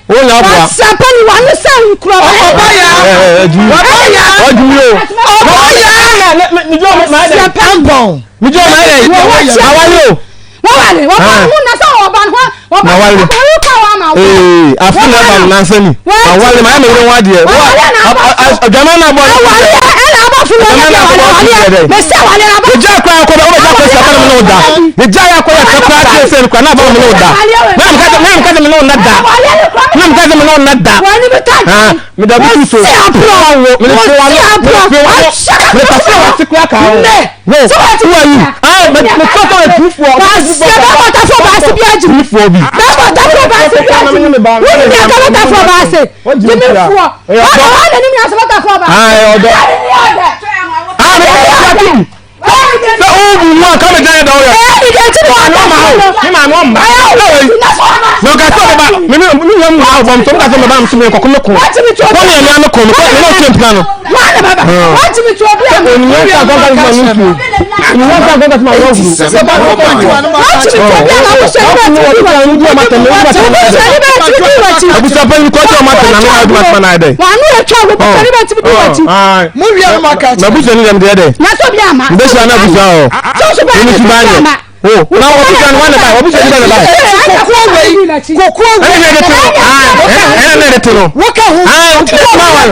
Wo nya aboa. Kwasiampa ni wano sɛ nkurɔfoɔ. Ɔba ya. Ɔba ya. Ɔdwumi o. Ɔba ya. Kwasiampa. Ampɔn. Mi jɔ ma yɛ awale o. Wɔwale wɔba ho na sɛ wɔba ho wɔba Na wale. wɔba ka wɔn ama wo. Ee afi na ba nansa ni. Awale ma yɛ mi yere ho adeɛ. Adwama na abɔ. Awale ɛna abɔfo na Adwama na abɔ awale ɔsi dɛ. mɛ sɛ awale na abɔ. Yɛgya akora akɔ bɛ ɔbɛgya akɔ si akɔ na mi ne wo da. Yɛgya yɛ akɔ yɛ akora ati ese nkora na abɔ na mi ne wo da. Na mi kasa na mi kasa mi ne wo na da. Awale ne kura Na mi kasa mi ne wo na da. wɔn ni bi ta Ah, mi da bi tu so. Wɔsi aporɔ. Mi ne fi wa Wɔsi no. Mi aporɔ. ne fi wa no. Mi ne tase wa ti kura ka o. Ne. Wo Sɛ wɔte who are you? Ah, mɛ mɛ tɔ tɔ yɛ tufoɔ. Kwasia bɛbɔ tafo baasi bi agyi. Tufoɔ bi. Bɛbɔ tafo baasi bi agyi. Wọ́n ní aka bɛ tafo baasi. Jimi fuɔ. Wọ́n na wọ́n na ní mi asọ́ tafo baasi. Ah, ɛ ɔdɔ. Ah, mɛ kɔ ti ati. Sɛ o bu mu a k'ame gya yɛ dɔw yɛ. Ɛyɛ mi de ti mi Maame ɔma o. Mi maame ɔma. Mɛ ɔka sɛ ɔbɛba mi mi mi nyɛ mu ha ɔbɔ ntɔm ka sɛ ɔbɛba mi so mi kɔkɔ mi ko. Wɔn yɛ mi ano ko mi kɔ mi n'o tiɛ mpina no. Wọ́n na bàbá. Wọ́n ti mi tu obi àmì. Onimia nsa akɔnka ti ma mi tu. Onimia nsa akɔnka ti ma wɔ wuru. Wọ́n ti mi tu obi àmì. Awusu ẹni bẹ́ẹ̀ ti di wọ́n ti. Awusu ẹni bẹ́ẹ̀ ti di wọ́n ti. Abusuapanyin kɔjɔ ɔma tɛ na mi na aduma tuma na yɛ dɛ. Wọ́n anu yɛ twɛ awusu ẹni bẹ́ẹ̀ ti di wọ́n ti. Mo wia no ma ka Mɛ busua ni dɛm deɛ dɛ. Na so bi ama. N bɛ sua na busua hɔ. Sọ́sọ́ bẹ́ẹ̀ Ni ni su bi ba nyɛ. ama. O na wɔ busua ni wɔn ne ba wɔ busua ni ba ne ba. Kokoa wei. Kokoa Ɛna wei. ne de te no. Ɛna ne de te no. Woka ho. Ah, nti de tuma wa.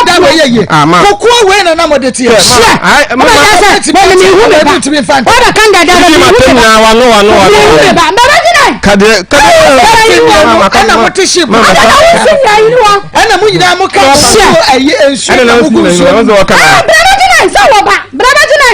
Da wei yɛ yie. Ah, ma. Kokoa wei na na mo de teɛ. Hyɛ. Ah, ma Ɔbɛ ma. ka sɛ wɔn mi hu mi ba. Ntumi nfa nta. Wɔbɛ kan dada Ti mi ma hu te mi ba. nyinaa wa no wa no wa Mi hu mi no. ba. Mbɛ gyina. Kadeɛ kadeɛ. Ɛna mo te ship. Ma ma Ada na wo si nyina yi wa. Ɛna mo nyinaa mo ka nsuo ɛyɛ nsuo Ɛna na na mo gu wosi nsuo na mu. wɔn sɛ wɔka. Ah, brɛ bɛ gyina sɛ wɔ ba. Brɛ bɛ gyina.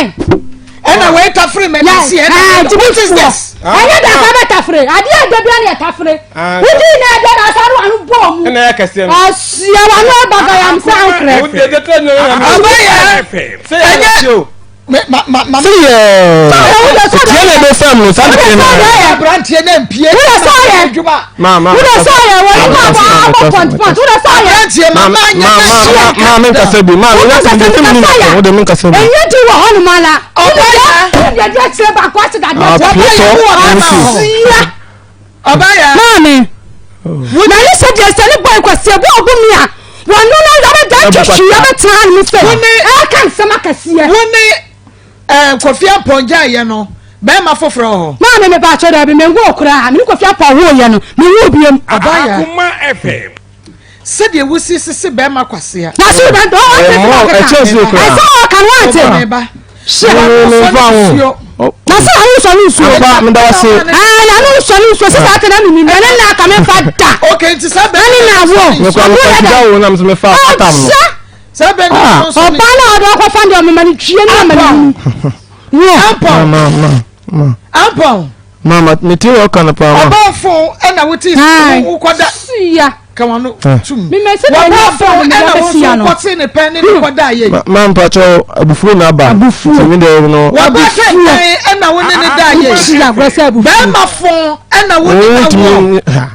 Ɛna wei tafere mɛ na si ɛna. Ah, nti What is this? Ɛnyɛ da ka bɛ tafere. Adeɛ a dabi ani yɛ tafere. Wodi na ɛdɛ na asa no ano bɔ mu. Ɛna yɛ kɛseɛ no. Asia wa no ba ka yam sa ankrɛ. Ɔbɛ yɛ ɛnyɛ ma ma ma. Sɛ yɛ. Tiɛ na ebe fam no saa de tiɛ na. Yɛ aberanteɛ na mpie. Wúlò sọ yẹ. Adwuma. Ma ma. Wúlò sọ yẹ wọ́n ní máa bọ̀ abọ́ pọ̀ntpọ̀nt. Wúlò sọ yẹ. Aberanteɛ ma ma nyɛ Ma na ma si ma ma mi nkasa bi ma mi nkasa bi mi nkasa bi mi nkasa bi. Èyí ti wọ̀ hɔ nom ala. Ɔbɛ yɛ. Wúlò yẹ kyerɛ baako ase dadeɛ. Ah, Ɔbɛ yɛ wɔ ɔbɛ Asia. Ɔbɛ yɛ. Maame. Na ne sɛ deɛ sɛ ne bɔ nkwasi ebi ɔbu mi a wɔn no na yabɛ da twitwi yabɛ tena ha nom sɛ ɛka nsɛm akɛseɛ. Wo ne ɛɛ Kofi Ampɔngya yɛ no bɛrima foforɔ wɔ hɔ. Maame mi ba atwa dɛbi mi nwo koraa mi ne Kofi Ampɔn wo yɛ no mi nwo biem. Ɔbɛ yɛ. Akuma FM. Sɛdeɛ wosi sisi bɛrima kwasea. Na so bɛ dɔn ɔte Ɛmɔ sɛ ɛkyɛ si ɔkeka kura. ɛsɛ ɔka no ante. Ɔbɛ ba. Hyɛ Mi nfa ho. na sɛ ɔno nsɔ ne nsuo. Ɔba mi da ase. Ɛɛ na ɔno nsɔ ne nsuo sisan ate na mi mi ɛne na aka mi fa da. Ok nti sɛ bɛrima. Ɛne na wo. Mi kura mi kura da wo na mi sɛ mi fa atam no. Ɔhyɛ Sɛ bɛrima Ah. nso ne. ɔbaa na ɔde ɔkɔ fa deɛ ɔmema no twie ne ɔma no hunu. Wo. Ampɔn. Ma ma ma Ampɔn. ma ma mi ti wɔ kan paa ma. Ɔbɔfo ɛna wote Ae. wokɔda Sia. ka wɔn no tum. Mimɛ sɛ deɛ ɛnyɛ Wɔbɔfo fɛ no ɛna mede wo bɛsia nso no. wokɔte ne pɛn ne ne kɔda yɛ. Ma ma mpatsɔ abufuo na aba. Abufuo. Nti mi deɛ no. Wɔbɔ kɛntɛn ɛna wo ne ne da yɛ. Hyia agorɔ sɛ abufuo. Bɛrima fo ɛna wo ne Wo na wɔ. ntumi ha.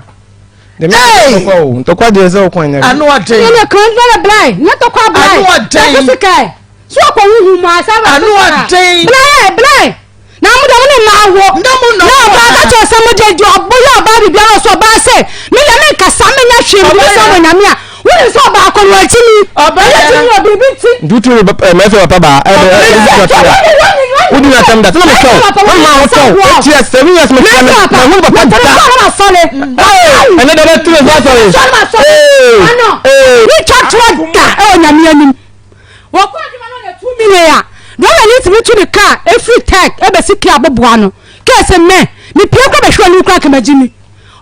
Dèmí Hey! ntɔkwa o ntɔkwa deɛ sɛ ɔkwan nyɛ. Ano ɔden. Ɛne kan dɛ blai ne tɔkɔ blai. Ano ɔden. Ɛkɔ sika so ɔkɔ huhu mu asa ba. Ano ɔden. Blai blai. Na mo de mo ne maa wo. Na mo na Na mo ɔbaa ana. ka kyerɛ sɛ mo de di ɔbo yɛ ɔbaa biribiara ɔsɛ ɔbaa sɛ me na me nkasa me nya hwee me sɛ ɔbɔ nyame a wonim sɛ ɔbaa kɔ no akyi ni. Ɔbaa Ɛyɛ yɛ. ti ni ɔbiribi ti. Ntutu mi ɛ mɛ fɛ papa ba ɛ ɛ ɛ ɛ wodi na tɛm da tɛna mi tɔw na maa ho tɔw eti yɛ 7 years mi tɛ mi na hu papa da ɛnɛ dɛ bɛ tu mi fa sɔrɔ ee Wotwa toɔ da ɛwɔ nyame anim. Wɔkɔ adwuma no na 2 million a dɔla ne tumi tu ne kaa efiri tech ebesi kea aboboa no kee sɛ mɛ mepie kɔ bɛhwɛ ɔne kura kama gyi mi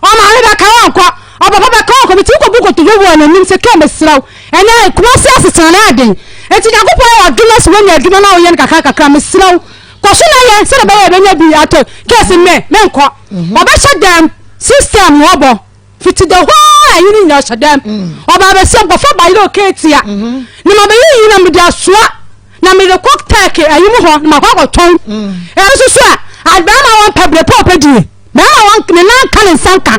ɔmaame bɛka wɔnkɔ ɔpapa bɛka wɔnkɔ metumi kɔ bu kotodwe wɔ n'anim sɛ kee mesrɛ wo ɛnɛ Kumasi asetena no aden eti Nyankopɔn yɛ ɔdom na sɛ woanya adwuma na woyɛ no kakra kakra, mesrɛ wo kɔ so na yɛ sɛdeɛ bɛyɛ yɛbɛnya bi atɔ. Kee sɛ mɛ menkɔ ɔbɛhyɛ dɛm system wɔbɔ fiti the whole ayi ni nyina ɔhyɛ dɛm ɔba abɛsi nkɔfɔ ba yere oke tia ne ma bɛyɛ yi na mede asoa na mede kɔ tɛɛke ayi mu hɔ na makɔ akɔtɔn. Ɛno nso so a bɛrima wɔn pɛ bere pɛ ɔpɛ die bɛrima wɔn ne nan ka ne nsa nka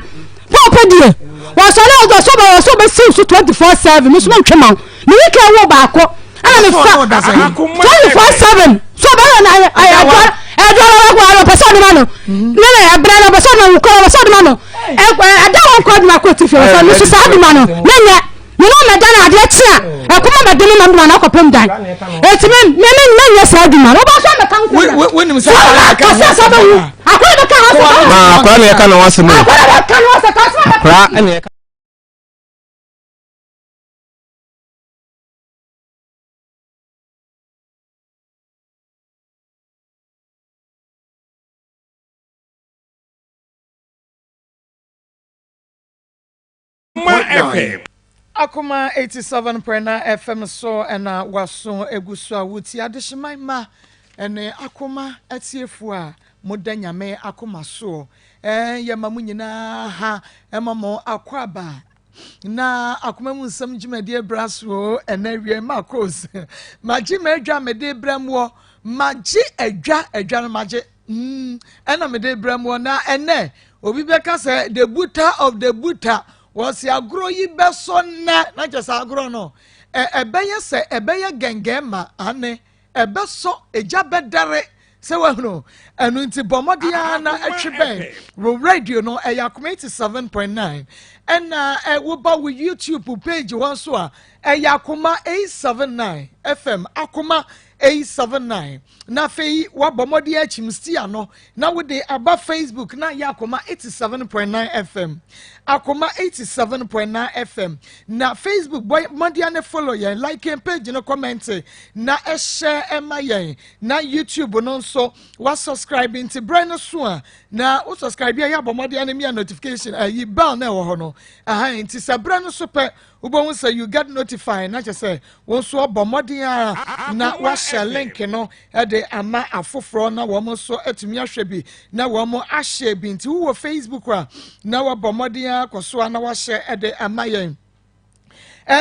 pɛ ɔpɛ die wɔsɔre ɔdɔ so bɛ wɔsɔ bɛsi so 24/7 mi nso mo ntwe ma wo me yi kɛ wo baako ɛna me fa 24/7 so ɔbɛrɛ na ɛyɛ ɛdɔ ɛdɔ ɔbɛ kɔ ɔpɛ sɛ ɔde ma no ne na ɛbrɛ na ɔpɛ sɛ ɔde ma no kɔ ɔpɛ sɛ ɔde ma no. Ɛda wɔn kɔ adwuma kɔ ti fi wɔn sɛ mesu saa adwuma no menyɛ me ne ɔmɛda no adeɛ kye a ɛkɔm ɔmɛde me ma me ma no akɔpem dan eti me me me menyɛ saa adwuma no wobɛsɔ mɛka ho sɛ wonim sɛ kasa sɛ bɛwu akora bɛka ho sɛ Ma akora na yɛka ne ho asɛm o. Akora bɛka ne ho sɛ kasa Akora ɛna yɛka. Akoma 87.9 FM so ɛna waso egu so a wotie adehyeman ma ɛne akoma atiefoɔ a moda Nyame akoma soɔ. Ɛɛ yɛma mo nyinaa ha ɛma mo akɔ aba na akoma mu nsɛm dwumadie bra so ɛna awie Marcos magye m'adwa mede brɛ moɔ magye adwa adwa no magye ɛna mede brɛ moɔ na ɛnɛ obi bɛka sɛ the buta of the buta wɔsi agorɔ yi bɛsɔ nnɛ na kyɛ sɛ agorɔ no ɛbɛyɛ sɛ ɛbɛyɛ gɛngɛn ma ane ɛbɛsɔ egya bɛdɛre sɛ wahunu ɛno nti bɔ mmɔden ara na ɛtwe bɛn wo radio no ɛyɛ Akoma 87.9 ɛna ɛwoba wo YouTube page hɔ nso a ɛyɛ Akoma 879 FM, Akoma 879. Na afei wabɔ mmɔden akyim stia no na wode aba Facebook na yɛ Akoma 87.9 FM, Akoma 87.9 FM. Na Facebook, bɔ mmɔden ne follow yɛn, like yɛn page no, comment na ɛhyɛ ɛma yɛn. Na YouTube no nso wa subscribe nti brɛ no so a na wo subscribe a yɛ abɔ mmɔden ne mia notification ayi bell na ɛwɔ hɔ no aha nti sɛ brɛ no so pɛ wobɛhu sɛ you get notified na kyerɛ sɛ wɔn nso abɔ mmɔden a na wahyɛ link no de ama afoforɔ na wɔn nso atumi ahwɛ bi na wɔn ahyɛ bi. Nti wowɔ Facebook a na wabɔ mmɔden a kɔ so a na wahyɛ de ama yɛn.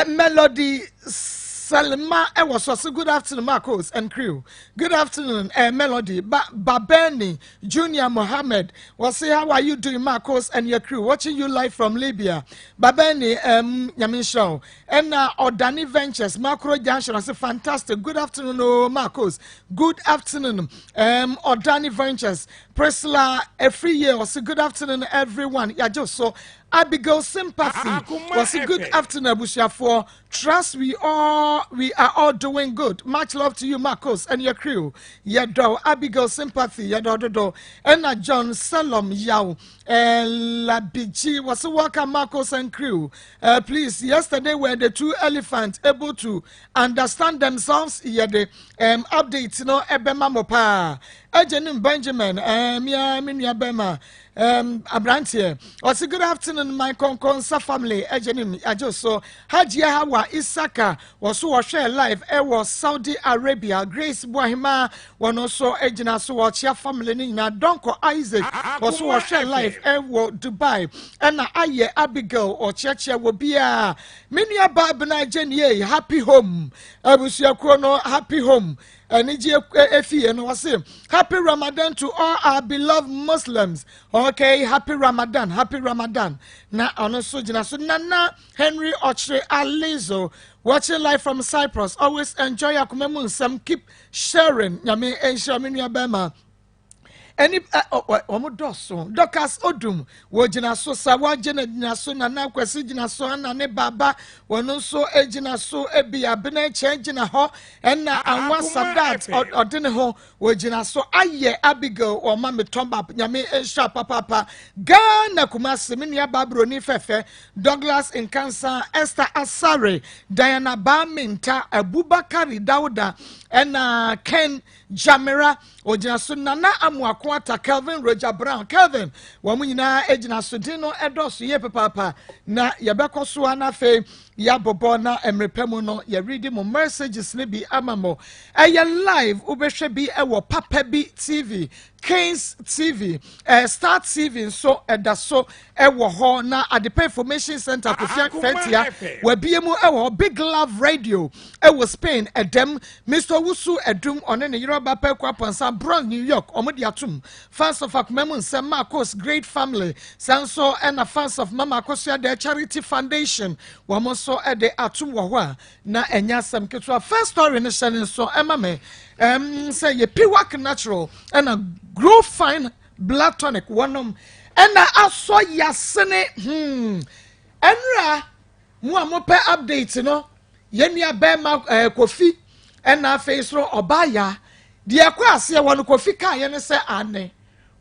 Melody Salima ɛwɔ so so, good afternoon, Marcos and crew. Good afternoon, Melody. Ba Babeni Junior Mohammed wɔse, how are you doing, Marcos and your crew? Watching you live from Libya. Babeni, Nyame nhyira wo. Ɛna Ɔdani Ventures Macro Junction ɔse, fantastic, good afternoon o Marcos. Good afternoon, Ɔdani Ventures. Priscilla Efriye ɔse, good afternoon everyone. Yagye so. Abigail Sympathy wɔse, good afternoon abusuafoɔ, trust we are all doing good. Much love to you, Marcos, and your crew. Yɛdɔ Abigail Sympathy, yɛdɔ dodo. Ɛna John Salom Yaw Labiji wɔse, welcome Marcos and crew. Please, yesterday were the two elephants able to understand themselves? Yɛde update no ɛbɛma mo paa. Agyenim Benjamin, mia me nua bɛma aberanteɛ ɔse, good afternoon my kɔnkɔnsa family. Agyenim agye so. Hajia Hawa Isaka wɔso wɔhwɛ live ɛwɔ Saudi Arabia. Grace Boahima wɔn nso gyina so wɔkyea family no nyinaa. Donko Isaac wɔso wɔhwɛ live ɛwɔ Dubai. Ɛna ayɛ Abigail ɔkyeakyea wɔ biara. Me nua ba Abena Gyenie Happy Home abusuakuo no, Happy Home anigye efie no wɔse, happy Ramadan to all our beloved Muslims. Okay, happy Ramadan, happy Ramadan. Na ɔno nso gyina so. Nana Henry Ɔkyere Alizo watching live from Cyprus, always enjoy akoma mu nsɛm, keep sharing. Nyame nhyira me nua bɛrima ɛni wɔn dɔso. Dorcas Odum wɔgyina so, Sawa gyina gyina so, Nana Kwasi gyina so, ana ne baba wɔn nso gyina so ebi, Abena Kyɛn gyina hɔ, ɛna Anwa Sadat ɔde ne ho wɔgyina so. Ayɛ Abigail wɔma me tɔmbap. Nyame nhyira papaapa. Ghana Kumasi, me nua babroni fɛfɛ Douglas Nkansa, Esther Asare, Diana Baaminta, Abubakari Dauda, ɛna Ken Jamira ogyina so, Nana Amoako Ata, Kelvin Roger Brown, Kelvin, wɔn nyinaa gyina so. Din no ɛdɔɔso yie papaapa na yɛbɛkɔ so a na afei yɛabobɔ na mmerɛ mu no yɛredi mo messages no bi ama mo. Ɛyɛ live, wobɛhwɛ bi ɛwɔ Papa Bi TV, Kings TV, Star TV nso ɛda so ɛwɔ hɔ. Na Adepa Information Center Kofi Fɛntia wabie mu ɛwɔ hɔ. Big Love Radio ɛwɔ Spain ɛdɛm. Mr Owusu Ɛdum ɔne ne yere ɔba Pɛko Apɔnsa, Bronx, New York, ɔmo de atum. Fans of Akoma Mu Nsɛm, Marcos great family, saa nso ɛna fans of Mama Akosua The Charity Foundation, wɔn nso ɛde atum wɔ hɔ a na ɛnyɛ asɛm ketewa. First story no hyɛ ne nso ɛma me sɛ yɛ Piwak Natural ɛna Grow Fine Blood Tonic wɔnom. Ɛna asɔ yasene hmm. Ɛnura mo a mopɛ update no, yɛn nua bɛrima ɛɛ eh, Kofi ɛna afei soro ɔbaa ya. Deɛ ɛkɔ aseɛ wɔ no Kofi kaa yɛ ne sɛ ane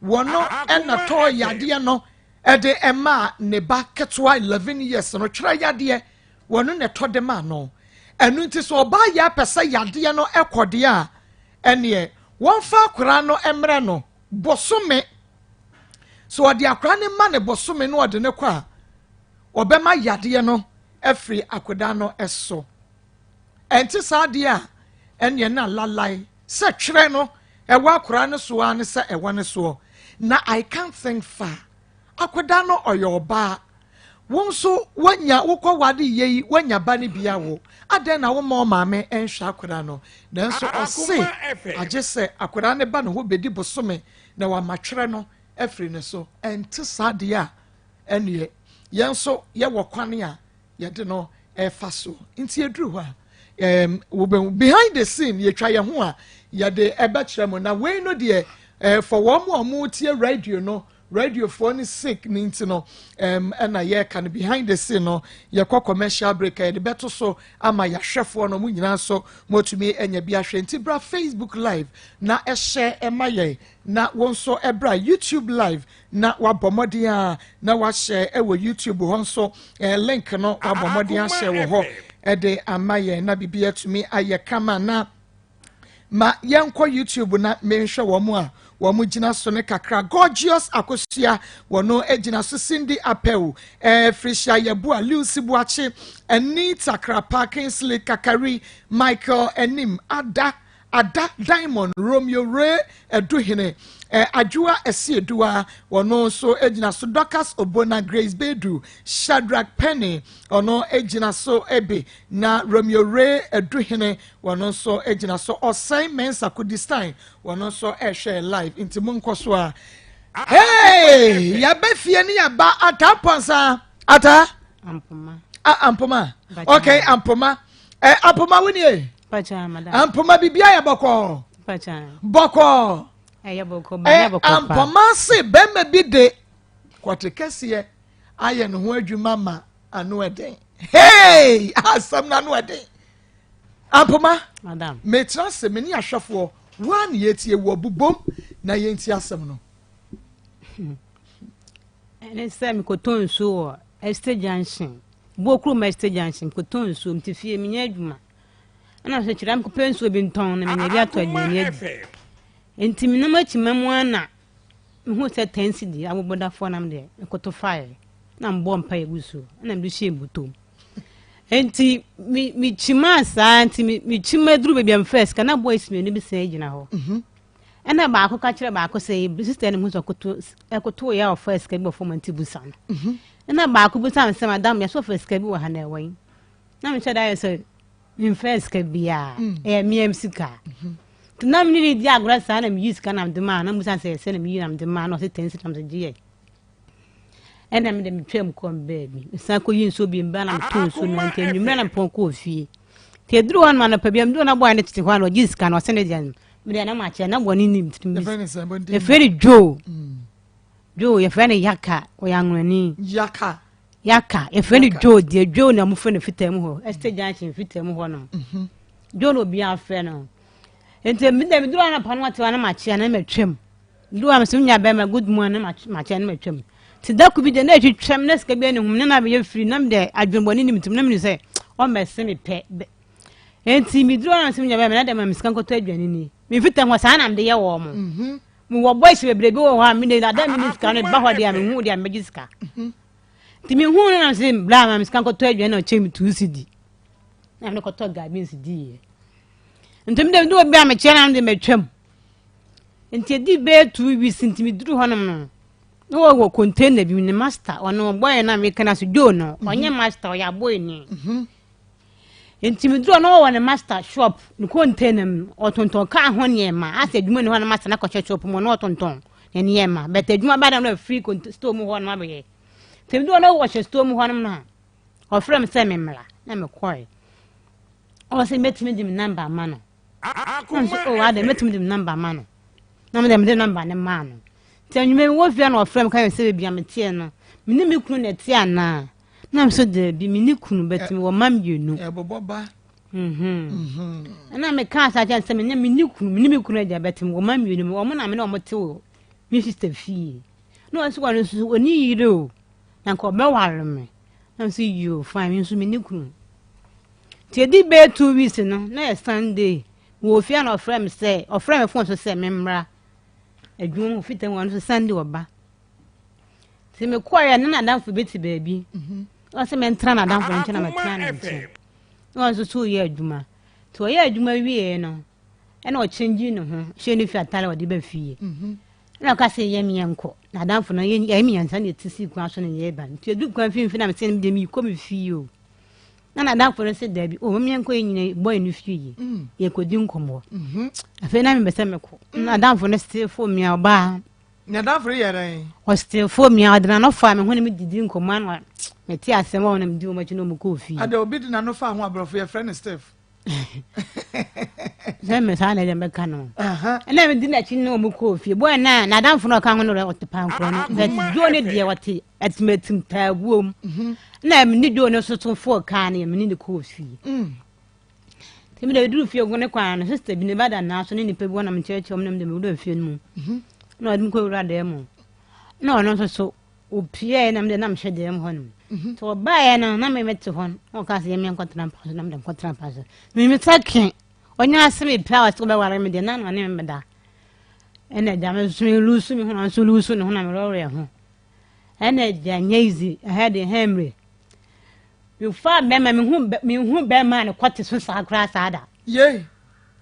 wɔn no ɛna tɔɔ yadeɛ no ɛde ɛmaa ne ba ketewa 11 years no twerɛ yadeɛ wɔn na ɛtɔ de maa no. Ɛno nti sɛ ɔbaa ya pɛ sɛ yadeɛ no ɛkɔ deɛ a ɛneɛ wɔmfa akwaraa no mmerɛ no bosome. Sɛ ɔde akwadaa no ma no bosome na ɔde no kɔ a, ɔbɛma yadeɛ no afiri akwadaa no so. Ɛnte saa deɛ a, ɛneɛ na lalae sɛ twerɛ no ɛwɔ akwadaa no so ara ne sɛ ɛwɔ ne soɔ. Na I can't think far. Akwadaa no ɔyɛ ɔbaa. Wo nso woanya wokɔ wade yɛ yi woanya ba no bi awo. Adɛn na woma ɔmaame nhwɛ akwadaa no? Nanso ɔse agye sɛ akwadaa no ba ne hɔ bɛdi bosome na wama twerɛ no afiri ne so. Ɛnte saa deɛ a, ɛnneɛ yɛn nso yɛwɔ kwan a yɛde no ɛfa so. Nti ɛduru hɔ a, um, wobɛhu behind the scene yɛtwa yɛn ho a yɛde ɛbɛkyerɛ mo. Na wei no deɛ eh, for wɔn a wɔtie radio no, radiofoɔ no sick ne nti no um, ɛna yɛreka no behind the scene no yɛkɔ commercial break a yɛde bɛto so ama yɛahwɛfoɔ no mo nyinaa nso moatumi anya bi ahwɛ. Nti bra Facebook live na ɛhyɛ ɛma yɛn, na wo nso ɛbra YouTube live na wabɔ mmɔden a na wahyɛ ɛwɔ YouTube hɔ nso eh, link no wabɔ mmɔden ahyɛ wɔ hɔ ɛde ama yɛn na biribi atumi ayɛ kama. Na ma yɛnkɔ YouTube na menhwɛ wɔn a wɔn gyina so ne kakra. Gorgeous Akosua wɔn gyina so, Cindy Apɛw, eh, Felicia Yeboah, Lucy Buakye, Anita Krapa, Kingsley Kakari, Michael Anim, Ada Ada Diamond, Romeo Ray Aduhene, eh, Adwoa Asieduwa, wɔn nso gyina so, Dorcas Obona, Grace Bedu, Shadrach Penny, ɔno gyina so ebe, na Romeo Ray Aduhene, wɔn nso gyina so, Ɔsɛn Mensah Kudistan, wɔn nso ɛhwɛ live, nti mo nkɔ so a. Hey, yɛbɛ fie ne yɛba ata pɔnsa ata Ampoma. Ah, ampoma. Okay, ampoma. Eh, ampoma wo nie? Ampoma bibia yɛ bɔkɔɔ. Bɔkɔɔ. Eh, ampoma se bɛrima bi de kɔte kɛseɛ ayɛ ne ho adwuma ma ano ɛden. Hey, asɛm no ano ɛden. Ampoma, metra se me ne ahwɛfoɔ woa ne yɛtie wɔ bobom na yɛnti asɛm no. Ɛne sɛ mekɔtɔ nsuo wɔ Estate Junction, Buokrom Estate Junction, mekɔtɔ nsuo, mete fie menyɛ adwuma. Ɛna sɛ kyerɛ mekɔpɛ nsuo bi ntɔn na manya bi atɔ aduane adi. Nti menam akyima mu ara na mehu sɛ ten cedi abobɔdafoɔ nam deɛ mekɔtɔ faeɛ na mebɔ mpaeɛ gu so ɛna mede hyɛɛ bɔtɔ mu. Nti me mekyimaa saa nti me mekyima duru baabi a mefaa sika na boys mmienu bi san gyina hɔ. Mhm. Ɛna baako ka kyerɛ baako sɛ sista no hu sɛ ɔkoto ɛkoto yɛ a ɔfa sika bi wɔ fam nti busa no. Mhm. Ɛna baako busa me sɛ madam yɛ so ɔfa sika bi wɔ ha na ɛwɔ yi. Na mehyɛ da yɛ sɛ memfa sika biara mm. ɛyɛ meam sika. Mhm. Nti na mene ne di agorɔ saa na meyi sika na mede maa na musa sɛ sɛ na meyi na mede maa na ɔsɛ tɛnsi na mede gye yɛ. Ɛna mede metwam kɔɔ me baabi. Mesan kɔyi nsuo bi mbaa na metoo nsuo no nti anwummerɛ na mepɔn kɔɔ fie. Nti ɛduru hɔ no anɔpa bi meduru na bɔɔ ne tete hɔ a na ɔgye sika no ɔsɛ ne deɛ no mede na makyɛ na bɔne nim tirim bi. Yɛfrɛ no Joe. Mm. Joe yɛfrɛ no Yaka ɔyɛ anwonani. Yaka. Yaka yɛfrɛ no Joe deɛ Joe na mofrɛ no fitaa mu hɔ Estate Junction fitaa mu hɔ nom. Mhm. Joe na obiara frɛ no. Nti mede meduru anɔpa no ɔte hɔ na makyɛ na matwam. Ndu a mesɛ menya bɛrima good mu a na makyɛ na matwam. Nti da ko bi deɛ na ɛtwitwam na sika bi anihum na na meyɛ firi na mede adwenbɔne nim nti na menim sɛ ɔmmɛse me pɛ. Nti meduru a na mesɛ menya bɛrima na deɛ ma me sika nkɔtɔ aduane ni. Memfita ho saa na mede yɛ wɔ mo. Mhm. Mewɔ boys bebree bi wɔ hɔ a mede ada me ne sika no ba hɔ deɛ a mehu deɛ a mebɛgye sika. Mhm. Nti mehu no na mesɛ bra ma me sika nkɔtɔ aduane na ɔkyɛ me 2 cedi. Na mede kɔtɔ garbins diiɛ. Nti mede mede obi a mekyɛ na mede matwam. Nti ɛdii bɛyɛ 2 weeks nti meduru hɔnom no na wɔwɔ container bi ne master ɔno ɔbɔyɛ no a meka no so Joe no mhm. ɔnyɛ master ɔyɛ abɔyɛ ni mhm. nti meduru hɔ na wɔwɔ ne master shop ne container mu ɔtontɔn kaa ho nneɛma asɛ adwuma ni hɔ no master no akɔhyɛ shop mu ɔno ɔtontɔn ne nneɛma bɛtɛ adwuma ba da no afiri store mu hɔ no abɛyɛ nti meduru hɔ na wɔhyɛ store mu hɔ nom no a ɔfrɛ me sɛ memmra na mekɔe ɔsɛ mɛtumi de me number ama no. Na nso oh adɛ mɛtumi de me namba ama no na mede mede namba no maa no. Nti anwummerɛ mewɔ fie a na ɔfrɛ me ka kyerɛ me sɛ baabi a meteɛ no, me ne me kunu na ɛte anaa? Na me nso daabi, me ne kunu but mewɔ mma mmienu. Ɛbobɔ ba. Ɛna mekaa saa kyerɛ no sɛ me ne me ne kunu, me ne me kunu agya but mewɔ mma mmienu, wɔn na me ne wɔn te wɔ me sister fie. Na ɔno nso ɔno nso ɔni yere o, na nka ɔbɛware me. Na me nso yoo fine, me nso me ne kunu. Nti ɛdi bɛyɛ 2 weeks no, na yɛ Sunday, mewɔ fie a na ɔfrɛ me sɛ, ɔfrɛ me phone so sɛ memmra adwuma mu fita mu, ɔno nso Sunday ɔba. Nti mekɔeɛ na n'adamfo bi te baabi. Ɔsɛ mentena n'adamfo no nkyɛn na matena ne nkyɛn. Na ɔno nso so reyɛ adwuma. Nti ɔyɛ adwuma wieeɛ no, ɛna ɔkyɛngyi ne ho hyɛ ne fie atare a ɔde ba fie. Ɛna ɔka sɛ yɛm yɛnkɔ. N'adamfo no yɛ mmiɛnsa na ɛte sii kwan so na yɛreba. Nti ɛdu kwan mfimfini na mesɛ deɛ mekɔ me fie o. Na n'adamfo no sɛ daabi o, mom yɛnkɔ yɛn nyina bɔe no fie yi. Yɛkɔdi nkɔmmɔ. Afei na mepɛ sɛ mekɔ. N'adamfo no still fo me a ɔbaa. N'adamfo no yɛ dɛn? Ɔstill fo me a ɔde n'ano faa me ho ne me didi nkɔmmɔ ano mete asɛm a ɔna medi wɔn akyi na wɔn kɔɔ fie. Ada obi de n'ano fa ho aborɔfo yɛfrɛ no stiff. Sɛ me saa na ɛdeɛ mɛka no. Ɛna medi n'akyi ne wɔn kɔɔ fie. Bɔɔ na n'adamfo no ɔka ho no ɔte pankorɔ no. But Joe ne deɛ ɔte atimatim taabuom. Na me ne Joe no nso so fɔɔ kaa no yɛ me ne ne kɔɔ fie. Nti mede duru fie ne kwan no sister bi ne ba da naa so ne nipa bi wɔnam nkyerɛkyerɛ wɔn na mede me wura fie no mu. Na ɔde me kɔ wura dan mu. Na ɔno nso so opiae na mede nam hyɛ dan mu hɔ nom. Nti ɔbaeɛ no na me mete hɔ no na ɔka sɛ yɛmmɛ nkɔtena mpa so na mede nkɔtena mpa so. Mimi sɛ ke ɔnya ase me pɛ a ɔsɛ ɔbɛware me deɛ na na ɔne me bɛda. Ɛna agya me nso me lusu me ho na nso lusu ne ho na merɛwerɛ ho. Ɛna agya nyɛ easy ɛhɛ de ɛhɛ mmerɛ. Mefaa bɛrima mehu mehu bɛrima a ne kɔte so saa koraa saa da. Yei.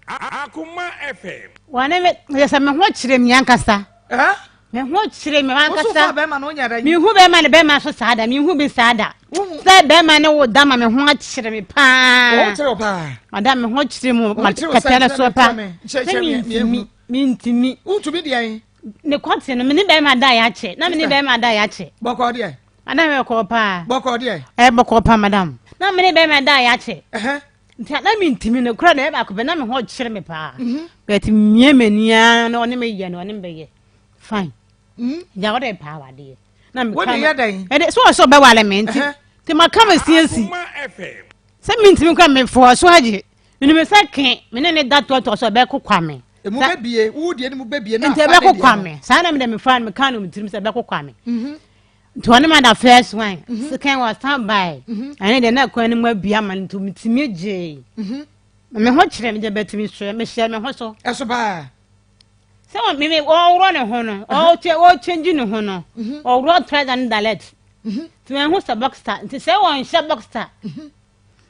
Akoma FM. Wɔne me yɛ sɛ me ho kyerɛ me ankasa. Eh? Me ho kyerɛ me ankasa. Woso fa bɛrima no wonya dɛ. Mehu bɛrima ne bɛrima so saa da mehu bi saa da. Sɛ bɛrima ne wo da ma me ho akyerɛ me paa. Wo kyerɛ wo paa. Madam me ho kyerɛ mu ma kɛtɛ ne so pa. Sɛ mentumi mentumi. Wontumi deɛ. Ne kɔte no me ne bɛrima da yɛ akyɛ na me ne bɛrima da yɛ akyɛ. Bɔkɔ deɛ. Madam yɛ kɔɔ paa. Bɔkɔ deɛ. Ɛyɛ bɔkɔ paa madam. Na me ne bɛrima da yɛ akyɛ. Nti na mentumi no kora na ɛyɛ baako pɛ na me ho kyerɛ me paa. Mhm. But mmie m'ani ara na ɔne me yɛ no ɔne me bɛyɛ. Fine. Mhm. Gya wɔde paa wadeɛ. Na me ka yɛ dɛn? Ɛde so ɔsɛ ɔbɛwale me nti. Nti maka me siesie. Sɛ mentumi kora me fɔɔ so agye. Menim sɛ ke me ne ne da toatoa so ɛbɛko kwa me. Emu bɛbie, wo deɛ ne mu bɛbie na afa ne deɛ no. Nti ɛbɛko kwa me. Saa na me de me fa no me ka no me tirim sɛ ɛbɛko kwa me. Mhm. Nti ɔne ma da first one. Mhm. Second one stand by. Mhm. Ɛne deɛ na kwan no mu abia ma no nti metumi gyee. Me ho kyerɛ me deɛ bɛtumi soɛ mehyɛ me ho so. Ɛso paa. Sɛ wɔ me ɔworɔ ne ho no ɔkyɛ ɔkyɛngye ne ho no ɔworɔ trouser ne dalet. Nti wɔn ho sɛ boxer nti sɛ wɔn hyɛ boxer.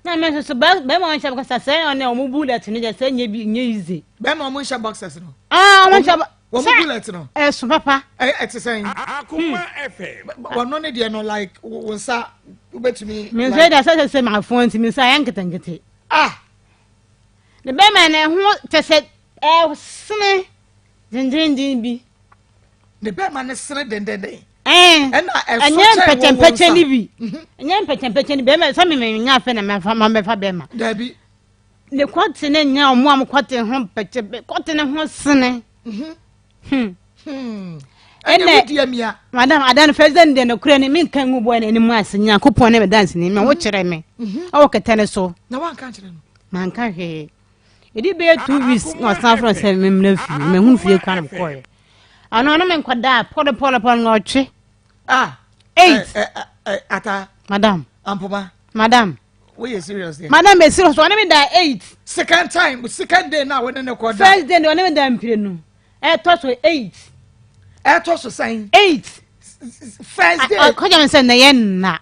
Na me nso so bɛrima wɔn nhyɛ boxer sɛ ɔne wɔn bullet no deɛ sɛ nye bi nye easy. Bɛrima wɔn nhyɛ boxers no. Ah wɔn nhyɛ wɔn bullet no. Ɛso papa. Ɛ ɛte sɛn. Akoma FM. Wɔn ne deɛ no like wɔn nsa wobɛtumi. Me nsa deɛ sɛ sɛ sɛ maa fon nti me nsa yɛ nketenkete. Ah. Ne bɛrima no ɛho kyɛ sɛ ɛsene dendenden bi. Ne bɛrima no sene dendenden. Ɛna ɛso kyɛn wɔn wɔn nsa. Ɛnyɛ bi. Ɛnyɛ mpɛkyɛmpɛkyɛ ni bɛrima sɛ mi nya afɛ na mɛfa ma mɛfa bɛrima. Dabi. Ne kɔte ne nya ɔmo a mo kɔte ho mpɛkyɛ kɔte ne ho sene. Hmm. Hmm. Ɛnɛ madam adan fɛ sɛ ndɛ no kura ni mi nka ngu bɔ ɛna anim ase nyankopɔn ne me dansi ni mi wo kyerɛ mi. Ɛwɔ kɛtɛ ne so. Na wanka kyerɛ no. Manka hwee. Ɛdi bɛyɛ 2 weeks na ɔsan frɛ sɛ memmra fie. Mahunu fie kwan na mekɔeɛ. Ɔno ɔno me nkɔdaa pɔlepɔlepɔle na ɔtwe. Ah. Eight. Eh, eh, eh, ata. Madam. Ampoma. Madam. Woyɛ serious deɛ. Madam bɛ serious ɔne me da eight. Second time second day na wɔne ne kɔ da. First day na ɔne me da mprenu. Ɛtɔ so eight. Ɛtɔ so sɛn. Eight. First day. Ɔkɔgya mi sɛ na yɛ nna.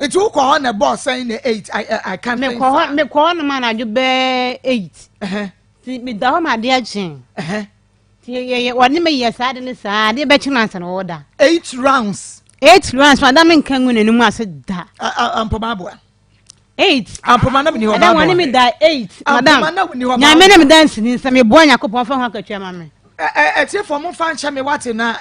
Nti wokɔ hɔ na ɛbɔɔ sɛn na eight I I can't think far. Mekɔ hɔ nom anadwo bɛɛ eight. Nti meda hɔ ma adeɛ kye. Nti yɛyɛ wɔne me yɛ saa de ne saa adeɛ bɛkye no ansa na wɔda. Eight rounds. Eight rounds madam nka ngu n'anim ase da. Ampoma aboa. Eight. Ampoma na mi ni hɔ baa boa. Madam wɔne me da eight. Madam Ampoma na ni hɔ baa boa. Nyame ne me da nsini nsɛ me boa Nyankopɔn fa ho akatua ma me. Ɛtiefo mo fa nkyɛ me wate na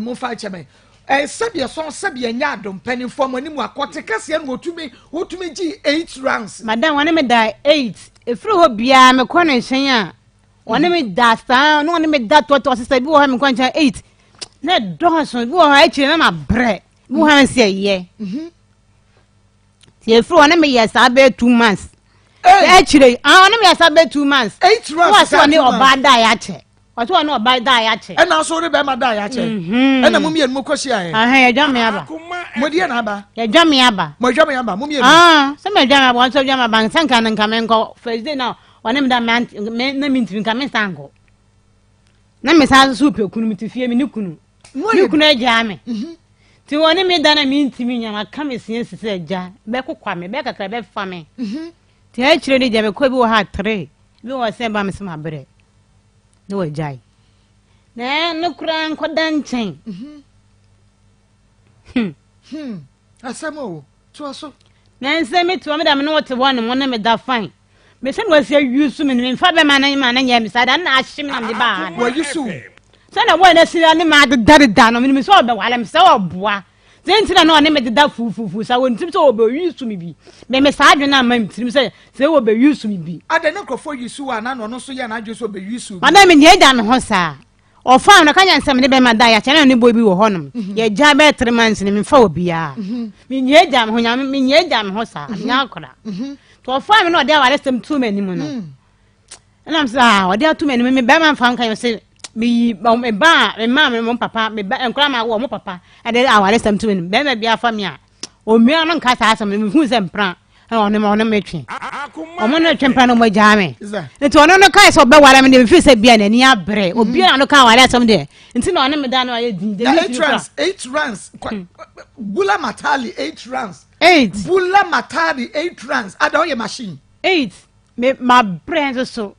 mo fa nkyɛ me. Sɛdeɛ sɔn sɛdeɛ nyɛ adom mpanimfoɔ mo anim akɔte kɛseɛ no wɔtumi wɔtumi gye eight rounds. Madam wɔne me da eight efiri hɔ biara mekɔ ne nkyɛn a wɔne me da saa na wɔne me da toatoa sisa bi wɔ hɔ mekɔ nkyɛn eight. Na ɛdɔɔso bi wɔ hɔ akyire na mabrɛ bi wɔ hɔ a sɛ ɛyɛ mhm. Nti efiri hɔ ne meyɛ saa bɛyɛ 2 months. Akyire ah ɔne meyɛ saa bɛyɛ 2 months. 8 months. Wɔsi ɔne ɔbaa da yɛ akyɛ. Wɔsi ɔne ɔbaa da yɛ akyɛ. Ɛna nso ɔne bɛrima da yɛ akyɛ. Mhm. Ɛna mo mmienu mo kɔ hyia yɛ. Ahɛn yɛdwa me aba. Mo deɛ na aba. Yɛdwa me aba. Mo adwa me aba mo mmienu. Ah sɛ mo adwa me aba wɔn nso adwa me aba nsa nka nka me nkɔ first day na ɔne me da me na me ntumi nka me nsa nkɔ. Na me san so pɛ kunu me te fie me ne kunu. Me kunu agyaa me. Mhm. Nti wɔne me da na mentumi nya maka me se asi sɛ agya bɛkokwa me bɛkakra bɛfa me. Mhm. Nti akyire no deɛ mekɔ bi wɔ ha tere bi wɔ sɛ ba me sɛ mabrɛ na wagyae. Na ɛno koraa nkɔda nkyɛn. Mhm. Hmm. Asɛm o, toa so. Na nsɛ me toa me da me ne wo te hɔ nom wo ne me da fine. Me sɛ na wasi ayi so me no memfa bɛma no ma no nyɛ me saa da na ahye me na mede baa ha no. Wayi so. Sɛ na wɔn asi ne ma adeda deda no menim sɛ ɔbɛwale me sɛ ɔboa. Sɛ nti na na ɔne me deda fufufu sa wɔn tirim sɛ ɔbɛyi so me bi. Me me saa adwene ama me tirim sɛ sɛ wɔbɛyi so me bi. Adɛn ne nkurɔfoɔ yi so a na ɔno nso yɛ n'adwene sɛ ɔbɛyi so bi. Madam me nyɛ gya me ho saa. Ɔfaa no ka nyɛ sɛ mene bɛma da yɛakyɛ na ne boy bi wɔ hɔnom mhm. yɛgya bɛyɛ 3 months no memfa wɔ biaa mhm. menyɛ gya me ho nyame menyɛ gya me ho saa mhm. menyɛ akora nti ɔfaa me na ɔde awaresɛm too m'anim no mm. ɛnam sɛ ah, ɔde ato m'anim me bɛrima mfa nka yɛ sɛ meyi me ba a me maa me mo papa me ba nkora ma wɔ mo papa ɛde awaresɛm too m'anim bɛrima bi afa me a onua no nka saa asɛm no mehu sɛ mpra ɛna ɔne ɔne me twe ɔmo no twe mpra no ɔmo agyaa me nti ɔno no kae sɛ ɔbɛware me deɛ mefiri sɛ bia n'ani abere mhm. obi a no ka aware asɛm deɛ nti na ɔne me da no ayɛ din deɛ 8 rounds 8 rounds hmm. Bula Matali 8 rounds 8 Bula Matali 8 rounds ada ɔyɛ machine 8 me ma brɛ nso so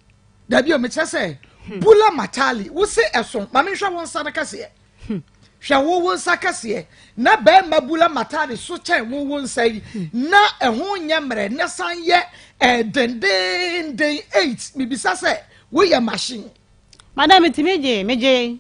dabi o mekyerɛ sɛ hmm. Bula Matali wo se ɛso ma menhwɛ wo nsa no kɛseɛ Hmm. Hwɛ wo wo nsa kɛseɛ na bɛrima bula matade so kyɛn wo wo nsa yi hmm. na ɛho nyɛ mmerɛ na san yɛ ɛɛ eh, dendenden 8 mibisa sɛ woyɛ machine. Madam metumi gye megye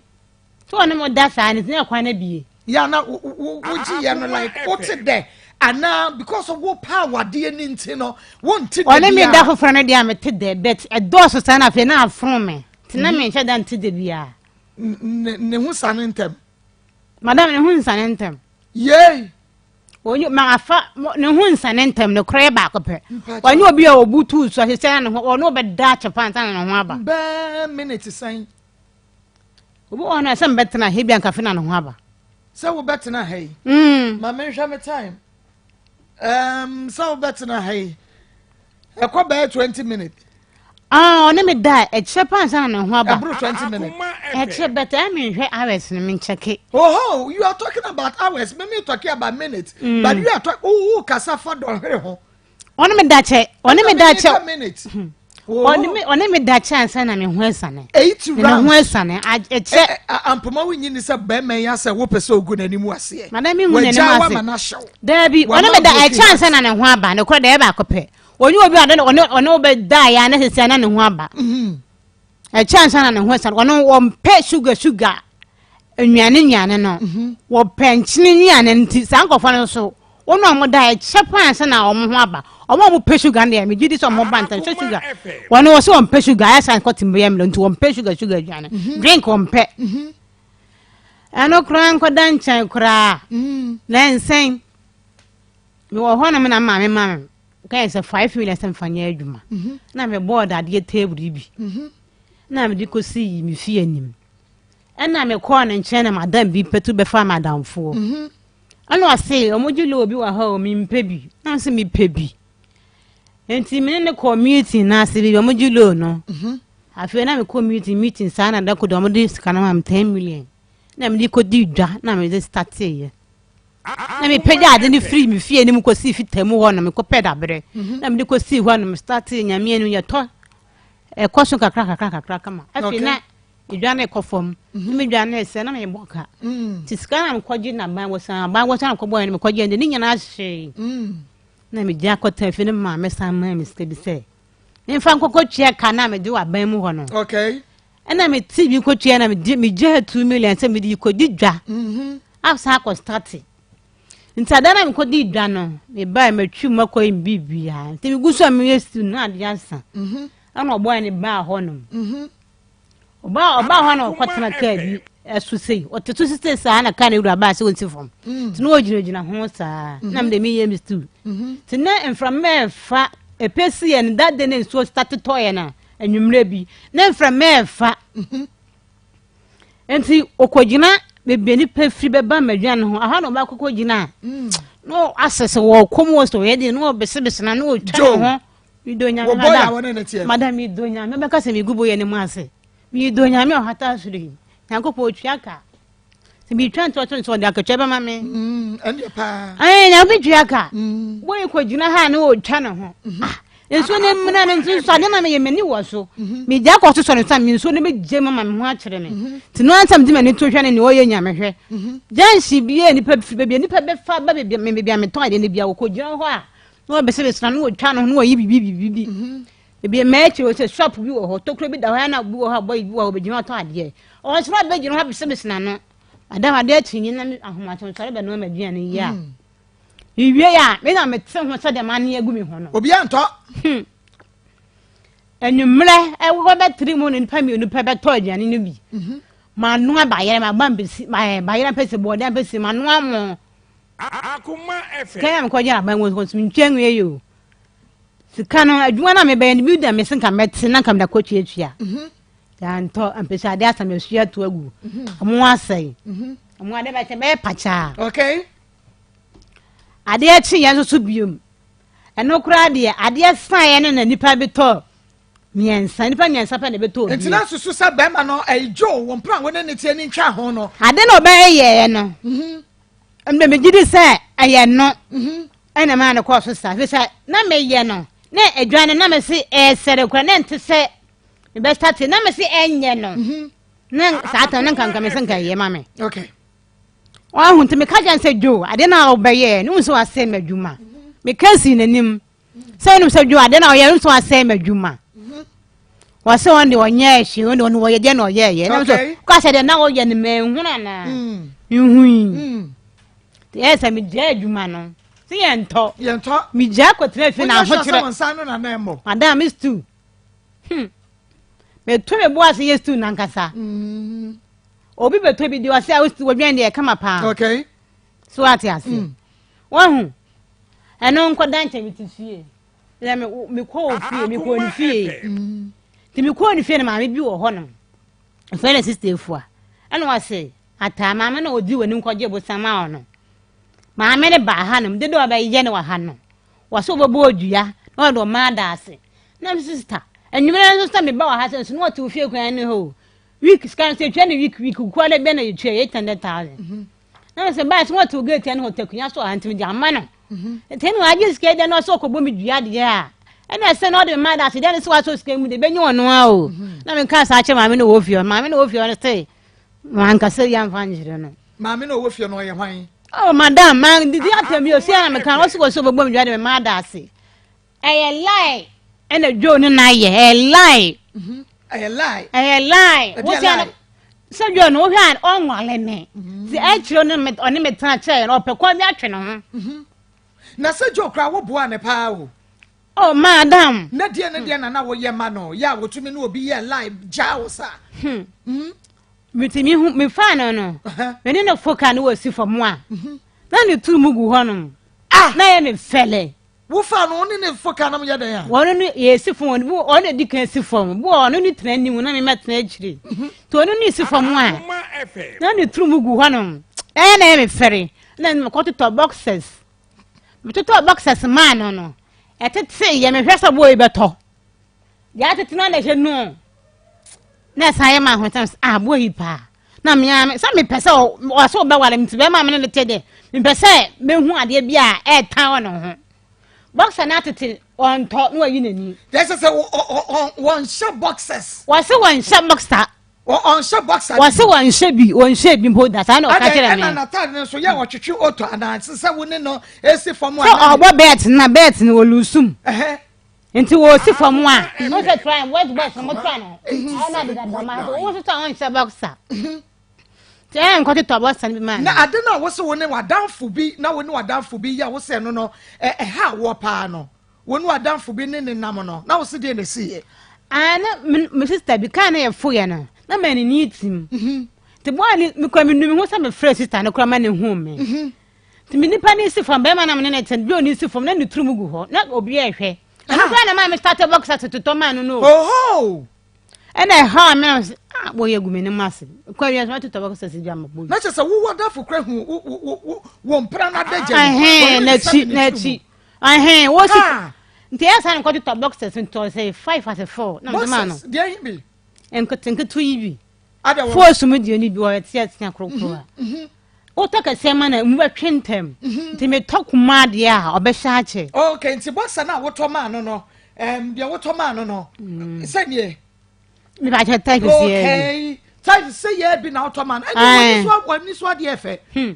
so ɔne mo da saa ne tena kwan na bie. Ya na wo wo wogye yɛ no like wote dɛ anaa because wo pa awadeɛ ne nti no wonte dɛ ɔne me da foforɔ no deɛ a mete dɛ but ɛdɔɔso saa na afei na afono me tena me nhyɛ da nte dɛ biara. Ne ne ho sane ntɛm. Madam ne ho nsane ntɛm. Yei. Onye ma afa ne ho nsane ntɛm ne korɛ baako pɛ. Ɔnye obi a obutu so ahyehyɛ na ne ho ɔno ɔbɛda akyɛ pa ansa na ne ho aba. Bɛɛ minute sɛn. Obi wɔ hɔ no sɛ mbɛtena ha bi anka fe na ne ho aba. Sɛ wobɛtena ha yi. Mm. Ma menhwɛ me time. Um, sɛ wobɛtena ha yi. Ɛkɔ bɛyɛ 20 minutes. Ah, ɔne me da a ɛkyerɛ paa ansa na ne ho aba. Ɛboro 20 minutes. Ɛkyerɛ but ɛyɛ me nhwɛ hours no me nkyɛke. Oho, you are talking about hours, me me talking about minutes. Mm. But you are talking, oh, kasa fa dɔnhwere ho. Ɔne me da kyɛ, ɔne me da kyɛ. Minutes. Hmm. Ɔne me ɔne me da kyɛ ansa na me ho asane. 8 rounds. Me ho asane, ɛkyɛ. Ampoma wo nyi ni sɛ bɛrima yi asɛ wopɛ sɛ ogu n'anim aseɛ. Madam mi hu n'anim ase. Wagya wa ma n'ahyɛw. Daabi, ɔne me da ɛkyɛ ansa na ne ho aba, ne korɛ deɛ ɛyɛ baako pɛ. Ɔnyɛ obi a ɔne ɔne wo bɛda yɛ a na sisi na ne ho aba. Mhm. Ɛkyɛ ansa na ne ho asiane. Ɔno wɔmpɛ sugar sugar nnuane nnuane no. Mhm. Wɔpɛ nkyene nnuane nti saa nkurɔfoɔ no nso wɔn a wɔda ɛkyɛ paa ansa na wɔn ho aba. Wɔn a wɔpɛ sugar no deɛ megye di sɛ wɔn ba ntɛm sɛ sugar. Wɔn wɔ sɛ wɔmpɛ sugar ayɛ sɛ nkɔte mbɛyɛ mmerɛ nti wɔmpɛ sugar sugar aduane. Mhm. Drink wɔmpɛ. Ɛno koraa nkɔda nkyɛn koraa. Na nsɛn. Mewɔ hɔ nom na maame ma me kae sɛ 5 million sɛ mfa nyɛ adwuma mhm. na mebɔɔ dadeɛ table yi bi mhm. na mede kɔsii me fie anim ɛna mekɔɔ ne nkyɛn na madam bi pɛtu bɛfa me adamfoɔ mhm. ɛna ɔse ɔmogye loo bi wɔ ha o mempɛ bi na ɔse mepɛ bi nti mene ne kɔɔ meeting no ase bi ɔmogye loo no afei na mekɔ meeting meeting saa na da kodo ɔmode sika no ma me 10 million na mede kɔdi dwa na mede starteeɛ na mepagya ade no firi me fie no mu kɔsii fita mu hɔ no mekɔpɛ daberɛ mhm. na mede kɔsii hɔ no mestartee nyame anim yɛtɔ ɛkɔ so kakra kakra kakra kama afei na edwa no ɛkɔ fam mhm. na medwa no ɛsɛ na mebɔ ka mm. nti sika na mekɔgye na ban wɔ san ban wɔ san kɔbɔ no mekɔgye ɛnde ne nyinaa hyee mm. na megye akɔtɔ afei no maame san maa me sika bi sɛ memfa nkɔkɔ tua ka na mede wɔ aban mu hɔ no okay ɛna mete bi kɔtua na megye 2 million sɛ mede kɔdi dwa mhm. Asan akɔ starte. Nti ada no a mekɔdii dwa no, mebae matwi mu akɔyɛ me biribiara. Nti megu so a meyɛ stew no na adeɛ asa. Mhm. Ɛna ɔbɔe no baa hɔnom. Mhm. Ɔbaa ɔbaa hɔ na ɔkɔtena kaa bi. ɛso sei ɔte so sise saa na kaa ne wura baa sɛ ɔnsi fam mm. nti na ɔgyinagyina ho saa mm-hmm. na mede meyɛ me stew mm-hmm. nti na mframa ɛfa ɛpɛ si yɛ no dade ne nsuo starte tɔɔyɛ no anwummerɛ bi na mframa ɛfa mm-hmm. nti ɔkɔgyina baabi a nipa firi bɛba mmadwa no ho aha na ɔbaakɔkɔ gyina mm. na asɛ sɛ wɔkɔ mu wɔ sɛ ɔyɛ deɛ na ɔbesebese na na ɔtwa ne ho medɔ nyame madam madam medɔ nyame bɛka sɛ megu boyɛ no mu ase Medo Nyame a ɔhata soro yi. Nyankopɔn otua ka. Sɛ metwa ntorɔ to nso ɔde akatua bɛma me. Mm, ɛndeɛ paa. Ɛɛ Nyame tua ka. Mm. Boy kɔ gyina ha na ɔtwa ne ho. Mm-hmm. Ah, nsuo ne mmena no nso nso ade na meyɛ m'ani wɔ so. Mm-hmm. Megya kɔ so sɔ ne so a me nsuo no bɛgye mu ma me ho akyerɛ me. Mm-hmm. Nti no ansa mede m'ani to hwɛ ne nea ɔyɛ Nyame hwɛ. Gyansi bi a nipa firi baabi a nipa bɛfa ba baabi a baabi a metɔn adeɛ no bi a wɔkɔ gyina hɔ a na wɔbɛsɛbɛsena na wɔtwa ne ho na wɔyi biribi biribi. Ebi mmaa akyiri hɔ sɛ shop bi wɔ hɔ, tokuro bi da hɔ, ɛna bi wɔ hɔ a boy bi wɔ hɔ ɔbɛgyina hɔ tɔn adeɛ. Ɔsoro abɛgyina hɔ abesabesa n'ano. Madam adeɛ akyi nyi na ahomakye nsɔre bɛnoa m'aduane yi a. Hmm. Mewie a, me na mete ho sɛ deɛ m'ane agu me ho no. Obi antɔ. Hmm. Anwummerɛ ɛwɔ bɛtiri mu na nipa mmienu pɛ bɛtɔ aduane no bi. Mhm. Manoa bayerɛ, maba mpɛsi, bayerɛ mpɛsi, bɔɔde mpɛsi, manoa mo. Akoma FM. Kɛn a mekɔgye aban wɔ nso mentwa nwie yi o. Sika no, adwuma no a mebɛyɛ no, bi da me se nka mɛte na nka mede akɔtuatua. Mhm. Yɛantɔ mpɛsɛ ade asa masua ato agu. Mhm. Ɔmo asɛe. Mhm. Ɔmo ade bɛkyɛ bɛyɛ pakyaa. Okay. Adeɛ kye yɛn nso so biom. Ɛno koraa deɛ adeɛ saeɛ no na nipa bi tɔ mmiɛnsa nipa mmiɛnsa pɛ na ɛbɛtɔ obi. Nti na susu sɛ bɛrima no ɛdwo wɔn mpena wɔn ne ne tie ne ntwa ho no. Ade na ɔbɛyɛ yɛɛ no. Mbɛ megye di sɛ ɛyɛ no ɛna maa no kɔɔ so saa fi sɛ na meyɛ no na adwa no na mese ɛsɛre kora na nte sɛ mebɛstate na mese ɛnyɛ no mhm. na saa tɛm na nka nka mese nka ɛyɛ ma me wahu nti meka kyɛn sɛ dwo ade no a wobɛyɛ ne hu sɛ wasɛe m'adwuma meka sii n'anim sɛ wonim sɛ dwo ade na ɔyɛ nso asɛe m'adwuma wɔsɛ wɔn de ɔnyɛ hwee wɔn de ɔno wɔyɛ deɛ na ɔyɛɛyɛ na nso kɔ asɛ deɛ na ɔyɛ no mɛnhunu anaa mm. nhui mm. ɛyɛ sɛ megyaa adwuma no sɛ yɛntɔ yɛntɔ megyaa kɔtena fie na ahokyerɛ madam me stew hmm. meto me bo ase yɛ stew nankasa mm. obi bɛtɔ bi di ɔsɛ a wo stew wɔdwɛn deɛ kama paa okay. so ate ase wahu ɛno nkɔda nkyɛn mete fie na mekɔɔ fie mekɔɔ ne fie nti mekɔɔ ne fie na maame bi wɔ hɔ nom mfrɛ no sista efua ɛna ɔse ataa maame na ɔdi w'anim kɔgye bosan ma ɔno maame no baa ha nom dede ɔbɛyɛ no wɔ ha no wɔsɛ wɔbɛbɔ odua na ɔde ɔma ada ase na me sista anwummerɛ nso sɛ meba wɔ ha sɛ nso na ɔte wo fie kwan ne hɔ o week sika nso yɛtua no week week kua no bɛ na yɛtua 800000 mhm. Na sɛ baa sɛ wɔte gate no hɔ takunya so a ntumi de ama no mhm. nti na wagye sika deɛ na ɔsɛ ɔkɔbɔ me dua deɛ a ɛna ɛsɛ na ɔde me ma da ase deɛ ne sɛ wasɔ sika mu de bɛnyɛ ɔno a o mhm. na menka saa kyerɛ maame no wɔ fie maame no wɔ fie no se mankasa yi amfa nkyerɛ no maame no wɔ fie no ɔyɛ hwan oh madam ma didi atam yi osi na meka ɔsɛ wɔ sɛ ɔbɛbɔ me dua de me ma da ase Ɛyɛ lie ɛna Joe ne na yɛ ɛyɛ lie. Mhm. Ɛyɛ lie. Ɛyɛ lie. Wosi ano sɛ Joe no wohwɛ a ɔnwale me. Mhm. Ti ɛkyerɛ ne me ɔne me tena kyerɛ no ɔpɛ kwan bi atwe ne ho. Mhm. Na sɛ Joe kura wo boa ne paa o. Oh madam. Ne deɛ ne deɛ na na woyɛ ma no yɛ a wotumi ne obi yɛ lie gyaa wo saa. Hmm. Mm. Metumi hu me fa no no. Me ne no foka no wɔ si fam a. Na ne turu mu gu hɔnom. Ah. Na yɛ me fɛlɛ. Wofa no, wo ne ne fo ka nom yɛ dɛn a? Wɔn no yɛsi fam, wɔn ɔno na di kan si fam. Bi wɔ ɔno ne tena anim na mema tena akyire. Mhm. Nti ɔno ne si fam a, na ne turu mu gu hɔnom. Ɛyɛ na ɛyɛ me fɛre. Na mekɔtotɔ boxers. Metotɔ boxers maa no no, ɛtete yɛ mehwɛ sɛ boy bɛtɔ. Deɛ atete no na ɛhyɛ no. Na ɛsan yɛ ma ahotam sɛ ah boy yi paa. Na mea me sɛ mepɛ sɛ ɔsɛ ɔbɛware me nti bɛrima me ne no te de mepɛ sɛ mehu adeɛ bi a ɛɛtan wɔ ne ho. Boxer no atete ɔntɔ na wayi n'ani. Deɛ ɛsɛ sɛ wɔnhyɛ boxers. Wɔse wɔnhyɛ boxer. Ɔnhyɛ boxer. Wɔse wɔnhyɛ bi wɔnhyɛ bi mpo da saa na ɔka kyerɛ me. Ɛna n'ataade no nso yɛ ɔtwetwe oto anaa sɛ wo ne no esi fam a. Sɛ ɔbɔ bɛɛt na bɛɛt no ɔlusum. Nti wɔsi fam a mo sɛ try wet boys no mo try no ɛna deda dɔm a wo nso sɛ ɔnhyɛ boxer nti ɛyɛ nkɔtotɔ boxer no bi maa na ade no a wose wo ne w'adamfo bi na wo ne w'adamfo bi yɛ wo sɛ no no ɛha woɔ paa no wo ne w'adamfo bi ne ne nam no na wo se deɛ na ɛsiiɛ ah na me sister bi kaa na yɛfoyɛ no na ma ne ni tim mhm. Nti bɔɔ ne mekura me nu me ho sɛ mefrɛ sista no kora ma ne hu me. Mhm. Nti me nipa ne si fam bɛrima na me ne ne te bi oni si fam na ne turu mu gu hɔ na obi ɛhwɛ. Ɛno ah. kora na maa me start box atototɔ maa no no. Oho! Ɛna ɛha me na ah wɔyɛ gu m'anim ase. Kɔ awia so matotɔ box ase gya ma bɔ. Na kyerɛ sɛ wowɔ adafo kora hu wo wo wo wo mpra no adagya mu. Ɛhɛn n'akyi n'akyi. Ɛhɛn wɔsi nti ɛyɛ saa na nkɔtotɔ boxes ntɔ sɛ five ase four na mede maa no. Boxes deɛ ɛhe bi? Nketenkete yi bi. Foosu mu deɛ no bi wɔ ɛteatea korokoro a. Mhm, mhm. Wotɔ kɛseɛ ma na mu bɛtwe ntɛm. Mhm. Nti metɔ kumaa deɛ a ɔbɛhyɛ akyɛ. Okay, nti boxer no a wotɔ maa no no, um, deɛ wotɔ maa no no, mm. sɛdeɛ. Mebakyɛ type sɛ Okay, type sɛ yɛ bi na wotɔ maa no. Ɛne w'ani so adeɛ fɛ. Hmm.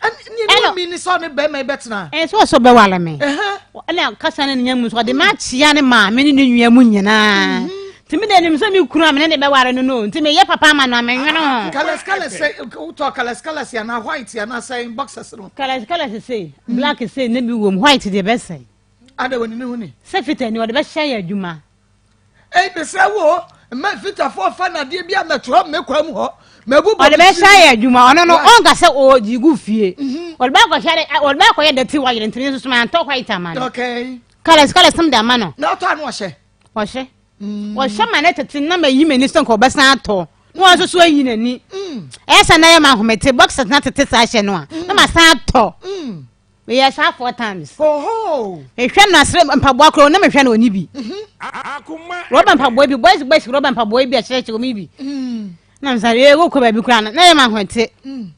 Ɛne mi ni sɛ ɔne bɛrima yi bɛtena. Ɛsɛ ɔsɛ ɔbɛwale me. Ɛna kasa ne nya mu nso ɔde ma akyea ne maame ne ne nua mu nyinaa. Mhm. Nti mi de nim sɛ mi kunu a me ne ne bɛware no no nti meyɛ papa ama no a menwene ho. Colours colours sɛ wotɔ colours colours anaa white anaa sɛn boxers no. Colours colours sei mm. black sei ne bi wom white deɛ bɛsɛn. Ada wɔ ne ne ho ni. Sɛ fitaa ni ɔde bɛhyɛ yɛ adwuma. Ei mesrɛ wo o, mma mfitafoɔ mfa nnadeɛ bi ammɛtoa me kwan mu hɔ. Mabu bɔ Ɔde bɛhyɛ ayɛ adwuma ɔno no ɔnka sɛ ɔgye gu fie. Mhm. Ɔde bɛakɔhyɛ ɔde bɛakɔyɛ dɛte wɔ ayere ntini nso so ma antɔ white ama no. Okay. Colours colours m de ama no. Na ɔtɔ ano ɔhyɛ. Ɔhyɛ. Mm. Ɔhyɛ ma ne tete na ma yi m'ani sɛ nka ɔbɛsan atɔ. Na wɔn nso so ayi n'ani. Mm. Ɛyɛ sɛ na yɛ ma ahomete boxers na tete saa hyɛ no a na ma san atɔ. Mm. Meyɛ saa four times. Mehwɛ no asere mpaboa koraa na mehwɛ no ɔni bi. Mhm. Rɔba mpaboa bi boys boys rɔba mpaboa bi a kyerɛkyerɛ wɔn bi. Mm. Na msa yɛ wokɔ baabi koraa no na yɛ ma ahoɔte. Mm.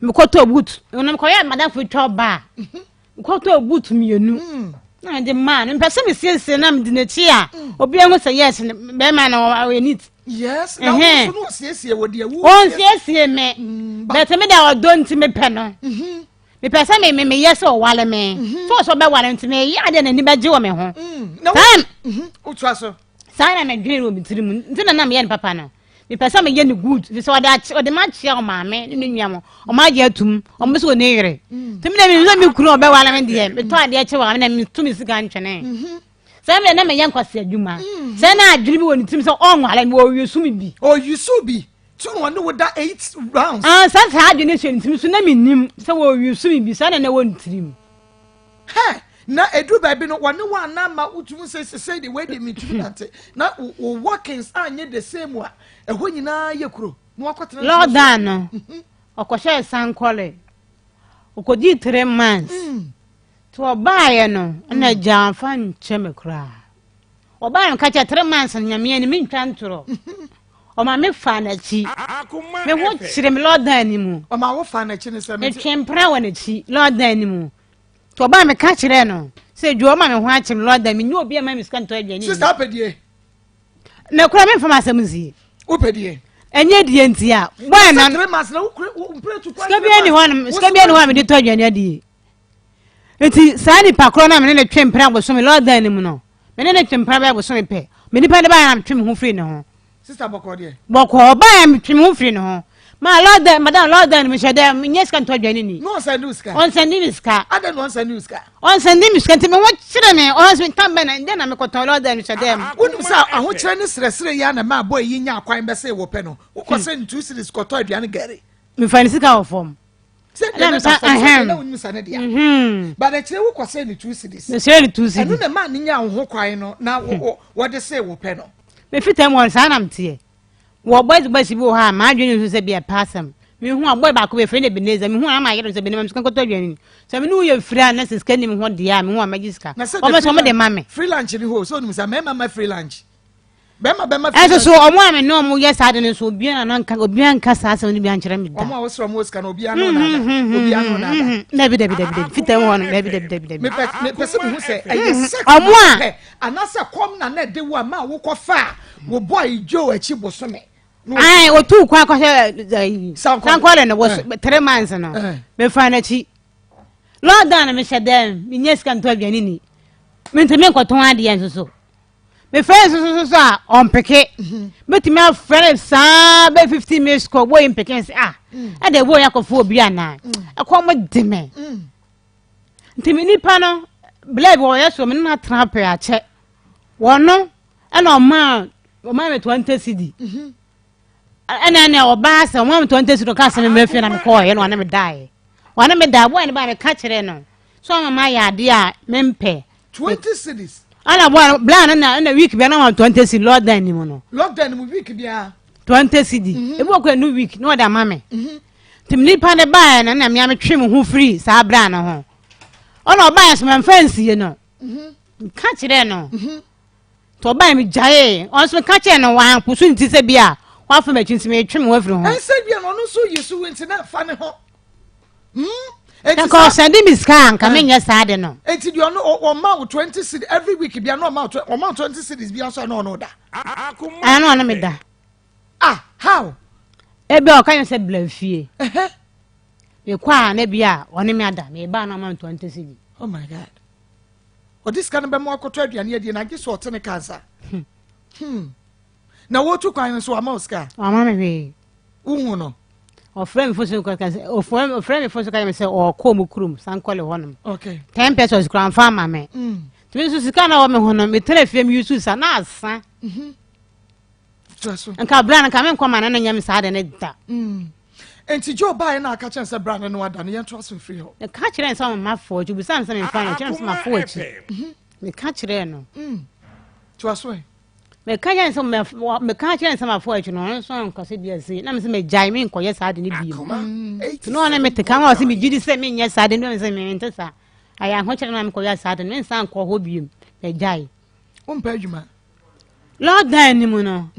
Mekɔtɔ boot na mekɔyɛ madamfo twa ɔbaa. Mhm. Mekɔtɔ boot mmienu. Mm. Na mede maa no mpɛ sɛ mesiesie na mede n'akyi a obi ahu sɛ yes bɛrima no ɔyɛ neat. Yes, na wo nso no osiesie wɔ deɛ wo. Ɔnsiesie me. Bɛtɛ me da ɔdɔ nti mepɛ no. Mhm. Mepɛ sɛ me me meyɛ sɛ ɔwale me. Mhm. Sɛ ɔsɛ ɔbɛwale nti meyɛ adeɛ n'ani bɛgye wɔ me ho. Mm. Na wo mhm. wotoa so. Saa na medwene wɔ me tiri mu. Nti na na meyɛ no papa no. Mepɛ sɛ meyɛ no good. Fi sɛ ɔde akye ɔde m'akyea ɔmaame ne ne nua mo. Ɔmo agye atum. Ɔmo sɛ ɔne yere. Mm. Nti me deɛ menim sɛ me kunu ɔbɛwale me deɛ. Metɔ adeɛ kyɛ wɔ me na metu me sika ntwene. Mhm. Sɛ me deɛ na meyɛ nkwasi adwuma. Sɛ na adwene bi wɔ ne tirim sɛ ɔnwale me ɔyusu me bi. Ɔyusu bi. Tu na ɔne wo da eight rounds. Ah, saa saa adwene hyɛ ne tirim so na mennim sɛ wɔresu me bi saa na na ɛwɔ ne tirim. Hɛ, na ɛduru baabi no wɔne wo anna ma wotumi sɛ sesei de wei de mentumi nante na wo workings anyɛ the same a ɛhɔ nyinaa yɛ kuro na wakɔtena Lockdown no mhm. ɔkɔhyɛɛ sankɔle ɔkɔdii three months mm. nti ɔbaeɛ no ɛna mm. gya amfa nkyɛ me koraa Ɔbaa no ka kyerɛ three months no nyame anim mentwa ntorɔ. Ɔma me faa n'akyi. Me ho kyerɛ me lɔdan no mu. Ɔma wo faa n'akyi ne sɛ metwe mpena wɔ n'akyi lɔdan no mu. Nti ɔbaa me ka kyerɛ no sɛ dwo ɔma me ho akyere me lɔdan me nyɛ obi a ma me sika ntɔ aduane. Sista apɛdie. Na kura me nfa m'asɛm nsie. Wopɛdie. Ɛnyɛ die nti a. Bɔɛ na. Sika bi ani hɔ no sika bi ani hɔ a mede tɔ aduane adie. Nti saa nipa korɔ no a me ne no twe mpena bosome lockdown no mu no, me ne no twe mpena bɛyɛ bosome pɛ. Me nipa no baeɛ na metwe me ho firi ne ho. Sister bɔkɔɔ deɛ? Bɔkɔɔ, ɔbaeɛ metwe me ho firi ne ho. Ma lockdown, madam lockdown no mehyɛ dɛ, menyɛ sika ntɔ aduane ni. Na ɔnsɛnde wo sika? Ɔnsɛnde me sika. Adɛn na ɔnsɛnde wo sika? Ɔnsɛnde me sika nti me ho kyere me. Ɔnsɛ tam bɛn na ndɛ na mekɔtɔn lockdown mehyɛ dɛ. Wonim sɛ ahokyerɛ ne srɛsrɛ yi ara na ɛmaa boy yi nyaa kwan bɛsee wo pɛ no. Wokɔsrɛ no 2 cedis kɔtɔ aduane gari. Mefa ne sika wɔ fam. sɛdeɛ na da fam sɛdeɛ na wonim sa ne dea mhm. but akyire wokɔ sɛ ne two cities mesrɛ ne two cities ɛno na ɛma ne nya wo ho kwan no na hmm. wɔde se wo pɛ no mefita mu wɔn saa nam teɛ wɔ boys boys bi wɔ hɔ a maadwene nso sɛ bi ɛpɛ asɛm mehu a boy baako bi efiri ne Ebenezer mehu a ama ayere sɛ Ebenezer sika nkɔtɔ aduane ni sɛ me ne wo yɛ firi a na sɛ sika nim ho deɛ a mehu a mɛgye sika wɔn sɛ wɔn de ma me free lunch ni hɔ so onim sɛ mɛma ma free lunch Bɛrima bɛma fi. Ɛnso so ɔmo a me ne ɔmo yɛ saa de no nso obiara na nka obiara nka saa asɛm no bi ankyerɛ me da. Ɔmo a wosrɛ ɔmo wɔ sika no obiara no na ada. Obiara no na ada. Dabi dabi dabi dabi fitaa mu hɔ no dabi dabi dabi dabi. Mepɛ mepɛ sɛ mehu sɛ ɛyɛ sex na wopɛ anaasɛ kɔm na na ɛde wo a ma wokɔ fa wo boy Joe akyi bosome. Ayi otu kwan kɔhyɛ sankɔle no wɔ 3 months no mefa n'akyi. Lockdown no mehyɛ dɛm menyɛ sika ntɔ aduane ni mentumi nkɔtɔn adeɛ nso so. mefrɛ no sososo so a ɔmpeke mɛtumi afrɛ no saa bɛ 15 minutes kɔ boyi mpeke sɛ ah mm. ɛdɛ boyi akɔfo obi anaa mm. ɛkɔ mo de me mm. nti me nipa no blɛ bi wɔyɛ so me no atena pɛ akyɛ wɔno ɛna ɔmaa ɔmaa me 20 cedi mhm. Ɛna ɛna ɔbaa sɛ ɔmo ametɔ ntɛsi no kaa sɛ memmrɛ fie na mekɔɔyɛ na ɔne me daeɛ. Ɔne me daeɛ bɔɔ ne baa meka kyerɛ no sɛ ɔma mayɛ adeɛ a mempɛ. 20 cities. Ɛna bɔɔ bla no na ɛna week bia na ɔma 20 cedi lockdown ni mu no. Lockdown mu week bia. 20 cedi. Mhm. Ebi wɔ kɔ ɛnu week na ɔde ama me. Mhm. Nti nipa ne baeɛ no na mmea metwe me ho firi saa bra no ho. Ɔna ɔbaeɛ so mamfa nsie no. Mhm. Nka kyerɛ no. Nti ɔbae megyaee. Ɔno nso meka kyerɛɛ no wankoso ne ti sɛ bi a wafa m'akyi nti metwe me ho afiri ho. Ɛnsɛ bi a na ɔno nso yi so nti na ɛfa ne ho. Hmm? Nka ɔsɛnde me sika a nka eh. menyɛ saa de no. Nti deɛ ɔno ɔma wo 20 cedi every week bia na ɔma wo ɔma wo 20 cedis bia nso a na ɔno da. Ɛna ɔno me da. Ah, how? Ebi a ɔka yɛn sɛ bla fie. Mekɔ a na bi a ɔne me ada meba na ɔma me 20 cedi. Oh my God. Ɔde sika no bɛma wakɔtɔ aduane adie na agye sɛ ɔte ne ka nsa. Hmm. hmm. Na wotu kwan no so wama wo sika? Wama me hwee. Wohu no? Ɔfrɛ me fo so kasa ɔfrɛ me fo so kasa sɛ ɔkɔ mu kurom sankɔle hɔnom. Okay. Ten pesos kura nfa ama me. Mm. Tumi nso sika na wɔ me ho no metena fie mi yusu sa na asa. Mm-hmm. Nka bra no nka menkɔ ma no no nyɛ me saa de ne da. Mm. Nti Joe baeɛ na aka kyerɛ sɛ bra no no ada no yɛntoa so mfiri hɔ. Meka kyerɛ no sɛ ɔma fo akyi obisa no sɛ memfa no kyerɛ no sɛ mafo akyi. Mhm. Meka kyerɛ no. Mm. Toa so ɛ. Meka kyerɛ no sɛ meka kyerɛ no sɛ mafo akyi no ɔno nso anka sɛ bi ase na mesɛ megyae menkɔyɛ saa de no bio. Nti na ɔne mete ka ma ɔsɛ megye di sɛ menyɛ saa de no sɛ mente saa. Ayɛ ahokyerɛ na mekɔyɛ saa de no mensan nkɔ hɔ bio megyae. Wompɛ adwuma? Lockdown ni mu no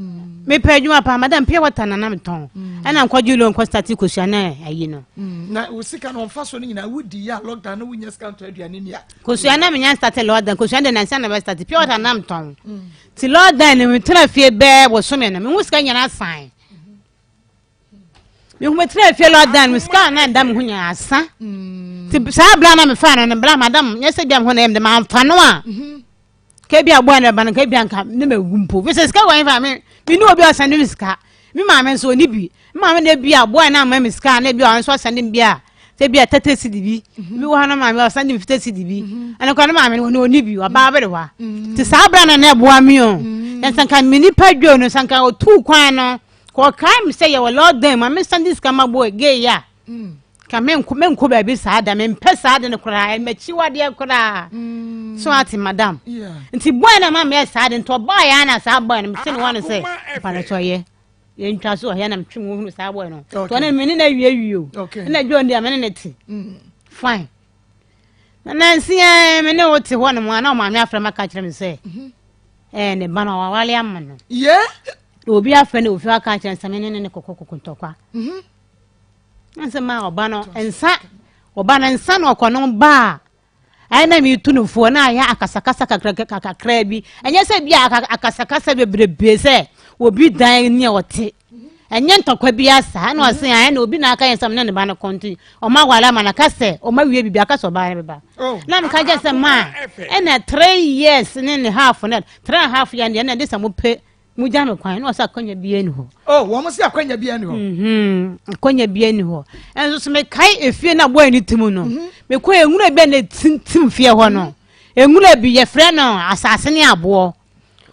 mepɛ adwuma paa madam pure water na na metɔn ɛna nkɔgye loan kɔ start kosua na ayi no. Na wo sika no ɔmfa so no nyinaa wodi yɛ a lockdown no wonya sika ntɔ aduane ni a. Kosua na menya start lockdown kosua de nansa na bɛ start pure water na metɔn ti lockdown no metena fie bɛɛ bosome no mehu sika nyinaa san. mehu metena fie lockdown mu sika na nda me ho nyinaa asa mm. nti saa bla na mefa no no bla madam nyɛ sɛ bia me ho na ɛyɛ mede mamfa no a mhm. ka bi aboa no ba no ka bi anka ne mawu mpo fi sɛ sika wɔ fa me me ne obi a ɔsɛnde me sika me maame nso ɔni bi me maame na bi aboa no ama me sika na bi a ɔno nso ɔsɛnde me bi a sɛ bi a tete sidi bi mhm. bi wɔ ha no maame ɔsɛnde me fite sidi bi mhm. ɛno kora ne maame no ɔni bi ɔbaa bere wa nti saa bra no na ɛboa me o na sɛ nka me nipa dwo no sɛ nka ɔtuu kwan no Kɔkae me sɛ yɛwɔ lockdown mu a mensan de sika ma boy gay a mm. ka menkɔ menkɔ baabi saa da mempɛ saa de no koraa ɛmɛkyiwadeɛ koraa mm. so ate madam nti boy na ma meyɛ saa de nti ɔbaa yɛ ana saa boy no mete ne hɔ no sɛ mpanekyɛ yɛ yɛntwa so ɔyɛ na metwe mu hunu saa boy no nti ɔne mene na awie wie o ɛna dwo deɛ mene ne te mm. fine na nansi me ne wo te hɔ nom a na ɔmaame afrɛ ma ka kyerɛ me sɛ mhm. ɛɛ ne ba no wawale ama no yɛ Na obi afrɛ no ofie aka akyerɛ sɛ me ne ne kɔkɔ kɔkɔ ntɔkwa. Mhm. Na sɛ ma ɔba no nsa ɔba no nsa na ɔkɔ no ba a ayɛ na metu no foɔ na ayɛ akasakasa kakra kakra bi ɛnyɛ sɛ bi a akasakasa bebrebe sɛ obi dan ni a ɔte ɛnyɛ ntɔkwa bi asa ɛna ɔse ayɛ na obi na aka yɛ sɛ ne ne ba no kɔnti ɔma awale ama no aka sɛ ɔma wie bibi aka sɛ ɔbaa no bɛba oh. na meka kyɛ sɛ ma ɛna 3 years ne ne half ne 3 and half yɛ deɛ na ɛde sɛ mopɛ Mogya me kwan na ɔsɛ akwanya biara ni hɔ. Oh, wɔn sɛ akwanya biara ni hɔ. Mhm, akwanya biara ni hɔ. Ɛnso so mekae efie na bɔyɛ ne tim no. Mhm. Mekɔ enwura bi a na etintim fie hɔ no. Mhm. Enwura bi yɛfrɛ no asase ne aboɔ.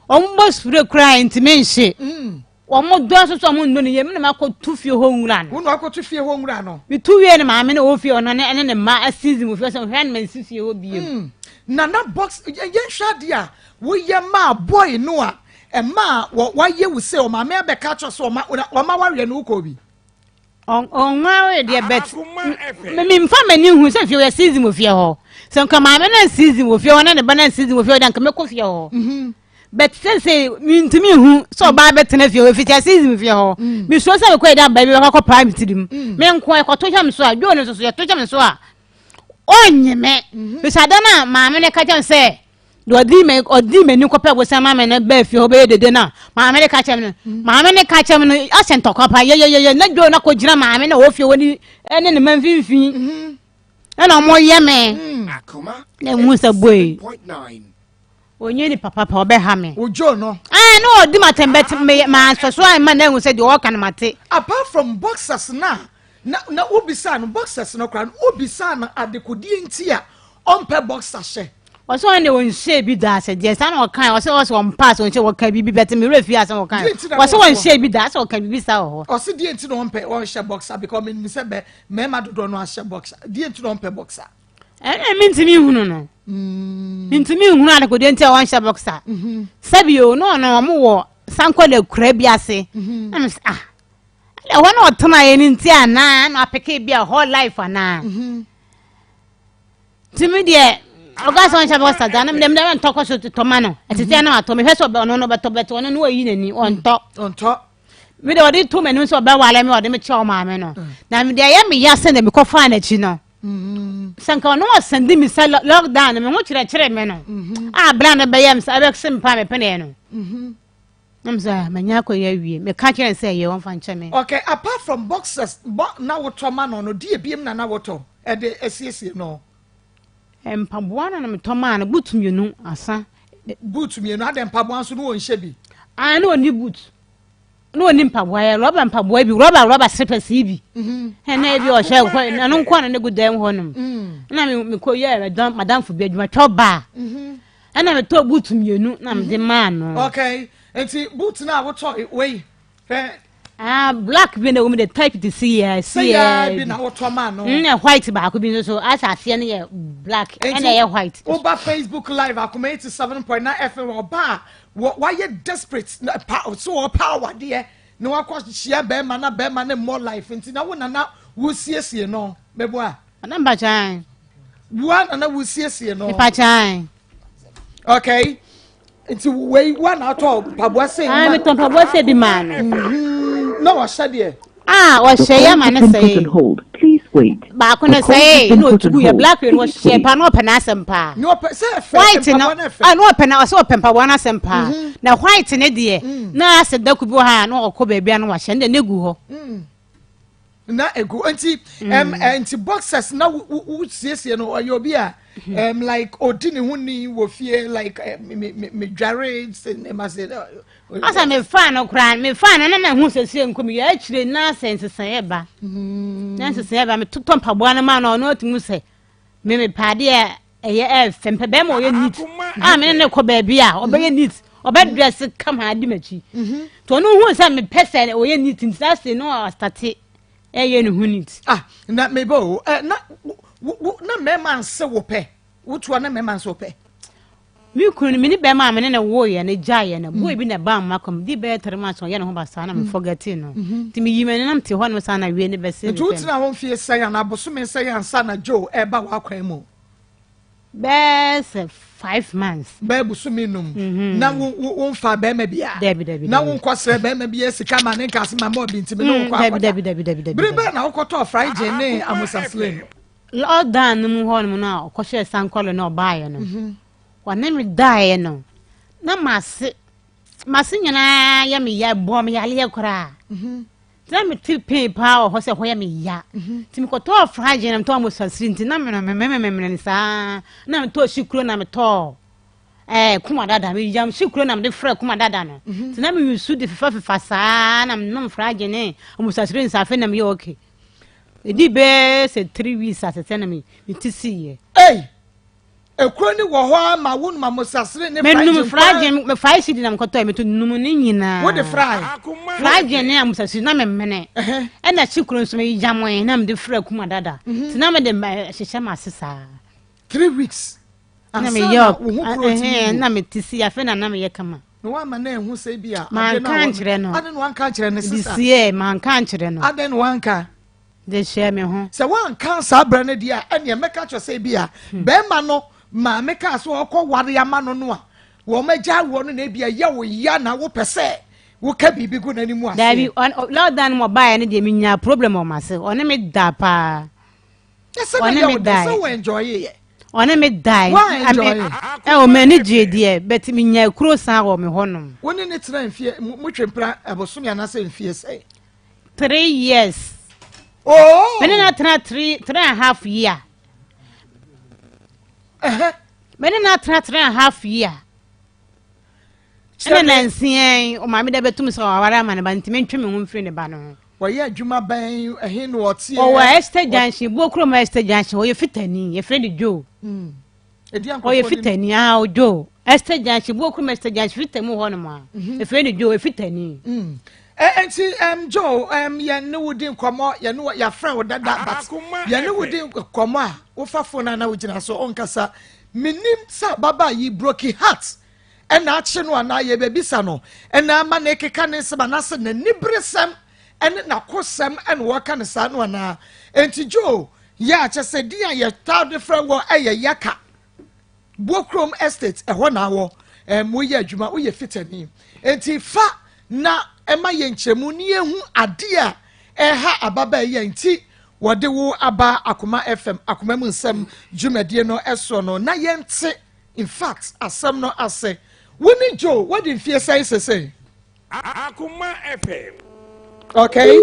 Wɔn bɔ spray koraa ntumi nhye. Mm. Wɔn dɔ nso so wɔn nnɔ no yie. Me na makɔtu fie hɔ nwura no. Wo na wakɔtu fie hɔ nwura no. Metu wie no maame na ɔwɔ fie hɔ no ne ne mma asisi mu fie sɛ hwɛ no ma nsi fie hɔ biem. Mm. Nana box yɛnhwɛ adeɛ a woyɛ maa boy no a Ɛma a wayɛ wo sɛ ɔmaame abɛka akyerɛ sɛ ɔma ɔma wareɛ no wokɔɔ bi. Ɔnwareɛ deɛ but memfa m'ani hu sɛ fie yɛ season wɔ fie hɔ sɛ nka maame no season wɔ fie hɔ na ne ba no season wɔ fie hɔ deɛ nka mɛkɔ fie hɔ mhm. but sɛsɛ mentumi hu sɛ ɔbaa bɛtena fie hɔ ɛfiri sɛ season fie hɔ mm. mesuro sɛ mekɔ yɛde aba bi bɛkɔ akɔpaa me tirim mm. menko ɛkɔto hyɛ me so a dwoo no nso so yɛto hyɛ me so a ɔnnye me mhm. bisa da no a maame no ka kyɛm sɛ deɛ ɔdi me ɔdi m'ani kɔpɛ bosan maame no bɛɛ fie hɔ bɛyɛ dede no a maame no ka kyɛm no mm. maame no ka kyɛm no ahyɛ ntɔkwa pa yɛyɛyɛyɛ na dwo no akɔgyina maame no a ɔwɔ fie hɔ ne ɛne ne ma mfimfini mhm. ɛna ɔmo yɛ me mm. na ehu sɛ boy onye ni papa pa ɔbɛha me. Ojo no. Ɛɛ na ɔdi ma tɛm bɛt me ma asɔso a ɛma na ehu sɛ deɛ ɔka no ma te. Apart from boxers na na na wobisa no boxers no koraa no wobisa no adekodeɛ nti a ɔmpɛ boxer hyɛ. Ɔsɛ ɔno deɛ ɔnhyɛɛ bi da asɛ deɛ saa na ɔkae ɔsɛ ɔsɛ ɔmpa asɛ ɔnhyɛ wɔka biribi bɛte me werɛ fie asɛ ɔkae ɔsɛ ɔnhyɛɛ bi da asɛ ɔka biribi saa wɔ hɔ. Ɔsɛ deɛ nti na ɔmpɛ ɔnhyɛ boxer because menim sɛ bɛ mmarima dodoɔ no ahyɛ boxer deɛ nti na ɔmpɛ boxer. Ɛna mentumi nhunu no mentumi nhunu adekodeɛ nti a ɔnhyɛ boxer sɛbi o na ɔno ɔmo wɔ sankɔla kura bi ase na me sɛ ah ɛna ɛhɔ na ɔtena yɛ no nti anaa na apeke bi a whole life anaa. Nti me deɛ ɔka sɛ ɔnhyɛ bɔsta dza na mede mede ntɔ kɔ so tɔ ma no ɛtete mm-hmm. na watɔ mehwɛ sɛ ɔno no bɛtɔ bɛtɔ ɔno no wayi n'ani ɔntɔ ɔntɔ me deɛ ɔde to m'anim sɛ ɔbɛwale me ɔde me kyɛ ɔmaame no mm. na me deɛ ɛyɛ me ya sɛ na mekɔfaa n'akyi no mm-hmm. sɛ nka ɔno ɔsɛnde me sɛ lockdown no me ho kyerɛkyerɛ me no mm-hmm. a bra no bɛyɛ me sɛ ɛbɛse me paa mepene no Na me sɛ ah, manya akɔyɛ awie. Meka kyerɛ no sɛ ɛyɛ ɔmfa nkyɛ me. Okay, apart from boxers bɔ na wotɔ ma no no, deɛ biem na na wotɔ ɛde asiesie no? Mpaboa na na metɔ maa no, boot mmienu asa. Boot mmienu, adɛ mpaboa nso no wɔnhyɛ bi? Ah, na ɔnni boot. Na ɔnni mpaboa yɛ rɔba mpaboa bi, rɔba rɔba slippers yi bi. Mhm. Ɛna ebi ɔhyɛ kɔ, ɛno nko na ne gu dan hɔ nom. Mm. Na mekɔ yɛ madamfo bi adwuma, twɔ baa. Mhm. Ɛna metɔɔ boot mmienu na mede maa no. Okay, nti boot no a wotɔ wei hwɛ. Ah, black bi na wɔn de type te si yɛ si yɛ. bi na wotɔ maa no. Mm, white baako bi nso so asɛ aseɛ no yɛ black ɛna ɛyɛ white. Woba Facebook live akoma 87.9 FM ɔba a wayɛ desperate pa so ɔpa awadeɛ na wakɔ hyia bɛrima na bɛrima ne mmɔ life nti na wo nana wosiesie no mɛboa. Ana mpakyan. Wua na na wosiesie no. Mpakyan. Okay. Nti wei wa na atɔ mpaboa sɛ. Ah, metɔ mpaboa sɛ bi maa no. Mhm. Na wahyɛ deɛ. Ah, ɔhyɛ yɛ ma ne sɛe. Baako no sɛe na otugu yɛ black no ɔhyɛ paa na ɔpɛ n'asɛm paa. Na ɔpɛ sɛ ɛfɛ white no ah na ɔpɛ na ɔsɛ ɔpɛ mpaboa n'asɛm paa. Mhm. Na white ne deɛ mm. na asɛ dako bi wɔ ha na ɔkɔ baabi a na wahyɛ ne deɛ ne gu hɔ. Mm. na egu nti ɛm mm. eh, nti boxers na wo siesie no ɔyɛ obi a ɛm like odi ne ho ni wɔ fie like eh, me me me dware se ne ma se. Ɔsɛ me fa no koraa me fa no na na ho siesie nko mi yɛ akyire na sɛ nsesaeɛ ba mm. na nsesaeɛ ba me totɔ mpaboa no ma no ɔno atumi sɛ me me paadeɛ ɛyɛ ɛfɛ mpɛ bɛrima ɔyɛ neat a me ne ne kɔ baabi a ɔbɛyɛ neat ɔbɛ dress kama adi m'akyi mhm. nti ɔno hu sɛ mepɛ sɛ ɔyɛ neat nti saa se no ɔstate ɛyɛ ne ho neat. ah na mebɛ o ɛ na wo na mmarima nse wo pɛ wotoa na mmarima nse wo pɛ. Me kunu no, me ne bɛrima a me ne no woeɛ no gyaeɛ no, boy bi na ɛbaa m'akoma di bɛyɛ three months ɔyɛ ne ho basaa na me forgetee no. Nti meyi m'ani na mete hɔ nom saa na wie ne bɛsee me Nti pɛ. wotenaa hɔ mfie sɛn anaa bosome sɛn ansa na Joe ɛreba w'akwan mu? Bɛyɛ sɛ 5 months. Bɛyɛ bosome num. Na wo wo womfaa bɛrima biara? Dabi dabi Na dabi. wonkɔsrɛ bɛrima biara sika ma ne nka se ma mɔɔ bi nti me ne wo kɔ Dabi akɔda? dabi dabi dabi dabi Bere dabi. bɛn na wokɔtɔɔ Frygin ne Amosaslin no? Lockdown no mu hɔ nom no a ɔkɔhyɛɛ sankɔle na ɔbaeɛ no, ɔne me daeɛ no, na m'ase m'ase nyinaa yɛ me ya, ɛbɔɔ me yareɛ koraa. Nti na mete pain paa wɔ hɔ sɛ ɛhɔ yɛ me ya. Nti mekɔtɔɔ fragye na metɔɔ mosasiri nti na menomemememene no saa. Na metɔɔ sikuro na metɔɔ ɛɛ kuma dada, meyam sikuro na mede frɛ kuma dada no. Nti na meyusu de fefafefa saa na menom fragye ne mosasiri nsa afei na meyɛ okay. Ɛdii bɛyɛ sɛ 3 weeks asesɛ na me me ti siiɛ. Ei! Ekuro ni wɔ hɔ ara ma wo num amosasere ne Menum fragye nko ara. fragye me fry cedi na mekɔtɔɛ meto num ne nyinaa. Wo de fry? Fragye ne amosasere na memene. Ɛhɛ. Ɛna sikuro nso meyamoe na mede fra kuma dada. Nti na mede hyehyɛ m'ase saa. 3 weeks. Na Ansa meyɛ na wo ho kuro tumi ɛhɛn wu. na mete si afei na na meyɛ kama. Na wamma no anhu sɛ ebi a adeɛ no Manka a wɔ ankyerɛ no. Adɛn na wanka ankyerɛ ne Mede sista? siee manka ankyerɛ no. Adɛn na wanka? De hyɛɛ me ho. Sɛ wanka saa berɛ no deɛ a, ɛnneɛ mɛka kyerɛ sɛ ebi a bɛrima no maame kaa sɛ ɔkɔ ware ama no no a wɔn agya awoɔ no na ebi a ɛyɛ wo ya na wopɛ sɛ woka biribi gu n'anim aseɛ. Daabi, lockdown mu ɔbaeɛ no deɛ menyaa problem wɔ m'ase. Ɔne me da paa. Ɔne me dae. Ɔne me dae. Ɛwɔ m'ani gyee deɛ but menya kuro san wɔ me hɔnom. Wo ne ne tena mfie mo twe mpena abosome anaasɛ mfie sɛn? 3 years. Oh. Me ne na tena three three and a half year. Me ne na tena 3½ year. Ɛna nansia yi ɔmaame da bɛtum sɛ ɔware ama ne ba nti mentwe me ho mfiri ne ba no ho. Wɔyɛ adwuma bɛn ɛhe na ɔteɛ? Ɔwɔ Esther Junction, Buo kurom Esther Junction, ɔyɛ fitani, yɛfrɛ no Joe. Ɔyɛ fitani a ɔdwo ɛsɛ gyanhye buo kurom ɛsɛ gyanhye fita mu hɔ nom a efiri ne dwo efitani. Nti Joe yɛn ne wo di nkɔmɔ yɛn ne yɛafrɛ wo dada but yɛn ne wo di nkɔmɔ a wofa phone a na wogyina so ɔnkasa menim sɛ ababaa yi broken heart ɛna akye no anaa yɛbɛbisa no ɛna ama na ekeka ne nsɛm anaasɛ n'aniberesɛm ɛne n'akosɛm ɛna wɔka ne saa no anaa. Nti Joe yɛ akyɛ sɛ din a yɛtaa de frɛ wɔ ɛyɛ Yaka Buokrom Estate, ɛhɔ na awɔ woyɛ adwuma, woyɛ fitani. Nti fa na ɛma yɛ nkyerɛmu ne yɛhu adeɛ a ɛha ababaa yi a nti wɔde wo aba Akoma FM Akoma mu nsɛm dwumadie no ɛsoɔ no na yɛnte in fact asɛm no ase. Wo ne Joe wadi mfie sɛn sesei? Akoma FM. Okay.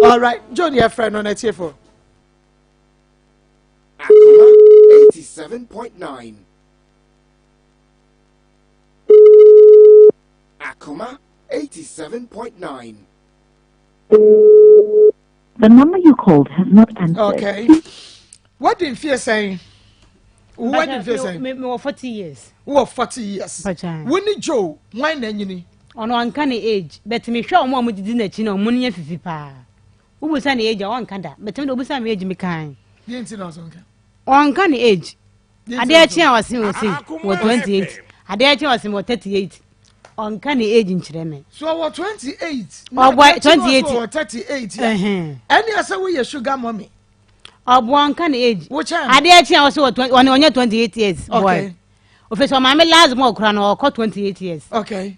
All right. Joe ne yɛfrɛ no na tiefo. Akoma 87.9. Akoma 87.9. The number you called has not answered. Okay. What in fear saying? What in fear saying? Me wɔ 40 years. Wɔ 40 years. Wo ne Joe, why na nyini? Ɔno anka ne age, but me hwɛ ɔmo a ɔmo didi n'akyi na ɔmo nyɛ fifi paa. Wobusa ne age a ɔnka da, but me de obusa me age me kan. Deɛ nti na ɔsɔ nka? Ɔnka ne age. Adeɛ kye a ɔse ɔse wɔ 28. Adeɛ kye a ɔse wɔ 38. Ɔnka ne age nkyerɛ me. So ɔwɔ 28. Ɔbɔ 28. Ɔwɔ 38. Ɛne ɛsɛ woyɛ sugar mommy. Ɔbɔ ɔnka ne age. Wokyɛn. Adeɛ kye a ɔse wɔ 20 ɔne ɔnyɛ 28 years boy. Okay. Ofisɛ ɔmaame last born kora no ɔkɔ 28 years. Okay.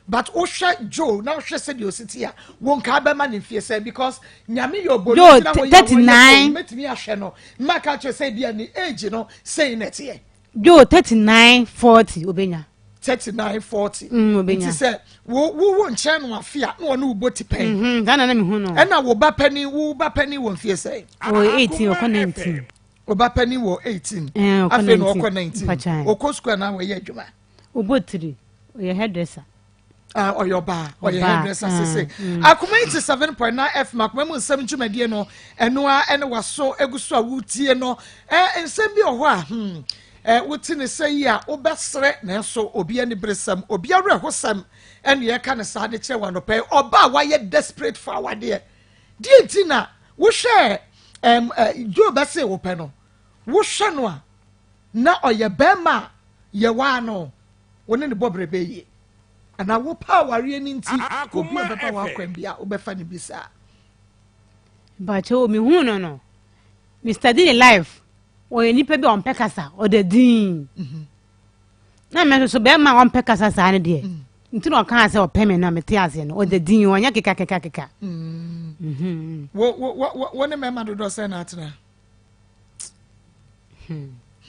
But wohwɛ Joe na wohwɛ sɛdeɛ ɔsi ti a wo nka bɛma ne mfie sɛ because nyame yɛ ɔbɔ Joe, no ntina 39. mɛtumi ahwɛ no mma ka kyerɛ sɛ bia ne age no sei na ɛteɛ. Joe 39 40 obenya. 39 40. Obenya. Nti sɛ wo wo wo nkyɛn no afe a na ɔne wo bɔ ti pɛn. Ghana na mehu no. Ɛna wo ba panin wo ba panin wɔ mfie sɛn? Ɔwɔ 18 ɔkɔ 19. Wo ba panin wɔ 18. Ɔkɔ Afei na ɔkɔ 19. Mpakyɛn. Ɔkɔ sukuu anaa wɔyɛ adwuma? Ɔbɔ tiri, ɔyɛ hairdresser. Ah, ɔyɛ ɔbaa, ɔyɛ Ɔbaa, hairdresser sese. Akoma 87.9 FM akoma mu nsɛm dwumadie no, ɛno a ɛne waso egu so a wotie no. Nsɛm bi wɔ hɔ a, wote ne sɛ yi a wobɛsrɛ nanso obi ani bere sɛm, obi awerɛhosɛm ɛne yɛka ne saa de kyerɛ wɔ anɔpa yi. Ɔbaa a wayɛ desperate for awadeɛ. Deɛ nti na wohwɛ Joe bɛse wo pɛ no, wohwɛ no a na ɔyɛ bɛrima a yɛwaa no, wo ne ne bɔ berɛ bɛyie. Anaa wopɛ awareɛ no nti, obi a ɔbɛba w'akwan bi a wobɛfa no bi saa. Mpakyɛ o, mehu no no, Mr. D ne life, ɔyɛ nipa bi a ɔmpɛ kasa, ɔda din. Na me nso so bɛrima a ɔmpɛ kasa saa no deɛ, nti na ɔkaa sɛ ɔpɛ me no a mete aseɛ no, ɔda din, ɔnyɛ keka keka keka. Wo wo wo wo ne mmarima dodoɔ sɛn na atena?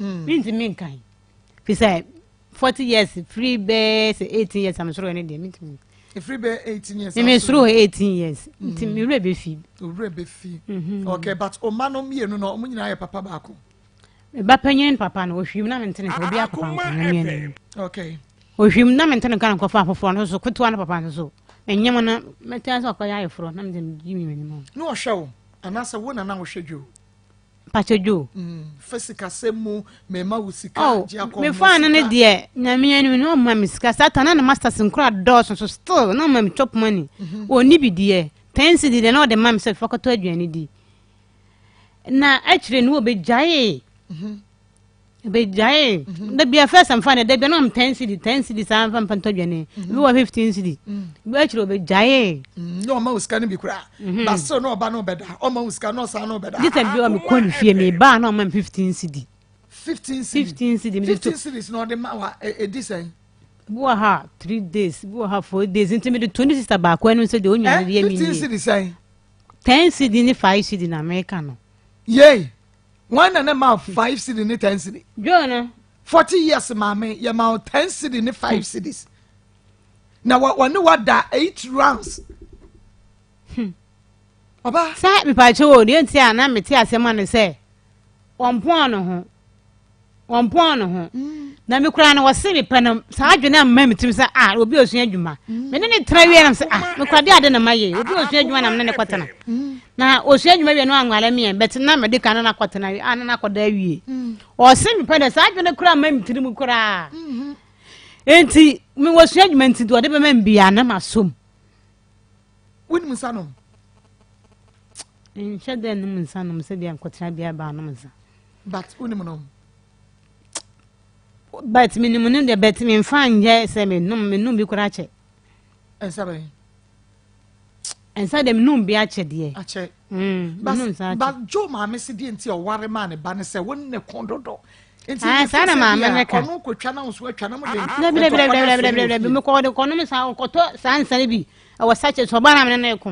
Mentumi nkan. Fi sɛ 40 years firi bɛɛ sɛ 18 years a mesoro ne deɛ mentumi. Ɛfiri bɛɛ 18 years. Me mesoro 18 years. Nti me werɛ bɛfi. Owurɛ bɛfi. Okay, but ɔma no mmienu no ɔmo nyinaa yɛ papa baako. Me ba panyin ne papa no ohwim na mente ne nka obi akɔfa nkɔ nyame anim. Okay. Ohwim na mente ne nka na nkɔfa afoforɔ no so ketewa no papa no so. Menyem no mete sɛ ɔkɔyɛ ayeforɔ na mede gyi me m'anim. Na ɔhwɛ wo anaasɛ wo na na wohwɛ dwo? Mpakyɛ dwo. Fa sikasɛm mu mema wo sika Oh, gye akɔ me fa no ne deɛ nyame anim no ɔma me sika satan na ne masters nkora dɔɔso so still na ɔma me chop money. Ɔnni bi deɛ 10 cedi deɛ na ɔde ma me sɛ fa kɔtɔ aduane di. Na akyire no wɔbɛgyaee. Bɛgyaee. Da bia first mfa ne da bia na ɔm 10 cedi 10 cedi saa mfa mfa ntɔ aduane. Bi wɔ 15 cedi. Bi akyire wɔbɛgyaee. Na ɔma wo sika no bi koraa. But still na ɔba na ɔbɛda. Ɔma wo sika na ɔsan na ɔbɛda. Gye sɛ bi wɔ mekɔ ne fie mebaa na ɔma me 15 cedi. 15 cedi. 15 cedi. 15 cedis na ɔde ma wa ɛdi sɛn? Bi wɔ ha 3 days, bi wɔ ha 4 days. Nti mede to ne sister baako anim sɛ deɛ ɔnwa no deɛ 15 mennie. cedi sɛn? 10 cedi ne 5 cedi na meka no. Yei. Wɔn na ne ma 5 cedi ne 10 cedi. Joe no. 40 years maame yɛ ma 10 cedi ne 5 cedis. Na wɔne wada 8 rounds. Ɔba. Sɛ mepaakyɛ wɔ deɛ nti a na mete asɛm ano sɛ wɔmpɔn no ho. Wɔmpɔn no ho. Na me koraa no wɔse mepɛ no saa adwene amma me tirim sɛ ah obi a ɔsua adwuma me ne ne tena wie nam sɛ ah me koraa de ade na mayɛ obi a ɔsua adwuma na me ne ne kɔtena na ɔsua adwuma wie no anwale me bɛte na mede ka no na kɔtena wie ah na nakɔda awie ɔse mepɛ no saa adwene koraa amma me tirim koraa enti me wɔsua adwuma nti deɛ ɔde bɛma me biara na masom. Wonim nsa nom? Nhyɛ dɛ nom nsa nom sɛ bia nkɔtena bia baa nom nsa. But wonim nom? But menim no deɛ but memfa nyɛ sɛ menom menom bi koraa kyɛ. Nsa bɛn? Nsa deɛ menom bi akyɛ deɛ. Akyɛ. Menom nsa akyɛ. But Joe maame se deɛ nti ɔware maa ne ba ne sɛ wo ne ko dodo. Nti ah, saa na maame ne ka. Ɔno kɔtwa na nso atwa na mo de. Dabi dabi dabi dabi dabi dabi mekɔ ɔde kɔnom nsa ɔkɔtɔ saa nsa no bi ɛwɔ sachet so ɔbaa na mene ne ko.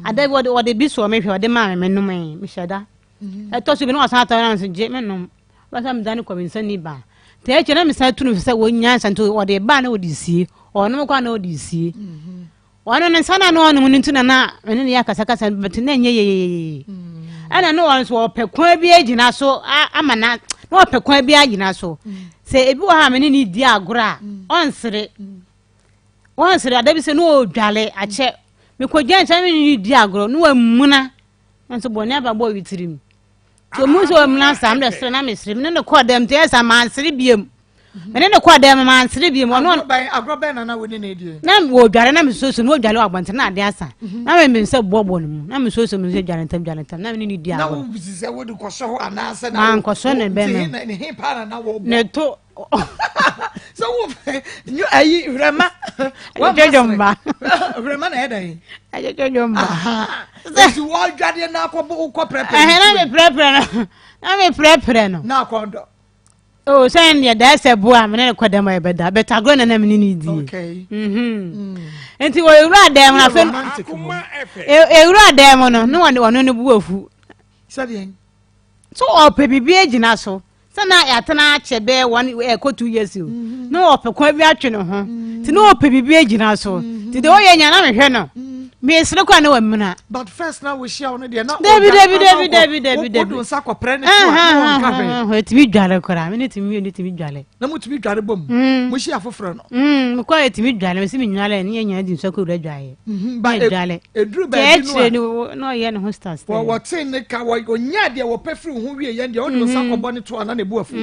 Ada bi ɔde ɔde bi soɔ mehwɛ ɔde maa me menom mehyɛ da. Ɛtɔ so bi na wasan atɔ na nso gye menom. Basa meda no kɔ me nsa ni ba. Nti akyire na mesan tu no sɛ wɔnya nsa nti ɔde ba na ɔde sie. Ɔnom kɔ na ɔde sie. Ɔno ne nsa na na ɔnom no nti na na mene ne yɛ akasakasa but na ɛnyɛ yeyeyeye. Ɛna na ɔno nso ɔpɛ kwan bi agyina so ama na na ɔpɛ kwan bi agyina so. Sɛ ebi wɔ hɔ a mene ne di agorɔ a ɔnsere. Ɔnsere ada bi sɛ na ɔredwale akyɛ. Mekɔgya nkyɛn mene ne di agorɔ na wamuna. Nso bɔne aba bɔɔ ne tirim. Nti ɔmu sɛ ɔmuna saa mede sere na mesere. Mene ne kɔɔ dɛm nti ɛyɛ sɛ mansere biom. Mene ne kɔɔ dɛm mansere biom. Ɔno agorɔ bɛn na na wo ne ne die? Na wɔdware na mesuosuo na wɔdware wɔ abɔnten na ade asa. Na me me nsa buabuo no mu na mesuosuo me nsa dware ntam dware ntam na mene ne di agorɔ. Na wo sɛ wode kɔsɔ hɔ anaasɛ na mankɔsɔ ne bɛma. Ne he paa na na wɔbɔ. Ne to sɛ wo ayi hwrɛma dwodwomba hwrɛma na ɛdɛn dwodwomba nti wɔdwadeɛ na akɔ wokɔ prɛprɛ ɛhɛ na meprɛprɛ no na meprɛprɛ no na akɔndɔ o sɛ deɛ da ɛsɛ boa me ne ne kɔ dɛm a yɛbɛda bɛtɛ agorɔ na na me ne ne die okay mhm. nti wɔ ewura dɛm no afei ewura dɛm no ne wɔne ɔno ne bu afu sɛdeɛ so ɔpɛ biribi agyina so sɛ na yɛatena akyɛ bɛyɛ one ɛkɔ 2 years o mm-hmm. na ɔpɛ kwan bi atwe ne ho mm-hmm. nti na ɔpɛ biribi agyina so mm-hmm. nti deɛ ɔyɛ nya na mehwɛ no mesere kɔ a na wamuna. But first na wohyia wo no deɛ na dabi dabi dabi dabi dabi dabi wodo nsa kɔprɛ ne so a na wɔnka hwee. Ɛtumi dware koraa me ne tumi mmienu tumi dware. Na motumi dware bom mm. Mohyia foforɔ no mekɔ yɛ tumi dware mesi me nware ne yɛ nyina di nsa kɔwura dwaeɛ ba dware ɛduru baabi no a no na ɔyɛ ne ho stars wɔte ne ka ɔnya deɛ wɔpɛ firi wo ho wie yɛn deɛ wode wo nsa kɔbɔ ne to a na ne bu afu.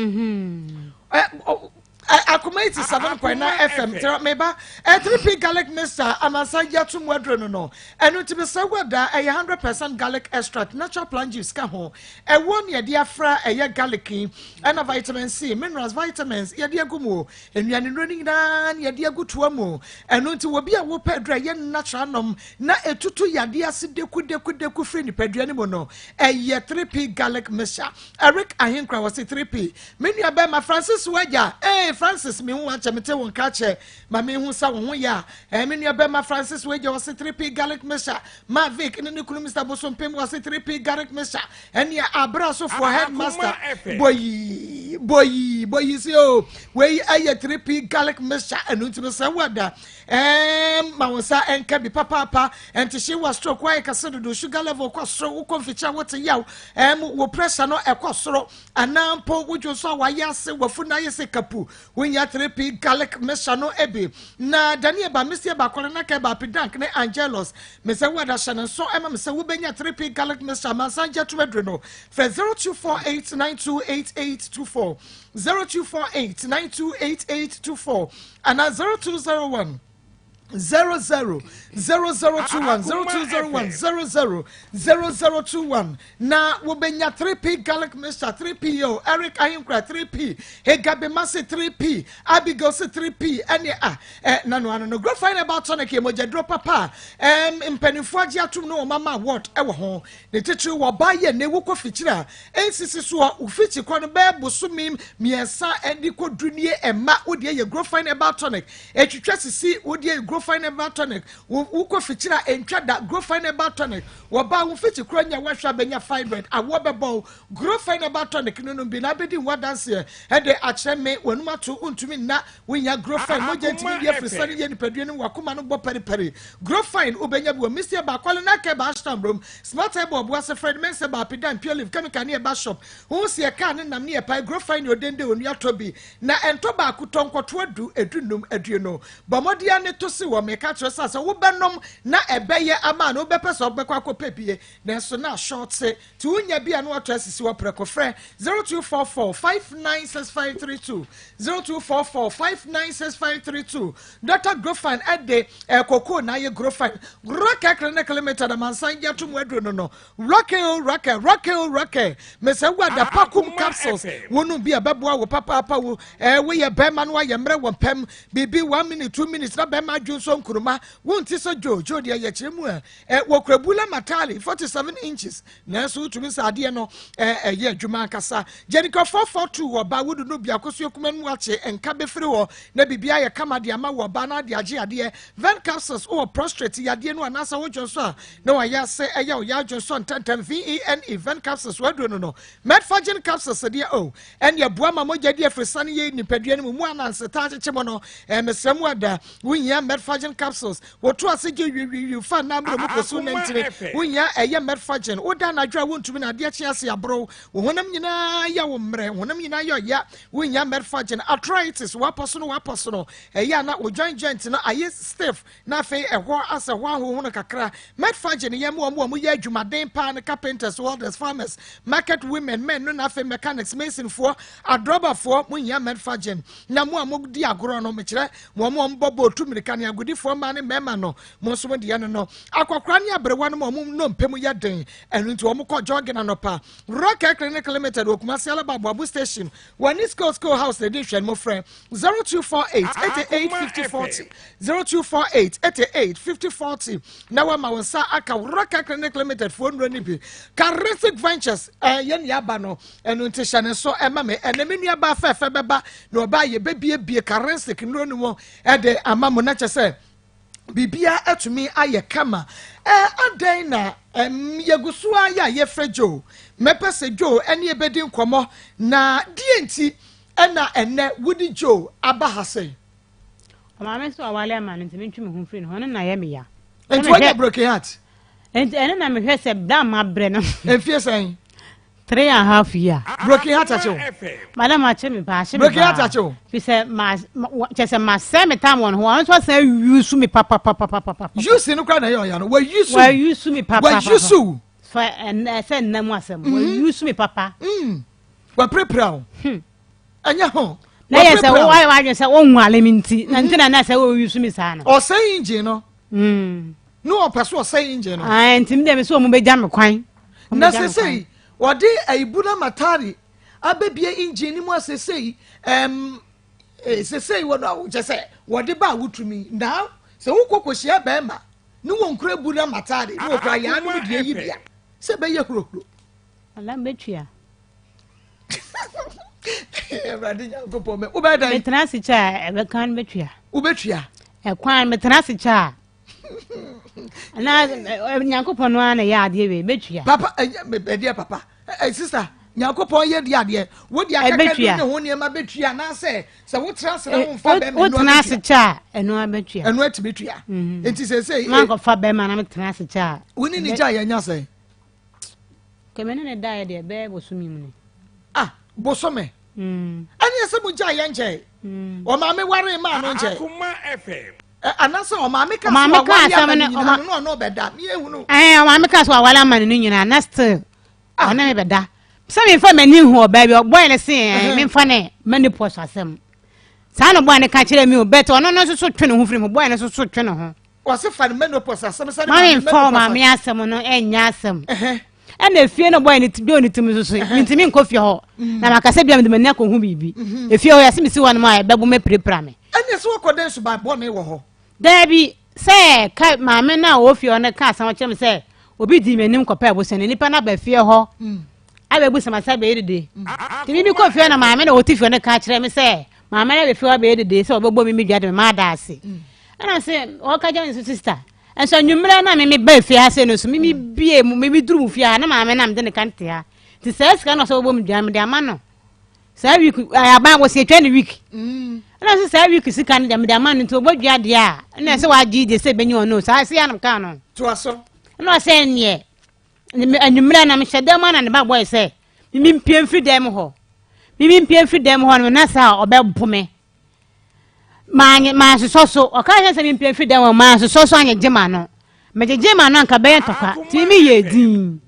Akoma 87.9 FM tẹrɛ meba 3P garlic mixture amansan gye ato mu aduro no ɛno nti mesɛ wada ɛyɛ 100% garlic extract, natural plant juice ka ho, ɛwɔ ne yɛde afra ɛyɛ garlic yi ɛna vitamin C, minerals, vitamins yɛde agu mu o, nnuane nnuro no nyinaa ne yɛde agu toa mu. Ɛno nti wɔ bi a wopɛ aduro a ɛyɛ natural nom na ɛtutu yadeɛ ase deku deku deku firi nipadua no mu no, ɛyɛ 3P garlic mixture. Eric Ahenkura wɔ se 3P me nua bɛrima Francis wagya ee Francis, me hu akyɛ, mete wo nka kyɛ ma me hu sɛ wo ho yɛ a me nua bɛrima Francis wagya wɔ se 3P garlic mixture. Ma Vic ne ne kunu Mr Bosompem wɔ se 3P garlic mixture ɛne abra sofoɔ headmaster boyi boyi boyi si o wei ɛyɛ 3P garlic mixture. Ɛno nti mesɛ wada ma wo nsa ɛnka bi papaapa. Ɛntehye wa stroke wayɛ kɛse dodo, sugar level kɔ soro, wokɔ mfikyi a wote yaw, wo pressure no ɛkɔ soro, anaa mpo wodwo nso a wayɛ ase wafu no ayɛ sɛ kapu, wonya 3P garlic mixture no bi. Na Daniel ba Mesia ba Kɔrenaka ba Apidank ne Angelos mesɛ woada hyɛ no nso ɛma me sɛ wobɛnya 3P garlic mixture amansan gye atom aduro no. Frɛ 0248928824, 0248928824 anaa 0201 00 0021, 0201 00 0021 na wobɛnya 3P garlic mixture. 3P o, Eric Ahenkura 3P, Hegabe Mase 3P, Abigail se 3P ɛne a ɛ nano ano no. Grofine herbal tonic yɛ mogyaduro papa a mpanimfoɔ agye atom ne wɔn ama award ɛwɔ ho. Ne titiri wɔ ɔbaa yɛ na ewu kɔ fikyiri a ɛnsisi soɔ, wofikyi kɔ no bɛyɛ bosome 3 ɛde kɔ du nie ɛma wodeɛ yɛ Grofine herbal tonic ɛtwitwa sisi wodeɛ yɛ. Grofine Herbal Tonic, wo wokɔ fikyiri a ɛntwa da, Grofine Herbal Tonic, wɔbaa wo mfikyi kora nya woahwɛ a bɛnya fibroid, awoɔ bɛbɔ wo, Grofine Herbal Tonic no nom bi na abɛdi ho adanseɛ ɛde akyerɛ me, w'anum ato, wontumi nna, wonya Grofine, mogya ntumi ndi afiri sane yɛ nipadua no mu, w'akoma no bɔ paripari, Grofine, wobɛnya bi wɔ Misty Herbal, Kwale Naka Herbal, Ashtown Brom, Smart Herbal, Obuasi, Fred Mensah Herbal, Apidan, Pure Leaf, Chemical ne Herbal Shop, Wohu sɛ yɛkaa ne nam ne yɛpae Grofine ne odende onua tɔ bi, na ɛntɔ baako tɔ nkɔto adu, edunnum, aduonu. Bɔ mmɔden ara ne to se wɔ meka kyerɛ sɛ sɛ wobɛnom na ɛbɛyɛ ama a na wobɛpɛ sɛ wobɛkɔ akɔpɛ bie nanso na ashɔɔte nti wonya bi a na watɔ asisi hɔ prɛko. Frɛ 0244 596532 0244 596532 Dɔkta Grofine ɛde eh, kokoo na ayɛ Grofine. Rocket Clinic Limited amansan gye ato mu aduro no no Raquel o Raquel, Raquel o Raquel, mesɛ wo ada pakum capsules, wonom bi a ɛbɛboa wo papaapa wo eh, woyɛ bɛrima no ayɛ mmerɛ wɔ mpam, biribi one minute two minutes na bɛrima adwo nso nkuruma, wonti sɛ Joe, Joe deɛ yɛkyerɛ mu a eh, wɔkura bula matali 47 inches, nanso wotumi sɛ adeɛ no eh, ɛyɛ adwuma ankasa. Jenica 442 wɔ ba wodu no biako so ekuma mu akye nka bɛfiri hɔ na biribi ayɛ kama de ama wɔ ba na ade agye adeɛ. Ven capsules wɔ prostrate yadeɛ no anaasɛ wodwo nso a na wayɛ ase ɛyɛ ɔyɛ adwene so ntɛntɛm VENE Ven capsules waduro no no Metforgen capsules deɛ o oh, ɛne ɛboa ma mogya di afirisane yɛ nipadua no mu mu ananse taa kyekye mu no mesrɛ mu ada wohia Metforgen capsules woto ase gye wiwiwi fa nna mmerɛ mu kɔsu nantini wohia ɛyɛ Metforgen woda anadwo a wontumi na adeɛ kye ase aboro wo honam nyinaa yɛ wo mmerɛ honam nyinaa yɛ ɔya wohia Metforgen arthritis wapɔ so no wapɔ so no ɛyɛ ana wo joint joint no ayɛ stiff na afei ɛhɔ asɛ hɔ ahohono kakra. Medfagye yɛ ma wɔn a wɔyɛ adwumaden paa no, carpenters, welders, farmers, market women, men no na afei mechanics, masonfoɔ, adrɔbafoɔ, mo hia Medfagye. Na mo a modi agorɔ no, mekyerɛ wɔn a wɔbɔ bɔɔl, tu mmirika ne agodifoɔ mmaa ne mmarima no, mo nso mo deɛ no no. Akɔkora ne aberewa no ma wɔn nnompe mu yɛ den, ɛno nti wɔn kɔ jogging anɔpa. Rock Clinic Limited wɔ Kumasi Alaba Aboabo Station, wɔne School School House na ɛdi nhwɛne mo frɛ 0248 88 50 40 0248 88 50 40 na wama wo nsa aka Roka Clinic Limited foɔ nnuro no bi. Charistic Ventures ɛyɛ eh, nea aba no ɛno nti hyɛ ne nso ɛma me ɛnɛ me nua baa fɛɛfɛ bɛba na ɔbaa yɛ bɛbiebie Charistic nnuro no mu ɛde ama mo na kyɛ sɛ biribiara atumi ayɛ kama ɛɛ adɛn na ɛm yɛgu so ara yɛ a yɛfrɛ Joe mɛpɛ sɛ Joe ɛne yɛbɛdi nkɔmmɔ na deɛ nti ɛna ɛnɛ wode Joe aba ha sɛn. Ɔmaame nso awale ama no nti mentwe me ho mfiri ne ho ɛno na ɛyɛ me ya. Nti wanya broken heart? Nti ɛno na mehwɛ sɛ bra ma brɛ no. Mfie sɛn? 3½ year. Broken heart akye wo? Madam akye me paa akye me paa. Broken heart akye wo? Fi sɛ ma kyɛ sɛ ma sɛ me tam wɔn ho wɔn nso asan yusu me papapapapapa. Yusu no kora na ɛyɛ ɔya no wɔ yusu. Wɔ yusu me papapapa. Wɔ yusu. Fa ɛnɛ sɛ nna mu asɛm wɔ yusu me papa. Wɔpirapira wo. Ɛnyɛ ho. Na yɛ sɛ woayɛ w'adwene sɛ wonwale me nti na nti na na sɛ wɔyi so me saa no. Ɔsɛe engine no. Ne ɔpɛ so ɔsɛe engine no. Nti mi deɛ me sɛ wɔn bɛgya me kwan. Na sesei wɔde ayibuna matari abɛbie engine no mu a sesei ɛm sesei wɔn a kyɛ sɛ wɔde ba a wotumi na sɛ wokɔ kɔhyia bɛrima ne wɔn kura buna matari ne wɔkura yaa no mu deɛ yi bia sɛ bɛyɛ hurohuro. Ala mɛtua. Awurade Nyankopɔn mɛ wobɛyɛ dɛn? Metena ase kyɛ a ɛbɛka no mɛtua. Wobɛtua? Ɛkwan metena ase kyɛ a. Na Nyankopɔn no ara na ɛyɛ adeɛ wei mɛtua. Papa ɛdeɛ papa ɛ sista Nyankopɔn yɛ deɛ adeɛ wode akaka du ne ho nneɛma bɛtua anaasɛ sɛ wotena ase na womfa bɛrima wotena ase kyɛ a ɛno abɛtua. Ɛno atumi tua. Nti sɛ sɛ. Mankɔfa bɛrima na metena ase kyɛ a. Wo ne ne gya yɛ nya sɛn? Kɛmɛ ne ne daeɛ deɛ ɛbɛyɛ bosome mu ni. Ah, bosome? Mm. Ɛne ɛsɛ mo gya yɛ nkyɛn. Mm. Ɔmaame ware maa no nkyɛn. Akoma FM. Anaasɛ ɔmaame ka sɛ wawale ama no nyinaa no ɔno ɔbɛda ne ehunu. Ɛɛ ɔmaame ka sɛ wawale ama no nyinaa na still ah. ɔne me bɛda. Sɛ memfa m'ani hu ɔbaa bi ɔbɔɛ ne se ɛɛ memfa ne menopause asɛm. Saa na ɔbɔɛ ne ka kyerɛ mi o bɛt ɔno no nso so twe ne ho firi mu bɔɛ no nso so twe ne ho. Wɔse fa no menopause asɛm sɛ ne maame menopause. Maame asɛm no ɛnyɛ asɛm. Ɛna efie no bɔyɛ ne ti bi ne ti mu soso mintimi nkɔ fie hɔ mm. na maka sɛ bia mede m'ani akɔhu biribi mm-hmm. efie hɔ yɛse mesi hɔ nom a ɛbɛbo mɛpirapira me. Ɛne sɛ wɔkɔ dɛn suban bɔne wɔ hɔ. Daabi sɛ ka maame no a ɔwɔ fie hɔ no ka asɛm kyerɛ me sɛ obi di m'anim kɔpɛ abusua no nipa no aba fie hɔ mm. abɛbu sɛ masa bɛyɛ dede mm. nti mimi kɔ fie na maame na ɔte fie no ka kyerɛ me sɛ maame no abɛfie hɔ abɛyɛ dede sɛ ɔbɛbɔ me me dwa de me ma ada ase mm. Ɛna sɛ ɔka kyerɛ ne so sista ɛnso anwummerɛ na meme ba fie ha sɛ no so meme bie mu meme duru mu fie ha na maame na mede ne ka nte ha nti saa sika na ɔsɛ wɔbɔ mu dua mede ama no saa week aban wɔ sɛ etwa ne week ɛna sɛ saa week sika no deɛ mede ama no nti wɔbɔ dua deɛ a ɛna sɛ wagye deɛ sɛ ɛbɛnyi ɔno saa sɛ yɛanom kaa no toa so ɛna ɔsɛ neɛ anwummerɛ na mehyɛ dan mu ana ne ba bɔe sɛ meme mpie mfiri dan mu hɔ meme mpie mfiri dan mu hɔ no na sɛ ɔbɛbo me Manye mansosɔ so. Ɔka kyerɛ sɛ mempɛ mfiri dan mu mansosɔ so anyegye m'ano. Megyegye m'ano anka bɛyɛ ntɔkwa. Nti meyɛɛ din.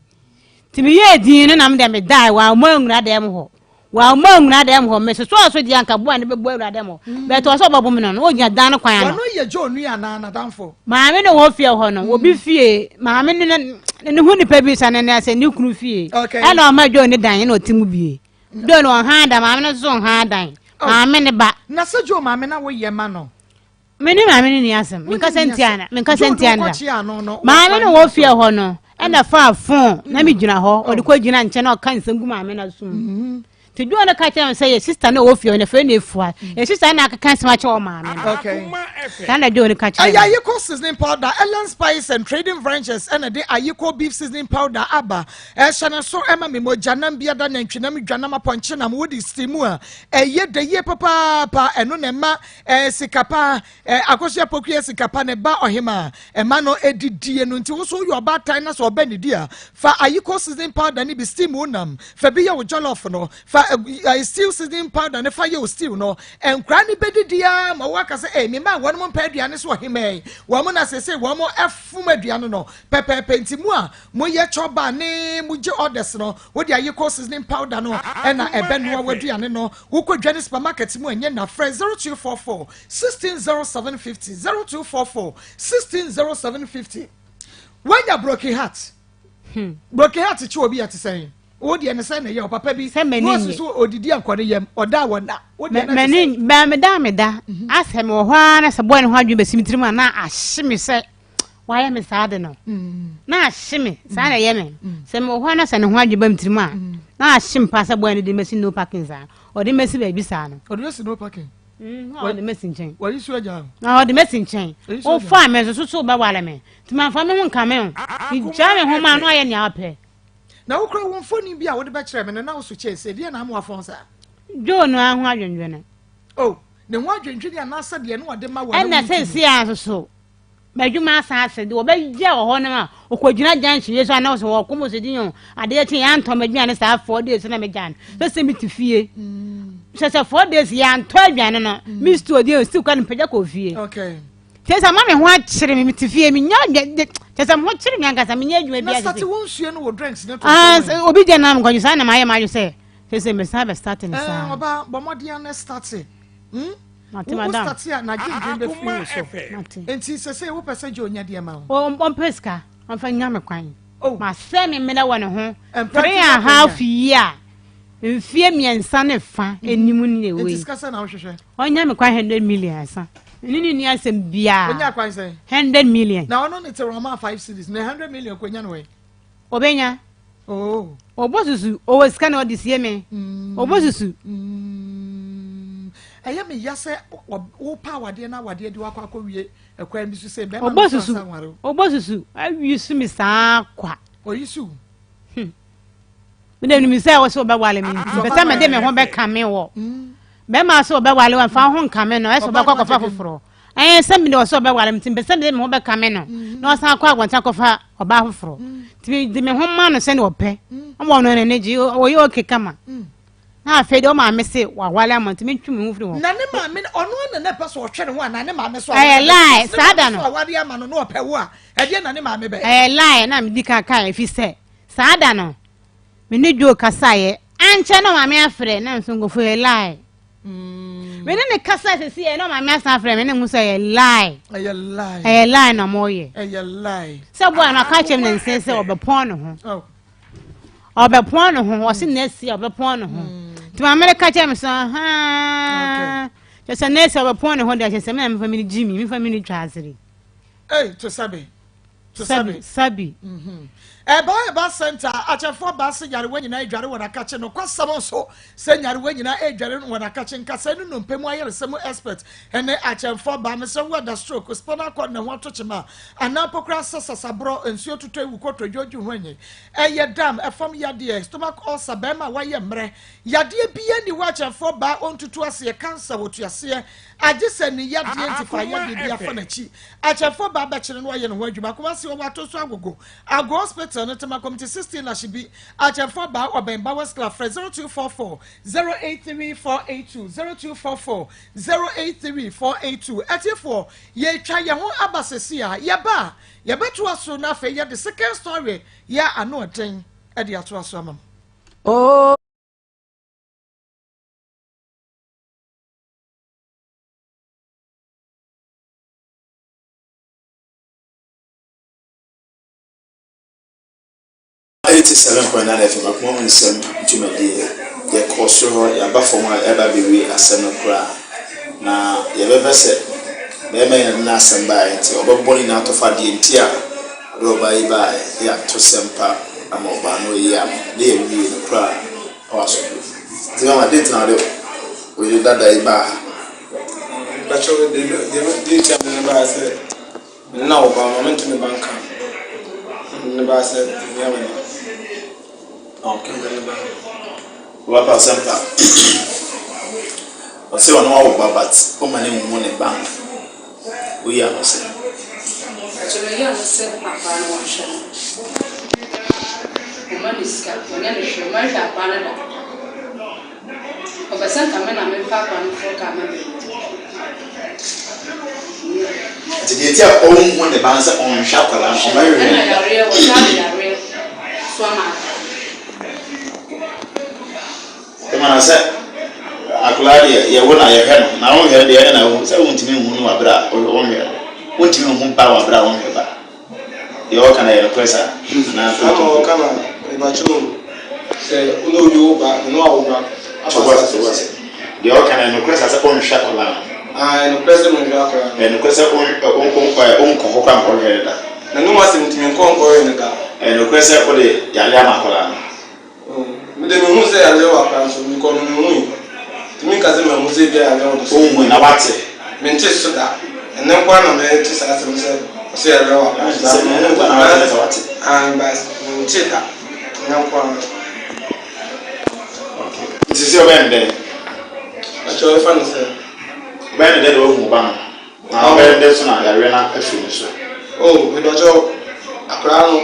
Nti meyɛɛ din no na me deɛ medae wɔammɔ anwura dan mu hɔ. Wɔammɔ anwura dan mu hɔ. Mesosɔɔ so deɛ anka boa no bɛbɔ awura dan mu hɔ. Mm. Bɛtɔ sɛ ɔbɛbo me no no ɔgyina dan no kwan ano. Wɔno yɛ Joe nua anaa n'adamfo? Maame no wɔ fie hɔ no, obi mm. fie. Maame no ne ho nipa bi sa ne ne sɛ ne kunu fie. Ɛna ɔma Joe ne dan ɛna ɔte mu bie. Joe no ɔhan dan, maame no nso ɔhan dan. Oh. Maame ne ba. Na sɛ Joe maame na woyɛ ma no. Me ne maame no ni asɛm. Menkasa ntia na. Menkasa ntia na. Maame no wɔ fie hɔ no, ɛna fa phone na me gyina hɔ. Ɔde kɔ gyina nkyɛn na ɔka nsɛm gu maame no asom. Mm-hmm. Nti Joe no ka kyerɛ me sɛ yɛ sista no wɔ fie hɔ na fɛ na efua. Yɛ sista na akeka nsɛm akyerɛ wɔ maame no. Okay. Saa na Joe no ka kyerɛ me. Ɛyɛ Ayiko seasoning powder, Ellen Spice and Trading Ventures ɛna de Ayiko beef seasoning powder aba. Ɛhyɛ no so ma me mogyanam biada, nantwinam, dwanam, apɔnkyenam, wode si mu a, ɛyɛ dɛ yie papaapa. Ɛno na ɛma ɛɛ sika pa, ɛɛ Akosua Pokuya sika pa ne ba ɔhema ɛma no ɛdidie no. Nti wo so woyɛ ɔbaatan na sɛ ɔbɛ ne di a, fa ayiko seasoning powder no bi steam wo nam, fa bi yɛ wo jollof no, fa ɛɛ stew seasoning powder no fa yɛ wo stew no. Nkwadaa no bɛdidi ara ma woaka sɛ, ɛɛ me mma a wɔnom mpɛ aduane so ɔhema yi, wɔn na seesei wɔn ɛfom aduane no pɛpɛɛpɛ. Nti mo a Mo yɛ chɔba ne mo gye orders no, wode ayekɔ seasoning powder no ɛna ɛbɛnoa w'aduane no. Wokɔ dwa ne supermarket mu ɛnyɛ na frɛ 0244 16 0750 0244 16 0750. Woanya broken heart? Hmm. Broken heart kye obi ɛte sɛn? Wo deɛ ne sɛn na ɛyɛ ɔpapa bi na ɔsi so odidi ankɔ ne yam ɔda a wɔna. Wo deɛ na te sɛn? Mɛni meda meda mhm. asɛ mewɔ hɔ ara na sɛ bɔɔ ne ho adwene bɛsi me tirim a na ahye me sɛ wayɛ me saa de no na ahye me saa na ɛyɛ me sɛ mewɔ hɔ na sɛ ne ho adwe ba me tirim a na ahye me paa sɛ bɔyɛ no de masi no parking saa ɔde masi baabi saa no ɔde masi no parking ɔde masi nkyɛn wɔyi so agya na ɔde masi nkyɛn wofa me nso so so wobɛwale me nti mamfa me ho nka me ho megyaa me ho ma no ayɛ nea ɔpɛ na wokura wo mfoni bi a wode bɛkyerɛ me no na woso kyɛɛ sɛ deɛ na ama wafɔn saa dwoo no ara ho adwendwene oh ne ho adwendwene anaasɛ deɛ ne ɔde ma wɔ ɛna sɛsi a nso so M'adwuma asan ase de wɔbɛgya wɔ hɔ nom a ɔkɔgyina junction yi so a na ɔsɛ wɔkɔ mo sɛ din o adeɛ kye yɛantɔ m'aduane saa 4 days na megya no sɛ sɛ mete fie sɛ sɛ 4 days yɛantɔ aduane no me stew deɛ stew kora no mpagya kɔ fie kyɛ sɛ ma me ho akyere me mete fie menya kyɛ sɛ me ho kyere me ankasa menya adwuma bi ase ah, obi gya nam nkɔgye saa na mayɛ m'adwe sɛ sɛ sɛ mesan bɛ start ne saa ɔba bɔ mmɔden ne start hmm? Mate Wo madam. start a na dwendwen bɛfiri wo so. Mate. Nti sɛsɛ wopɛ sɛ gye onya deɛ ma wo. Ɔmpɛ sika ɔmfa nya me kwan. Oh. Masɛ me mmerɛ wɔ ne ho. Mpɛ Three and a half year. Mfie mmiɛnsa ne fa anim ne ɛwɔ Nti yi. sika sɛ na wohwehwɛ. Ɔnya me kwan 100 million asa. Ne ne ni asɛm biara. Onya kwan sɛn? 100 million. Na ɔno ne te Roma 5 cedis na 100 million kɔnya no wɛ. Ɔbɛnya. Oh. Ɔbɔ susu ɔwɔ sika na ɔde sie me. Ɔbɔ susu. Ɛyɛ me ya sɛ wopa awadeɛ na awadeɛ de wakɔ akɔwie ɛkwan bi so sɛ bɛrima Ɔbɔ no so susu ansa nware wo. ɔbɔ susu awi su me saa kwa. Ɔyi su. Me de nim sɛ wɔsɛ wɔbɛwale me nti mpɛ sɛ mede me ho bɛka me wɔ bɛrima sɛ wɔbɛwale wɔ mfa ho nka me no ɛsɛ wɔbɛkɔ akɔfa foforɔ ɛyɛ sɛ mede ɔsɛ ɔbɛwale me nti mpɛ sɛ mede me ho bɛka me no na ɔsan akɔ abɔnten akɔfa ɔbaa foforɔ nti mede me ho ma no sɛne ɔpɛ ɔma ɔno n'ani gye ɔyɛ oke kama na afei deɛ ɔmaame se wawale ama nti mentwe me ho firi hɔ Na ne maame no ɔno ana na ɛpɛ sɛ ɔtwe ne ho anaa ne maame so Ɛyɛ lie, saa da no. So aware ama no na ɔpɛ wo a ɛdeɛ na ne maame bɛyɛ. Ɛyɛ lie na medi kan kae ɛfiri sɛ saa da no me ne Joe kasaeɛ ankyɛ na maame afrɛ na nso nkɔfo yɛ lie me ne ne kasa sɛsi yɛ na maame asan afrɛ me ne ho sɛ ɛyɛ lie. Ɛyɛ lie. Ɛyɛ lie na ɔmo yɛ. Ɛyɛ lie. Sɛ boy no ɔka kyerɛ me ne nsɛn sɛ ɔbɛpɔn ne ho. Oh. Ɔbɛpɔn ne ho ɔsi na esi ɔbɛpɔn ne ho nti maame no ka kyerɛ me sɛ ɔhaa kyerɛ sɛ na esi ɔbɛpɔn ne ho deɛ kyerɛ sɛ me na mefa mi gyi mi mefa mi ne twa asere. Ei to sabi. To sabi. Sabi. Ɛbaa Herbal Centre akyɛfoɔ baa se nyarewa nyinaa redware wɔn akakye. Nokwasɛm nso sɛ nyarewa nyinaa redware wɔn akakye. Nkasɛɛ ne nnompe mu ayaresa mu expert ne akyɛmfoɔ baa. Mesrɛ wo ada stroke, spinal cord ne ho ato kyema anaa mpo koraa sɛ sasaborɔ, nsuo totɔ ewu, kotodwe, odwo ho anyi, ɛyɛ dam, ɛfam yadeɛ, stomach ulcer, bɛrima a wayɛ mmerɛ, yadeɛ biara nni hɔ akyɛmfoɔ baa ɔntutu aseɛ, cancer wɔtu aseɛ agye sɛ ne yadeɛ nti fa yadeɛ bi afa n'akyi. Akyɛmfoɔ baa bɛkyere no ayɛ ne ho adwuma. Kumasi ɔwɔ ato so agogo. Ago Hospital no Tema Committee 16 Lashibi Akyɛmfoɔ baa ɔbɛn Bowers Club frɛ 0244 083 482 0244 083 482 Atiefoɔ yɛretwa yɛn ho aba sɛsi a yɛba a yɛbɛtoa so na afei yɛde second story yɛ ano ɔden de atoa so ama mo. Oh. 87.9 FM akoma mu nsɛm dwumadie. Yɛkɔɔ soro hɔ, yɛaba fam a yɛaba abɛwie asɛm no koraa. Na yɛbɛpɛ sɛ bɛrima yi na de n'asɛm baeɛ nti ɔbɛbɔ ne nyinaa tɔfa deɛ nti a ɔde ɔbaa yi baeɛ na yɛato sɛm pa ama ɔbaa no ayi ano na yɛawie no koraa wɔ asomdwoe. Nti mama deɛ nti na ɔde wo yere dada yi baa ha? Mpakyɛw deɛ deɛ nti a mede no baeɛ sɛ Me ne no awo ba ma mente me ba nka. Me ne ba sɛ mehia me ba. Okay. Me ne ba. Wapa asɛmpa. Ɔsɛ ɔno awo ba but ɔma ne nhu ne ba. Woyi ano sɛ. Ɛkyɛ meyi ano sɛ akwadaa no wɔnhwɛ no. Ɔma ne sika, ɔnyɛ ne hwee, ɔma nhwɛ akwadaa no da. Ɔpɛ sɛ nka me na memfa akwa no mforo kaa ma me. Nti deɛ nti a ɔnhu ne ba no sɛ ɔnhwɛ akwadaa no, ɔmɛhwehwɛ no da. Ɛna yareɛ, wɔsan de yareɛ so ama akwadaa no. Ɛma na sɛ akwadaa deɛ yɛwo na yɛhwɛ no, na wonhwɛ no deɛ ɛne na wohu sɛ wontumi nhu no wɔ abere a wonhwɛ no. Wontumi nhu ba wɔ abere a wonhwɛ ba. Deɛ ɔka no yɛ nokorɛ saa anaa Saa na ɔka na mepakyɛ o sɛ wo ne obi wo ba me ne wawo ba aba asase so. Toboase deɛ ɔka no yɛ nokorɛ saa sɛ ɔnhwɛ akwadaa no. Ah ɛyɛ nokorɛ sɛ menhwɛ akwadaa no. Ɛyɛ nokorɛ sɛ wonkɔ hɔ koraa nkɔhwɛ no da. N'anom asɛm nti menkɔ nkɔhwɛ no da. Ɛyɛ nokorɛ sɛ wode yareɛ ama akwadaa no. Oh, me de mehu sɛ yareɛ wɔ akra nso mekɔ no mehui. Nti menka sɛ mahu sɛ ebia yareɛ wɔ ne so. Wonhui na woate? Mente so da. Ɛnnɛ nko ara na mete saa asɛm sɛ ɔsɛ yareɛ wɔ akra so. Sɛ ɛnnɛ nko ara na woate sɛ wate? Ah, but mente da. Ɛnnɛ nko ara. Okay. Nti sɛ ɔbɛyɛ no dɛn? Akyɛ ɔbɛfa no sɛ. Ɔbɛyɛ no dɛn na wahu ɔba no? Na ɔbɛyɛ dɛn so na yareɛ no afiri ne so? Oh, mepakyɛw, akwadaa no,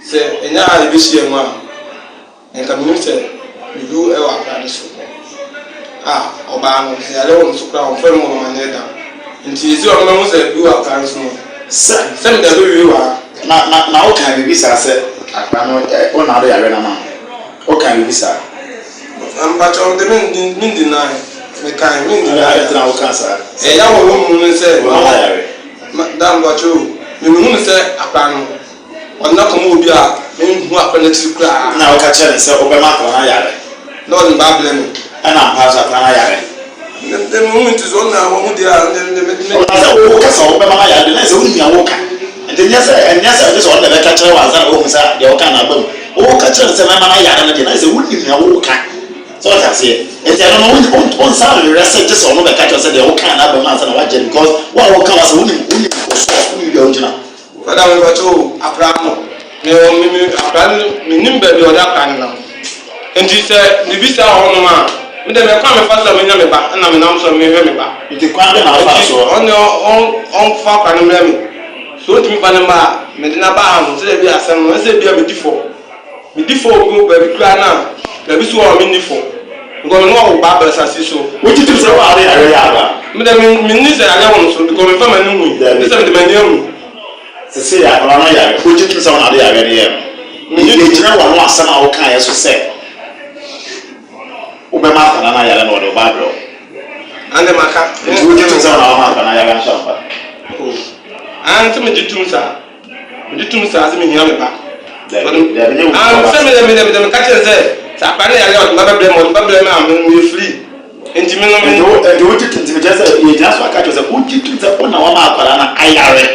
sɛ ɛnyɛ a yɛbɛhyia mu a, nka menim sɛ biribi wɔ akwadaa no so. A, ɔbaa no, sɛ yareɛ wɔ ne so koraa a, ɔmfa mu amanneɛ da. Nti ɛsi ɔno mahu sɛ biribi wɔ akwadaa no so no, Sɛ, sɛ mede abɛwie wɔ ha. Na, na, na wokaa biribi saa sɛ akwadaa no, ɛ, wo na wode yareɛ no ama no? Wokaa biribi saa? Mpakyɛw de me me deny me kan me deny. Adɛn nti na wokaa saa? Ɛya wɔ wɔ mu ne sɛ. Wɔn ayare. Da mpakyɛw me me hu ne sɛ akora no ɔno na kɔm obi a me nhu akora no akyiri koraa. Na woka kyerɛ ne sɛ wobɛma akora no ayare. Na ɔde ne ba abrɛ me. Ɛna ampa nso akora no ayare. Me me hu nti so ɔna wɔn ho deɛ a ne ne me. Ɔna sɛ wo kasa wobɛma no ayare de na sɛ wo nua wo ka. Nti nyɛ sɛ ɛnyɛ sɛ gye sɛ ɔno na ɛbɛka kyerɛ wo ansa na woahu sɛ deɛ woka no aba mu. Woka kyerɛ no sɛ mɛma no ayare no deɛ, na ayɛ sɛ wonim nea woreka. So woate aseɛ? Nti ɛno no, wonsan nhwehwɛ sɛ gye sɛ ɔno bɛka kyerɛ wo sɛ deɛ wokaa no aba mu ansa na woagye no because wo a woka w'asɛm wonim wonim wo source, wonim baabi a wogyina. Brother me pakyɛ o akora no me me me akora no me nim baabi a ɔde akora no nam nti sɛ biribi saa wɔ hɔ nom a me deɛ me kwan me fa so a me nya me ba ɛna me nam so a me hwɛ me ba. Nti kwan bɛn na wofa soɔ? Nti ɔno ɔn ɔnfa akora no mmerɛ me. Sɛ otumi fa no mma a, mede no aba ha no, sɛdeɛ ɛbɛyɛ a asɛm no, ɛnyɛ sɛ ebia medi fɔ. Medi fɔ wɔ baabi koraa no a, baabi nso wɔ hɔ a menni fɔ. Because me ne wo awo ba aba asase yi so. Wogye tom sɛ woware yareɛ yɛ aba? Me deɛ, me, menni sɛ yareɛ wɔ me so because memfa m'ani nhui. Dabi. Gye sɛ mede m'ani ahu. Sesei akwadaa no yare, wogye tom sɛ wo na wode yareɛ no yɛɛ no? Mennye tom. Yɛgyina w'ano asɛm a wokaeɛ so sɛ wobɛma akwadaa no ayare na ɔde wo ba abrɛ wo. Ɛnde maka. Nti wogye tom sɛ wo na wama akwadaa no ayare anso ampa? Oh, aane sɛ megye tom saa. Megye tom saa sɛ mehia me ba. Dabi, dabi nyɛ wo Aane sɛ mede mede mede meka kyerɛ sɛ sɛ akwadaa no yare a ɔde me ba bɛbrɛ me, ɔde me ba brɛ me a me meyɛ free. Nti me no me. Nti wo nti wogye tom nti mekyerɛ sɛ yɛgyina so aka kyerɛ sɛ wogye tom sɛ wo na wama akwadaa no ayare.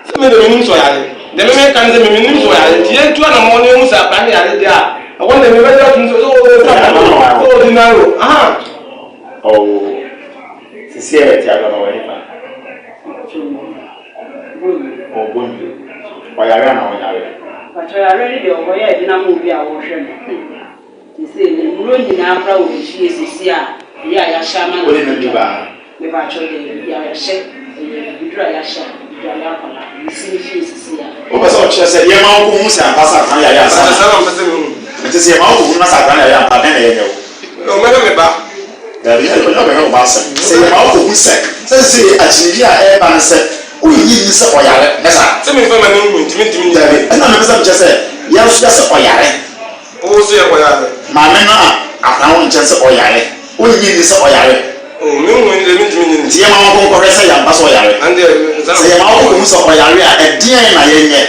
Sɛ me de menim sɛ ɔyare. Deɛ me meka ne sɛ me menim sɛ ɔyare nti yɛntu anamɔn na yɛhu sɛ akwadaa no yare deɛ a ɛhɔ no deɛ mebɛgye atom sɛ sɛ ɔtu anamɔn sɛ ɔdi nan o aha. Oh, sisi a yɛte adɔ no wɔ hefa? Oh, Bondu. Ɔyare anaa ɔnyare? Mpakyɛ ɔyare no deɛ ɔyɛ ɛde ama obi a ɔhwɛ no. Sesei ne nnuro nyinaa koraa wɔ me fie sesei a ɛyɛ a yɛahyɛ ama no. Wode no du baa? Mepakyɛw daabi, deɛ yɛahyɛ, ɛyɛ abibiduro a yɛahyɛ a aduane akwadaa, mesi me fie sesei a. Wopɛ sɛ ɔkyerɛ sɛ yɛma wo kɔhu sɛ ampa sɛ akwadaa no yare ansa na? Saa na mepɛ sɛ mehu. Nti sɛ yɛma wo kɔhu na sɛ akwadaa no yare ampa a, dɛn na yɛnyɛ wo? Ɔmmɛhwɛ me ba. Daabi, ɛnyɛ ɔbɛhwɛ wo ba asɛm. Sɛ yɛma wo kɔhu sɛ, sɛ sesei akyinnyegyeɛ a ɛreba ne sɛ wonnye nni sɛ ɔyare, nyɛ saa? Sɛ memfa m'ani nhu nti mentumi nnye Daabi, ɛnna mepɛ sɛ mekyerɛ sɛ yɛn nso yɛse ɔyare. Wo nso yɛ ɔyare. Maame no a akwadaa wɔ ne nkyɛn sɛ ɔyare. Wonnye nni sɛ ɔyare. Oh, me hu deɛ mentumi nnye nni. Nti yɛma wo nkɔ nkɔhwɛ sɛ yɛampa sɛ ɔyare. Ɛndeɛ, nsa Sɛ yɛma wo kɔhu sɛ ɔyare a, ɛdeɛn na yɛnyɛ?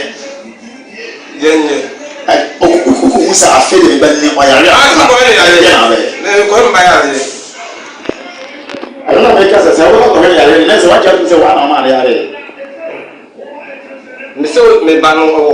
Yɛnyɛ. Ɛ, wokɔhu sɛ afei deɛ me ba ni ɔyare Ah, ampa, mekɔhwɛ no yareɛ. ɛdeɛn na wobɛyɛ? Mekɔhwɛ me ba yareɛ. Ɛno na meka sɛ, sɛ wobɛkɔ akɔhwɛ no yareɛ no, na ɛsɛ sɛ woagye atom sɛ woa na womaa no yareɛ. Me se me ba no wɔ hɔ.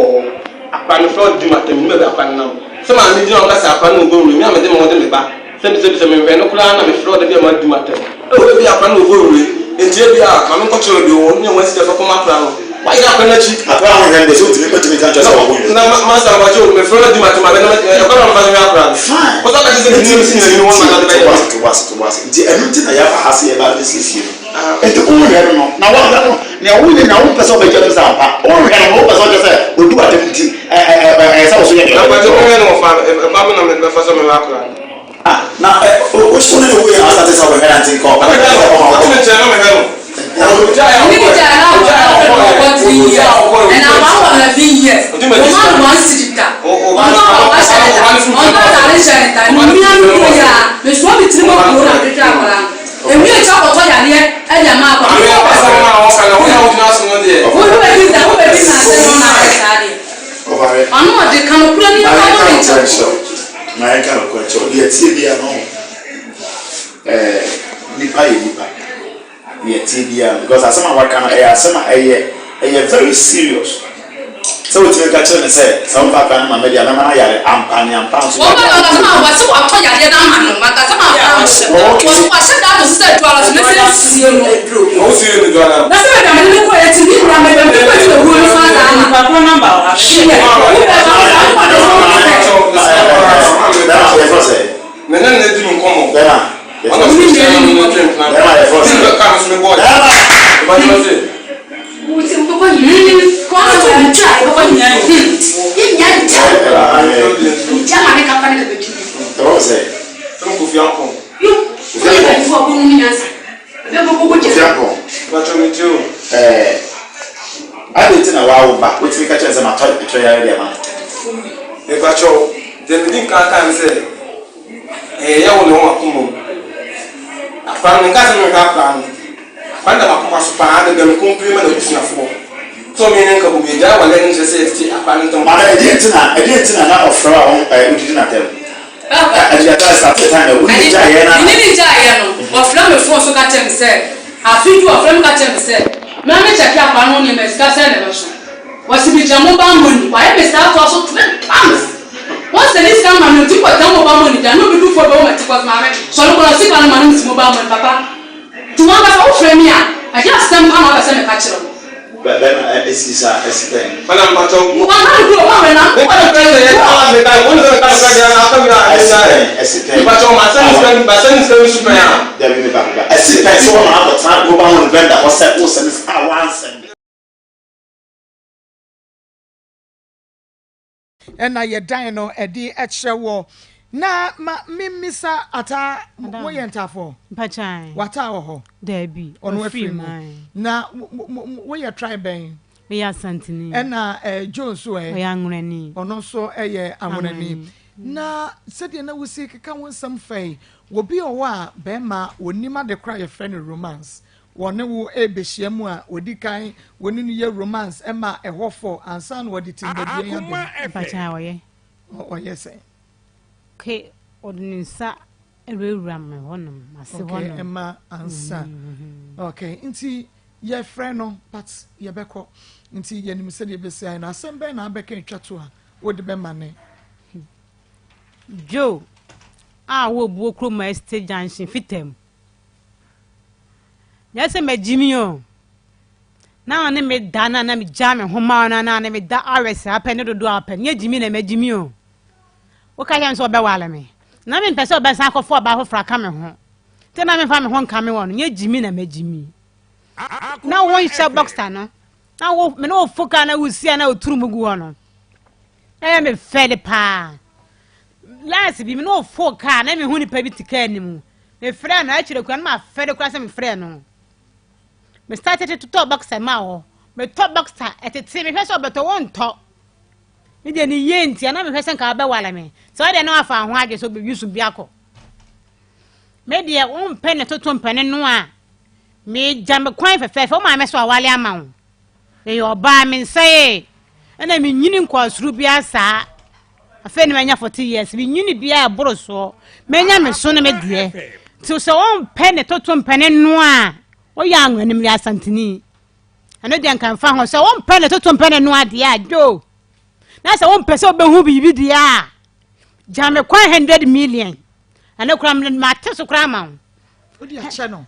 Akora no frɛ ɔdi m'atɛm, menim baabi akora no nam. Sɛ maame gyina hɔ ka sɛ akora no wɔ Bowire, me a mede me ho de me ba. Sɛbisɛbi sɛ menhwɛ no koraa na mefrɛ ɔda bi a madi m'atɛm. Oh, ebia akora no wɔ Bowire, enti ebia ma menkɔkyerɛ baabi ɔwɔ no ne wɔn sika fa kɔma akora no. Wayera akora no akyi. Akora a wonhwɛ no deɛ, sɛ wotumi wotumi ka nkyerɛ sɛ ɔwɔ Bowire. Na masa mpakyɛ o, mefrɛ no adi m'atɛm a, bɛn na ɛkwan na mefa so hwɛ akora no? Fine. Wo nso aka kyerɛ sɛ mennim sɛ nyina nim hɔ no ma na ade bɛyɛ Nti, me. to bo ase, to bo ase, to bo ase. Nti ɛno nti na yɛaba ha sɛ yɛba abɛsiesie no. Enti wonhwɛ no no, na woahwɛ no, nea woyɛ nyinaa wompɛ sɛ wobɛgye atom sɛ ampa. Wonhwɛ no no, wopɛ sɛ wokyerɛ sɛ ɔdi w'atɛm nti, ɛyɛ sɛ wo so yɛ deɛ Na ɔyɛ. mpakyɛ wohwɛ no wɔ fa ɛkwan bɛ na mɛfa so mɛhwɛ akora no. Ah, na ɛ, wo wo ne no wuiɛ na wasate sɛ wobɛhwɛ no nti nka ɔbɛka Mɛhwɛ sɛ no, ɔma ɔte wokɔ. me nkyɛn na mehwɛ no. Na Ɔgyae a Mene ɔkɔɛ, gyae na ɔgyae a akwadaa ɔkɔɛ, no wɔ 3 ɔgyae years a ɔkɔɛ, and ɔdi I'm m'akyi. 11 years. Ɔdi m'akyi Wɔma sika. no one cedi da. O, ɔba Ɔno no, a ɔba wahyɛ ne no, da. ɔba no so Ɔntɔ mfiri ataade nhyɛ ne da. ɔba no Mmea so no mfiri kuro yi ɔba a, mesoa me tirim no akuro na so mehwehwɛ akwadaa no. Ewie akyi akɔtɔ yareɛ de ama akwadaa Maame no. asɛm no a ɔka no, wo na wogyina so no deɛ. Wo wo bɛdi nsa wo bɛdi nsa ase no na ayɛ saa deɛ. Ɔbare. Ɔno ɔde ka no kura ni Ma ɛfa yɛnka no ne nokorɛ nkyɛn. nkyerɛ wo. Ma yɛnka nokorɛ nkyerɛ wo. Deɛ ɛteɛ biara no, ɛɛ, nipa yɛ nipa. Deɛ ɛteɛ biara no, because asɛm a waka no, ɛyɛ asɛm a ɛyɛ, ɛyɛ very serious. Sɛ wotumi ka kyerɛ me sɛ, sɛ womfa akwadaa no ma me deɛ a, mɛma no ayare ampa ne ampa nso Wɔn yadeɛ ba a wakasa ma wɔse watɔ yadeɛ no ama no wakasa ma akwadaa no hyɛ Oh, okay. wɔse wahyɛ da ato so sɛ aduro ara so mɛsɛ nsie no Ɔwo sie no dua no. Na sɛ baabi a mede no kɔeɛ ti ne wura mɛbɛ mede kɔ akyi na owuo no so adaa ama hyeɛ wo bɛ ma wo saa nkwa de so wo sɛ Bɛrima yɛfrɛ sɛ. Me ne no di me nkɔmmɔ. Bɛrima Ɔna yɛfrɛ ɔsɛ sɛ. kyerɛ no no twe mpena. Bɛrima yɛfrɛ sɛ. Ne ka no so me bɔɔ. Bɛrima. Ɔba kyerɛ sɛ. Yɛfrɛ sɛ. Fɛm Kofi Ampong. Kofi Ampong. Mpakyɛ me tie o. Ɛɛ, adɛn nti na woawo ba wotumi ka kyerɛ no sɛ matɔ ɛtwerɛ yare de ama no? Mepakyɛ wo, deɛ medi nkan kaa ne sɛ, ɛyɛ yaw na ɛwɔ m'akoma mu. Akwadaa no, menkaa sɛ menhwɛ akwadaa no. Akwadaa no da m'akoma so paa, da bia me kɔmpire ma n'abusuafoɔ. Sɛ ɔmo yɛ ne nka bom, yɛgyae awareɛ no nkyerɛ sɛ yɛtete akwadaa no ntam. Maame, ɛdeɛn nti na, ɛdeɛn nti na na ɔfrɛ wo a wo, ɛɛ, wodidi no atɛm? Me ne no gyaeɛ no, ɔfrɛ me fon so ka kyerɛ me sɛ, afe du ɔfrɛ me ka kyerɛ me sɛ, mma me kyɛke akwaa no ho nneɛma, sika sɛn na ɛbɛso. Ɔse megyina mobile money, wayɛ me saa toa so three times. Wɔn sɛ ne sika no ma me, ɔtumi kɔtɛn mobile money da, na obi du fo bɛwɔ m'akyi kɔ sɛ maame, sɔre kɔ na sika no ma no mesi mobile money, papa. Nti wankasa wofrɛ me a, ɛdeɛ asɛm paa na wopɛ sɛ meka kyerɛ wo? Bɛ bɛma ɛ esi saa esi pɛn. Mana mpakyɛw. Wanka no kuro ɔwɛ na. Meka no pɛn sɛ yɛ aa meka wɔn sɛ meka no pɛn deɛ aka mi a ɛnyɛ Ɛsi pɛn ɛsi pɛn. Mpakyɛw ma sɛ ne sika ma sɛ ne sika mi so pɛn a. Dabi me ba me ba ɛsi pɛn sɛ wɔma akɔ tena mobile money vendor hɔ sɛ wo sɛ ne sika a wansɛnde. Ɛna yɛdan no ɛde kyerɛ wɔ. Na ma me mmisa ataa mo yɛ ntaafoɔ? Mpakyɛw. W'ataa wɔ hɔ? Daabi, Ɔno wafiri afiri mu. mu. Ae. Na mo mo mo woyɛ tribe bɛn? Meyɛ Asanteni. Ɛna eh, Joe nso ɛ? Ɔyɛ Anwonani. Ɔno nso yɛ Anwonani. Anwonani. Na sɛdeɛ na wosi keka wo nsɛm fa yi, obi wɔ hɔ a bɛrima ɔnim ade koraa a yɛfrɛ no romance. Wɔne wo rebehyia mu a, wɔdi kan wɔne no yɛ romance ma ɛhɔ fɔ ansa na wɔde timbadua aba mu. Mpakyɛ ɔyɛ. Ɔyɛ sɛn? Ke ɔde ne nsa awurawura me hɔnom, ase Okay, hɔnom. ɛma ansa. Okay, nti. Yɛfrɛ no but yɛbɛkɔ nti yɛnim sɛdeɛ ɛbɛsi ayɛ no. Asɛm bɛn na abɛka atwa to a wode bɛma ne? Joe a ɔwɔ Obuo kurom Estate Junction Fitam. Nyɛ sɛ magye mi o. Na ɔne me da na na megya me ho ma no na ne me da hours a apɛ ne dodoɔ a ɔpɛ. Nyɛ gyimi na magye mi o. Woka kyerɛ me sɛ ɔbɛwale me. Na mempɛ sɛ ɔbɛsan akɔfa ɔbaa foforɔ aka me ho. Nti na memfa me ho nka me wɔ no. Nyɛ gyimi na magye mi. Na wonhyɛ boxer no. Na wo me ne wo fo kaa na wosi a na woturu mu gu hɔ no. Na ɛyɛ me fɛ de paa. Last bi me ne wo fo kaa na mehu nipa bi te kaa no mu. Mefrɛ no akyire kura no mafɛ de kura sɛ mefrɛ no. Me start tete totɔ boxer ma hɔ. Metɔ boxer ɛtete mehwɛ sɛ ɔbɛtɔ wontɔ. Me deɛ ne yie nti na mehwɛ sɛ nka wobɛwale me. Sɛ ɔdeɛ na wafa ho adwe sɛ ɔbɛyi so bi akɔ. Me deɛ wompɛ ne toto mpɛ ne no a megya me kwan fɛfɛɛfɛ wo maame so awale ama wo. Meyɛ ɔbaa mensɛee ɛna menyini nkɔɔ soro biara saa. Afei na manya 40 years menyini biara ɛboro soɔ manya me so ne me deɛ. Nti sɛ wompɛ ne toto mpɛ ne no a woyɛ anwenem yɛ asanteni. Ɛno deɛ nka mfa ho sɛ wompɛ ne toto mpɛ ne no adeɛ a dwo na sɛ wompɛ sɛ wobɛhu biribi deɛ a gya me kwan 100 million ɛno koraa mate so koraa ma wo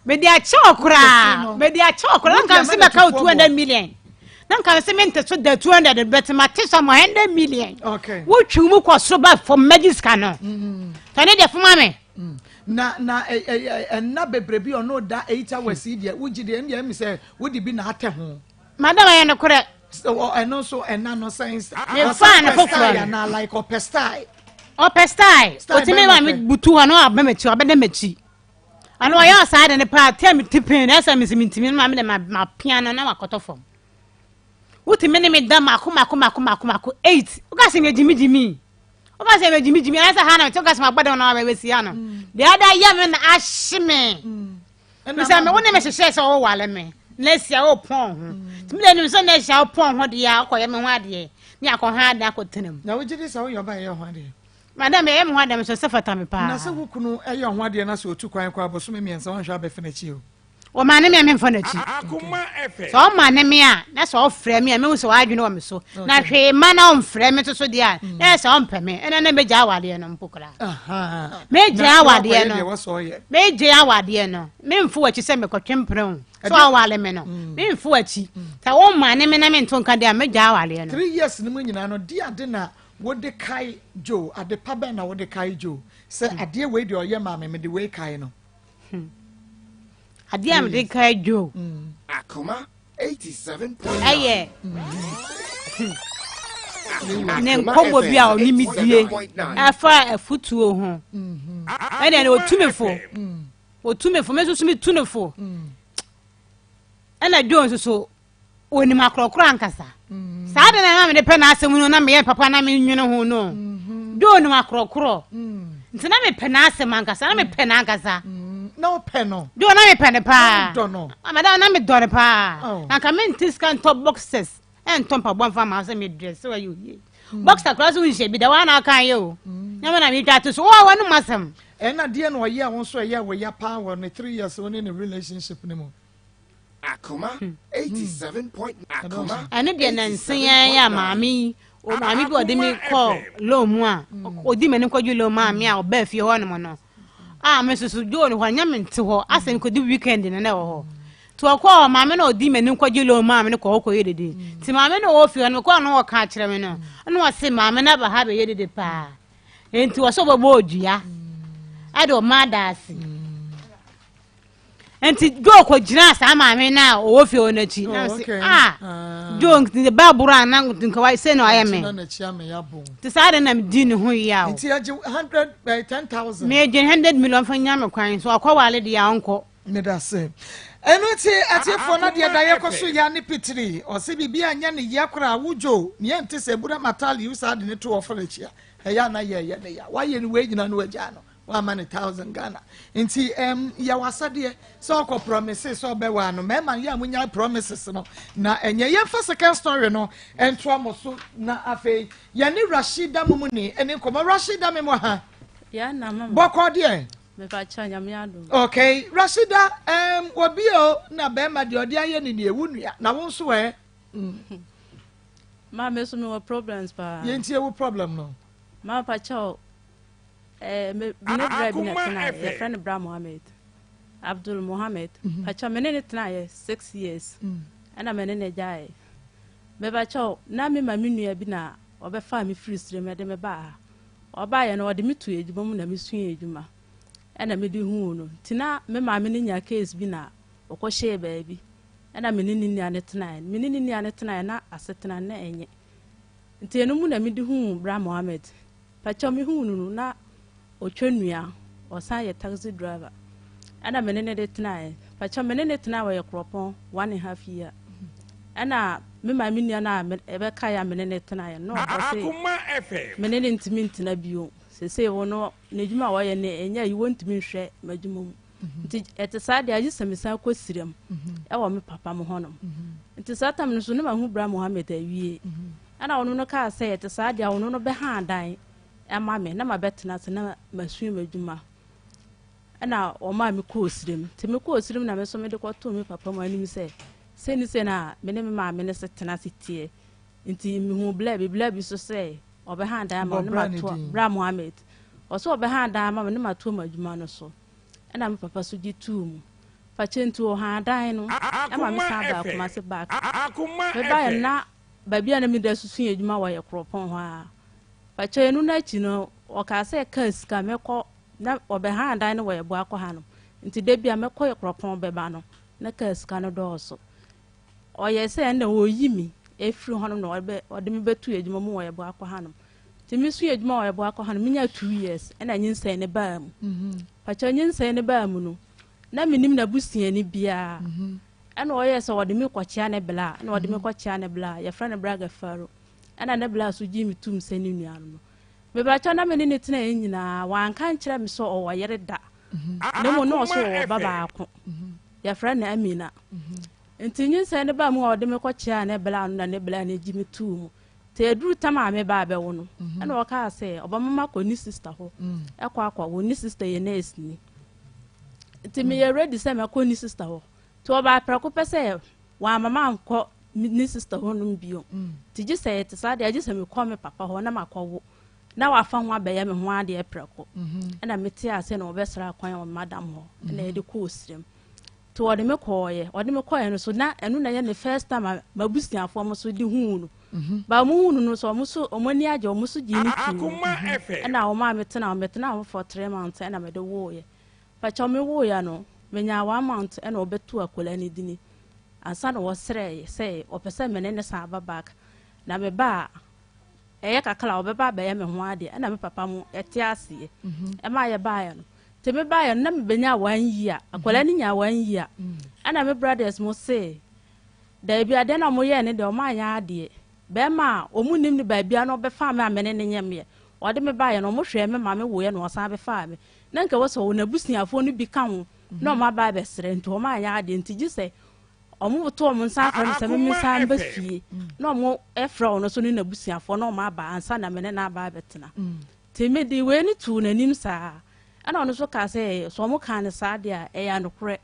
mede akyɛ wɔ koraa mede akyɛ wɔ koraa na nka mese mɛka wo 200 million na nka mese mente so da 200 but mate so ama 100 million wotwi mu kɔ soro ba fam mɛgye sika no fɛne deɛ foma me mm. Na na ɛnna bebree bi ɔno da 8 hours yi deɛ wogye deɛ ɛndeɛ ɛmi sɛ wode bi na atɛ ho. Madam ɛyɛ nokorɛ. Ɛno nso ɛna no sɛn. Mefa ne foforɔ no. Like ɔpɛ style. Ɔpɛ style. Otimi ma me butu hɔ na wabɛ m'akyi wabɛda m'akyi. Ɛno ɔyɛ ɔsaa de ne paa tɛ me ti pin na ɛsɛ me si me ntumi ma me de ma pia no na wakɔtɔ fam. Wotumi ne me da mako mako mako mako mako eight. Woka sɛ me gyimi gyimi. Woka sɛ me gyimi gyimi anasɛ ha na mete woka sɛ mabɔ dɛm na wabɛsi ha no. Deɛ ada yɛ me na ahye me. Mm. Mesɛ me wo ne me hyehyɛ sɛ wowale me na asia wo pɔn ho. Nti me deɛ nim sɛ na asia wo pɔn ho deɛ a wokɔyɛ me ho adeɛ ne akɔ ha adeɛ akɔtena mu. Na wogye di sɛ woyɛ ɔba ɛyɛ ho adeɛ? Madam ɛyɛ me ho adeɛ mesɛ sɛ fata me paa. Na sɛ wo kunu ɛyɛ ho adeɛ na sɛ otu kwan kɔ abosome mmiɛnsa wanhwɛ abɛfe n'akyi o. Ɔma ne me a memfa n'akyi. Sɛ ɔma ne me a na sɛ ɔfrɛ me a mehu sɛ w'adwene wɔ me so. Na hwee ma na ɔmfrɛ me nso so deɛ a na yɛ sɛ ɔmpɛ me ɛna na mɛgya awadeɛ no mpo koraa. Mɛgya awadeɛ no mɛgya awadeɛ no memfo w'akyi sɛ mekɔtwe mpene wo sɛ ɔwale me no memfo w'akyi. Sɛ woma ne me na mento nka deɛ a mɛgya awadeɛ no. 3 years no mu nyinaa no di ade na wode kae Joe ade pa bɛn na wode kae Joe sɛ adeɛ wei deɛ ɔyɛ maa me mede wei kae no. Adeɛ a mede kae Joe. Akoma 87.9. Ɛyɛ ne nkɔmmɔ bi a ɔne me die ɛfa afutuo ho. Ɛnna ɛna otu me fo. Otu me fo, me nso so metu no fo. Ɛnna Joe nso so onim akorɔkorɔ ankasa. Mm. Saa de na na mede pɛ n'asɛm no na meyɛ papa na menwene ho no. Mm-hmm. Dɛ onim akorɔkorɔ. Mm. Nti na mepɛ n'asɛm ankasa, na mepɛ n'ankasa. Mm. Na wopɛ no? Dɛ na mepɛ no paa. Dɔ no. Madam na medɔ no paa. Oh. Na nka mente sika ntɔ boxes ɛntɔ mpaboa mfa ma sɛ medrɛ sɛ wayɛ oye. Boxer koraa so nhyɛ bi da waa na aka yɛ o. Nyɛ na metwa to so. Wo a w'anom asɛm. Ɛna deɛ na ɔyɛ a wo nso ɛyɛ wo ya paa wɔ ne 3 years wo ne ne relationship no mu. Akoma 87. Akoma. Ɛno deɛ nansa yi ara yi a maame yi maame bi ɔde me kɔɔ loan mu a ɔdi m'anim kɔgye loan maa me a ɔbaa fie hɔ nom no a me nso so dwoo no hɔ nyɛ me nte hɔ asɛ nkɔdi weekend no na ɛwɔ hɔ nti ɔkɔɔ hɔ maame na ɔdi m'anim kɔgye loan maa me no kɔ hɔ kɔyɛ dede nti maame na ɔwɔ fie hɔ no mekɔɔ no ɔka kyerɛ me no ɛna ɔse maame no aba ha bɛyɛ dede paa nti ɔsɛ ɔbɛbɔ odua ɛde ɔma adaase nti Joe kɔ gyina saa maame no a ɔwɔ fie hɔ no akyi na oh, sɛ ah, ah. Joe nti ba boro a na nka wa sɛ na ɔayɛ me nti saa de na medi ne ho yia o nti agye hundred eh, 10,000 megye 100 million fa nya me kwan so ɔkɔ wale deɛ a ɔnkɔ. Meda se ɛno nti atiefoɔ no deɛ da yɛkɔ so ya ne pitiri ɔse biribi anyɛ ne yɛ koraa wo Joe ne yɛnte sɛ bura matali wo saa de ne to ɔforo akyi a ɛyɛ ana yɛyɛ ne ya wayɛ ne wei nyina no wagyaa no Wama no thousand Ghana nti ɛm yɛ w'asɛdeɛ sɛ ɔkɔ promise sɛ ɔbɛwaa no mɛɛma yɛ a mo promises no na ɛnyɛ yɛnfa second story no ɛntoa mo so na afei yɛne Rashida Mumuni ɛne nkɔmɔ. Rashida me mo ha bɔkɔ deɛ. Mepakyɛw, Nyame adom. Okay, Rashida, um, obi o, na bɛrima deɛ ɔde ayɛ ne deɛ wo nua, na wo nso ɛ? Mm. Ma me so mewɔ problems paa. Yɛntie wo problem no. Ma pakyɛw, eh, me ne bra bi na tenaeɛ, yɛfrɛ no Bra Mohammed. Abdul Mohammed. Mm -hmm. Pakyɛw, me ne ne tenaeɛ 6 years. Ɛna me ne ne gyaeɛ. Mepakyɛw, na me ma me nua bi na ɔbɛfaa me firi sirem ɛde me baa ha. Ɔbaeɛ no, ɔde me to adwuma mu na mesua adwuma. Ɛna mede huu no. Nti na me maame no nya case bi na ɔkɔhyɛɛ baabi. Ɛna me ne ne nua no tenaeɛ. Me ne ne nua no tenaeɛ na asetena na ɛnyɛ. Nti ɛno mu na mede huu Bra Mohammed. Pakyɛw, mehuu no no na ɔtwa nnua, ɔsan yɛ taxi driver. Ɛna me ne ne de tenaeɛ. Pakyɛw, me ne ne tenaeɛ wɔ yɛ kuropɔn 1½ year. Ɛna me maame nua no a ɛbɛkaeɛ a me ne ne tenaeɛ no, ɔse me ne ne ntumi ntena bio. Seesei wɔ no n'adwuma a wɔyɛ no ɛnyɛ ayi, wɔntumi nhwɛ m'adwuma mu. Nti ɛte saa deɛ, agye sɛ mesan kɔ sirem ɛwɔ me papa mo hɔnom. Nti saa tam no so ne mahu Bra Mohammed awie. Ɛna ɔno no kaa sɛ ɛte saa deɛ, ɔno no bɛha adan ɛma me na mabɛtena ase na masua m'adwuma. Ɛna ɔmaa me kɔɔ sirem. Nti me kɔɔ sirem na me nso mede kɔtoo me papa mu anim sɛ sɛni sɛ na me ne me maame ne se tena ase teɛ. Nti mehu bla bi bla bi so sɛ ɔbɛha adan ama me ne matoa Bra Mohammed. Ɔsɛ ɔbɛha adan ama me ne matoa m'adwuma no so. Ɛna me papa so gye tuu mu. Fakyɛ, nti ɔha adan no ɛma me san baa Kumase back. Mebaeɛ na baabi a na meda susu yɛ adwuma wɔ yɛ kuropɔn hɔ a. Fakyɛ, ɛno no akyi no, ɔkaa sɛ kaa sika mɛkɔ na ɔbɛha adan no wɔ yɛ boakɔ ha no. Nti da bi a mɛkɔ yɛ kuropɔn bɛba no na kaa sika no dɔɔso. Ɔyɛ sɛ ɛnna ɔyi mi efiri hɔnom na ɔde me bɛtu adwuma mu wɔ yɛ boakɔ hanom. Nti me so yɛ adwuma wɔ yɛ boakɔ hanom, menya 2 years ɛna nyinsɛn ne baa mu. Fakyɛ, nyinsɛn ne baa mu no, na menim n'abusuani biara. Ɛna ɔyɛ sɛ ɔde me kɔkyea ne bla, ɛna ɔde me kɔkyea ne bla, yɛfrɛ no Bra Gafaro. Ɛna ne bla so gye me tum sɛ ne nua no. Mebakyɛ, na me ne ne tena yɛ nyinaa, wanka nkyerɛ me sɛ ɔwɔ yere da. Na mmom na ɔso ɔwɔ ba baako. Yɛfrɛ no Amina. Nti nyinsɛn ne baa mu a ɔde me kɔkyea ne bla no na ne bla no gye me tuu mu. Nti ɛduru tam a me ba abɛwo no, ɛna ɔkaa sɛ ɔbɛma makɔ ne sister hɔ. Ɛkɔ akɔ wo ne sister yɛ nurse ni. Nti meyɛ ready sɛ mɛkɔ ne sister hɔ. Nti ɔbaa prɛko pɛ sɛ wamma mankɔ ne sister hɔ nom bio. Nti gye sɛ ɛte saa deɛ, gye sɛ mekɔ me papa hɔ na makɔwo. Na wafa ho abɛyɛ me ho adeɛ prɛko. Ɛna mete ase na ɔbɛsra kwan wɔ madam hɔ. Ɛna yɛde kɔɔ sirem. Nti ɔde me kɔɔyɛ. Ɔde me kɔɔyɛ no so na ɛno na ɛyɛ ne first time a m'abusuafoɔ mo so de huu no. Ba ɔmo huu no no so, ɔmo so ɔmo ani agye, ɔmo so gyee ne tuu mu. Ɛna ɔmo a metena hɔ metena hɔ for 3 months ɛna mede woeɛ. Pakyɛ, me woeɛ no, menyaa one month ɛna ɔbɛtu akwadaa no dini. Ansa na wɔsrɛɛ sɛ ɔpɛ sɛ me ne ne san ba back. Na me ba a ɛyɛ kakra a ɔbɛba abɛyɛ me ho adeɛ, ɛna me papa mo ɛte aseɛ. Ɛma yɛ baeɛ no. Nti me baeɛ no na mebɛnya one year. Akwadaa no nya one year. Ɛna me brothers mo se daabi, adeɛ na ɔmo yɛɛ ne deɛ, ɔmo anyɛ adeɛ. Bɛrima a ɔmo nim ne baabi a na ɔbɛfa me a me ne ne nyɛ meɛ. Ɔde me baeɛ no, ɔmo hwɛɛ me ma me woeɛ na ɔsan bɛfaa me. Na nka wɔ sɛ ɔwɔ n'abusuafoɔ no bi ka ho na ɔmo aba abɛsrɛ, nti ɔmo anyɛ adeɛ, nti gye sɛ ɔmo to ɔmo nsa afrɛ me sɛ me nsan ba fie na ɔmo ɛfrɛ ɔno so ne n'abusuafoɔ na ɔmo aba ansa na me ne n'aba abɛtena. Nti me de wei ne too n'anim saa, ɛna ɔno nso kaa sɛ sɛ ɔmo kaa no saa deɛ a, ɛyɛ anokorɛ.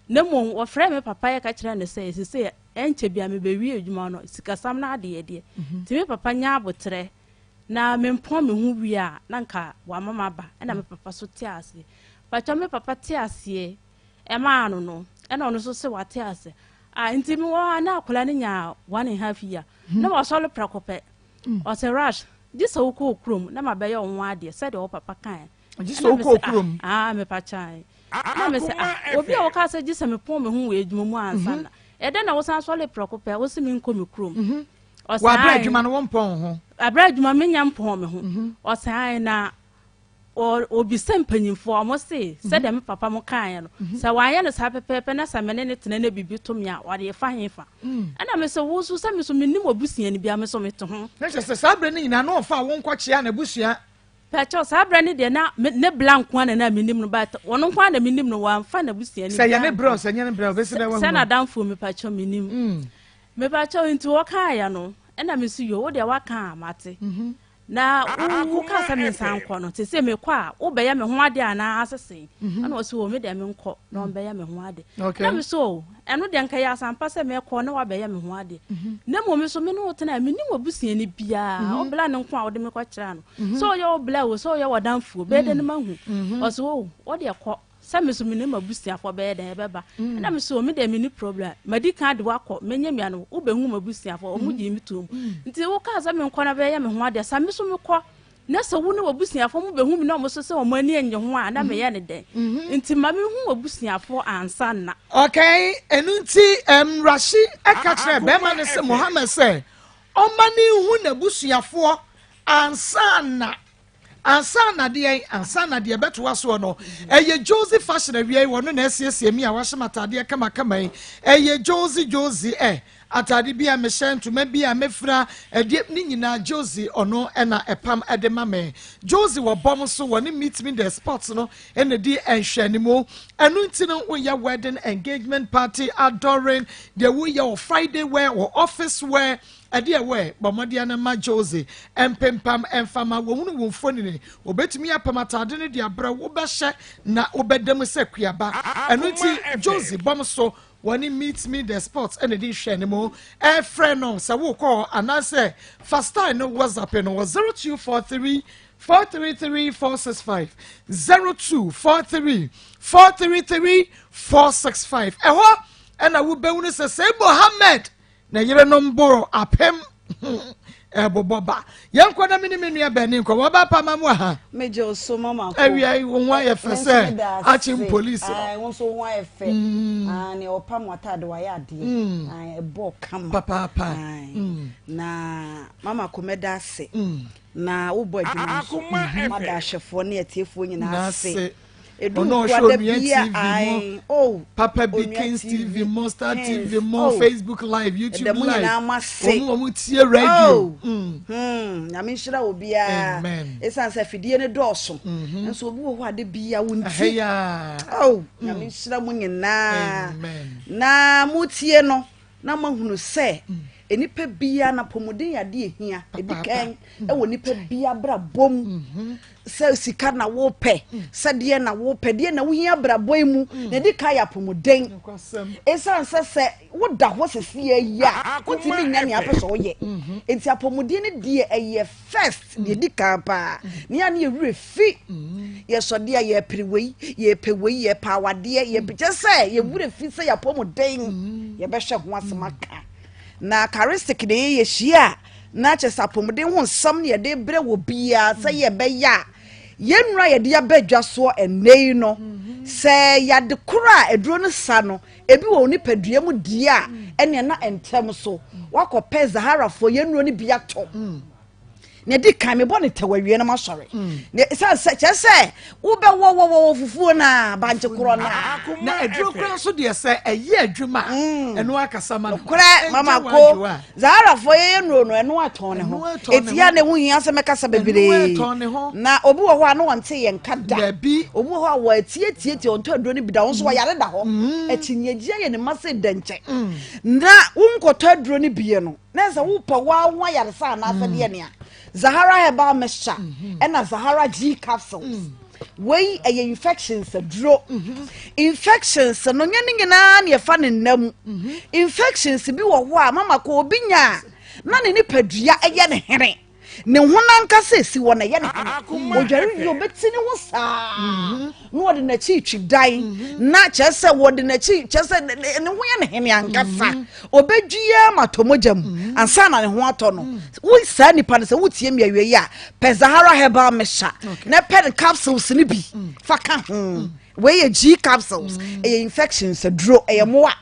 Na mmom wɔfrɛ me papa yɛ ka kyerɛ no sɛ sese ɛnkyɛ bia mebɛwie adwuma no, sikasam no adeɛ deɛ, nti me papa nya abotrɛ na mempɔn me ho wie a na nka wama maba. Ɛna me papa so te aseɛ. Patwa, me papa te aseɛ ɛmaa no, ɛna ɔno nso sɛ wate ase a. Nti mewɔ hɔ a na akwadaa no nya 1½ year na wasɔre prɛko pɛ, ɔsɛ, "Rush, gye sɛ wokɔɔ kurom na mabɛyɛ wo ho adeɛ sɛdeɛ wo papa kae." Gye sɛ wokɔɔ kurom? Ah, mepa kyan na me sɛ, ah, obi a wɔka sɛ gye sɛ mepɔn me ho wɔ adwuma mu ansa na ɛdɛn na wosan sɔre prɛko pɛ wo sɛ menkɔ me kurom? Ɔsɛ wabere adwuma no wɔmpɔn ho. Abere adwuma menya mpɔn me ho. Ɔsɛ na obisa mpanyimfoɔ, ɔmo se sɛdeɛ me papa mo kaeɛ no, sɛ wanyɛ no saa pɛpɛɛpɛ na sɛ me ne ne tena na biribi to me a, ɔde fa he fa? Ɛna me sɛ wo so sɛ me so menim obusuani bia, me so mete ho. Na kyerɛ sɛ saa berɛ no nyinaa na ɔfa wo nkɔkyea n'abusua? Pɛkyɛw, saa berɛ no deɛ na ne bla nko a na menim no, but ɔno nko a na menim no, wamfa n'abusuani. Sɛ yɛ ne berɛ sɛ nyɛ ne berɛ obɛsi dɛ wahu sɛ n'adamfoɔ. Mepakyɛw, menim. Mepakyɛw, nti wɔkaeɛ no, ɛna me so yo, wo deɛ waka a mate. Na wo wokaa sɛ mensan nkɔ no, seesei mekɔ a, wobɛyɛ me ho ade anaa asese? Mhm. Ɛna ɔse, o, me deɛ menkɔ na ɔmbɛyɛ me ho ade. Okay. Na me so, o, ɛno deɛ nka ɛyɛ asampa sɛ mɛkɔ na wabɛyɛ me ho ade. Mhm. Na mmom me so me ne wo tena a, mennim w'abusuani biara, Mhm. wo bla ne nko a wode me kɔkyerɛ no. Mhm. Sɛ ɔyɛ wo bla o, sɛ ɔyɛ w'adamfo o, bɛyɛ dɛn na mahu? Mhm. Ɔse, o, wo deɛ kɔ. Sɛ me so me ne m'abusuafoɔ bɛyɛ dɛn ɛbɛba. Mm. Ɛna me so me deɛ me ni problem. Madi kan de wakɔ menyɛ mia no wobɛhu m'abusuafoɔ wɔn mm. gyee me tom. Mm. Nti wokaa sɛ menkɔ na bɛyɛ me ho adeɛ sa me so mekɔ na sɛ wo ne w'abusuafoɔ mo bɛhu me na wɔn so sɛ wɔn ani nnye ho a na mm-hmm. meyɛ ne dɛn. Mm-hmm. Nti ma mehu w'abusuafoɔ ansa na. Okay, ɛno nti um, Rashi ɛka kyerɛ bɛrima no sɛ Mohammed sɛ ɔma ne nhu n'abusuafoɔ ansa na Ansa na deɛn? Ansa na deɛ ɛbɛtoa soɔ no, ɛyɛ Josie Fashion awia yi, wɔno na asiesie me a wahyɛ m'ataadeɛ kamakama yi. Ɛyɛ Josie Josie ɛ, ataade bi a mehyɛ, ntoma bi a mefira, ɛdeɛ ne nyinaa Josie ɔno na ɛpam de ma me. Josie wɔ bɔm so, wɔne Meet Me The Sports no na ɛdi nhwɛanimu. Ɛno nti no, woyɛ wedding, engagement party, adoring, deɛ woyɛ wɔ Friday wear, wɔ office wear, Ɛdeɛ wɛ, bɔ mmɔden na ma Jose mpempam mfa ma wɔhunu wo mfonini. Wɔbɛtumi apam ataade no de abrɛ wo, wobɛhyɛ na wobɛda mu sɛ kuaba. Ɛno nti, Jose bɔm so, wɔne Meet Me The Sports na ɛdi nhwɛanimu. Frɛ no sɛ worekɔ hɔ anaasɛ fa style no WhatsApp no wɔ 0243 433 465, 0243 433 465. Ɛhɔ na wobɛhunu sɛ sɛ Mohammed Ne yerenom boro apem ɛbobɔ ba. Yɛnkɔ na me ne me nua bɛni nkɔ. Wɔba pa ma mu aha. Megye wo so mama ko. Awia yi wo ho ayɛ fɛ sɛ akyem polisi no. Ayi wo nso wo ho ayɛ fɛ. Mm. Ah, nea ɔpam w'ataade wayɛ adeɛ. Mm. Ayi ɛbɔ kama. Papaapa. Ayi mm. na mama ko mɛda ase. Mm. Na wobɔ adwuma nso. Mada ahwɛfoɔ ne atiefoɔ nyinaa ase. Edu Ɔno ɔhwɛ nkuada Onua bia TV ae mo, oh Papa bi Onua Kings TV TV mo, Star Kings TV mo, oh Facebook live, YouTube ɛda mo live. nyinaa mo ase Wɔn wɔn tie radio. oh Mm. hmm nyame nhyira obiara Amen. ɛsiane sɛ afidie no dɔɔso nso obi wɔ hɔ ade bia wo Ɛhɛ nti ya. oh nyame nhyira mo nyinaa Amen. na motie no na moahunu sɛ nnipa biara na apɔmuden yɛ adeɛ ehia edi kan wɔ nnipa biara abrabɔ mu sɛ sika na wopɛ sɛ deɛ na wopɛ deɛ na wohia abrabɔ yi mu na edi kan yɛ apɔmuden esan sɛ sɛ woda hɔ sisi yɛ a wotumi nya nea apɛ sɛ ɔyɛ nti apɔmuden no deɛ ɛyɛ First, deɛ ɛdi kan paa, ne yɛ a ne yɛ werɛ fi. Yɛsɔ deɛ a yɛpere wei, yɛpɛ wei, yɛpɛ awadeɛ, yɛpɛ kyɛ sɛ yɛ werɛ fi sɛ yɛapɔ mu den, yɛbɛhwɛ ho asɛm aka. Na charistic deɛ yɛ yɛhyia a, na kyɛ sɛ apɔmuden ho nsɛm ne yɛde brɛ wɔ biara sɛ yɛbɛyɛ a, yɛn nnuro a yɛde aba adwa soɔ ɛnnɛ yi no, sɛ yɛade koro a aduro no sa no, Ebi wɔ wo nipadua mu deɛ a, ɛnneɛ na ntɛm so woakɔpɛ Zaharafoɔ yɛn nnuro no bi atɔ. Nea ɛdi kan, mebɔ ne tɛw awie na masɔre. Nea ɛsiane sɛ kyerɛ sɛ wobɛwɔwɔwɔ fufuo no a, bankye korɔ no a. Na aduro koraa nso deɛ sɛ ɛyɛ adwuma a, ɛno akasa ma no. Nokorɛ, Mama Ko, Zaharafoɔ yɛyɛ nnuro no, ɛno atɔn ne ho. Eti a na ɛho hia sɛ mɛkasa bebree. Na obi wɔ hɔ a na wɔnte yɛn nka da. Obi wɔ hɔ a wɔatiatiatia ɔntɔ aduro no bi da, wɔn nso wɔyare da hɔ. Mm. Akyinnyegye ayɛ ne ma sɛ dɛnkyɛ. Mm. Na wonkɔtɔ aduro no bie no, na ɛsɛ wopɛ waa ho ayaresa anaasɛ mm. deɛ nea. Zahara herbal mixture mm-hmm. ɛna Zahara G capsules. Mm. Wei ɛyɛ infections aduro. Mm-hmm. Infections no nyɛ ne nyinaa na yɛfa ne nna mu. Mm-hmm. Infections bi wɔ hɔ a mama kɔ obi nya na ne nipadua yɛ ne hene ne ho nankasa esi hɔ na ɛyɛ ne hene odware wie obɛti ne ho saa mhm. na wɔde n'akyi twi dan mhm. na kyerɛ sɛ wɔde n'akyi kyerɛ sɛ ne ho yɛ ne hene ankasa mhm. obɛdwia ma tɔ mogya mu ansa na ne ho atɔ no wo saa nipa no sɛ wotie mi awie yi a pɛ Zahara herbal mixture na pɛ ne capsules no bi mm. fa ka ho mm. wei yɛ G capsules mm. ɛyɛ infections aduro ɛyɛ mmoa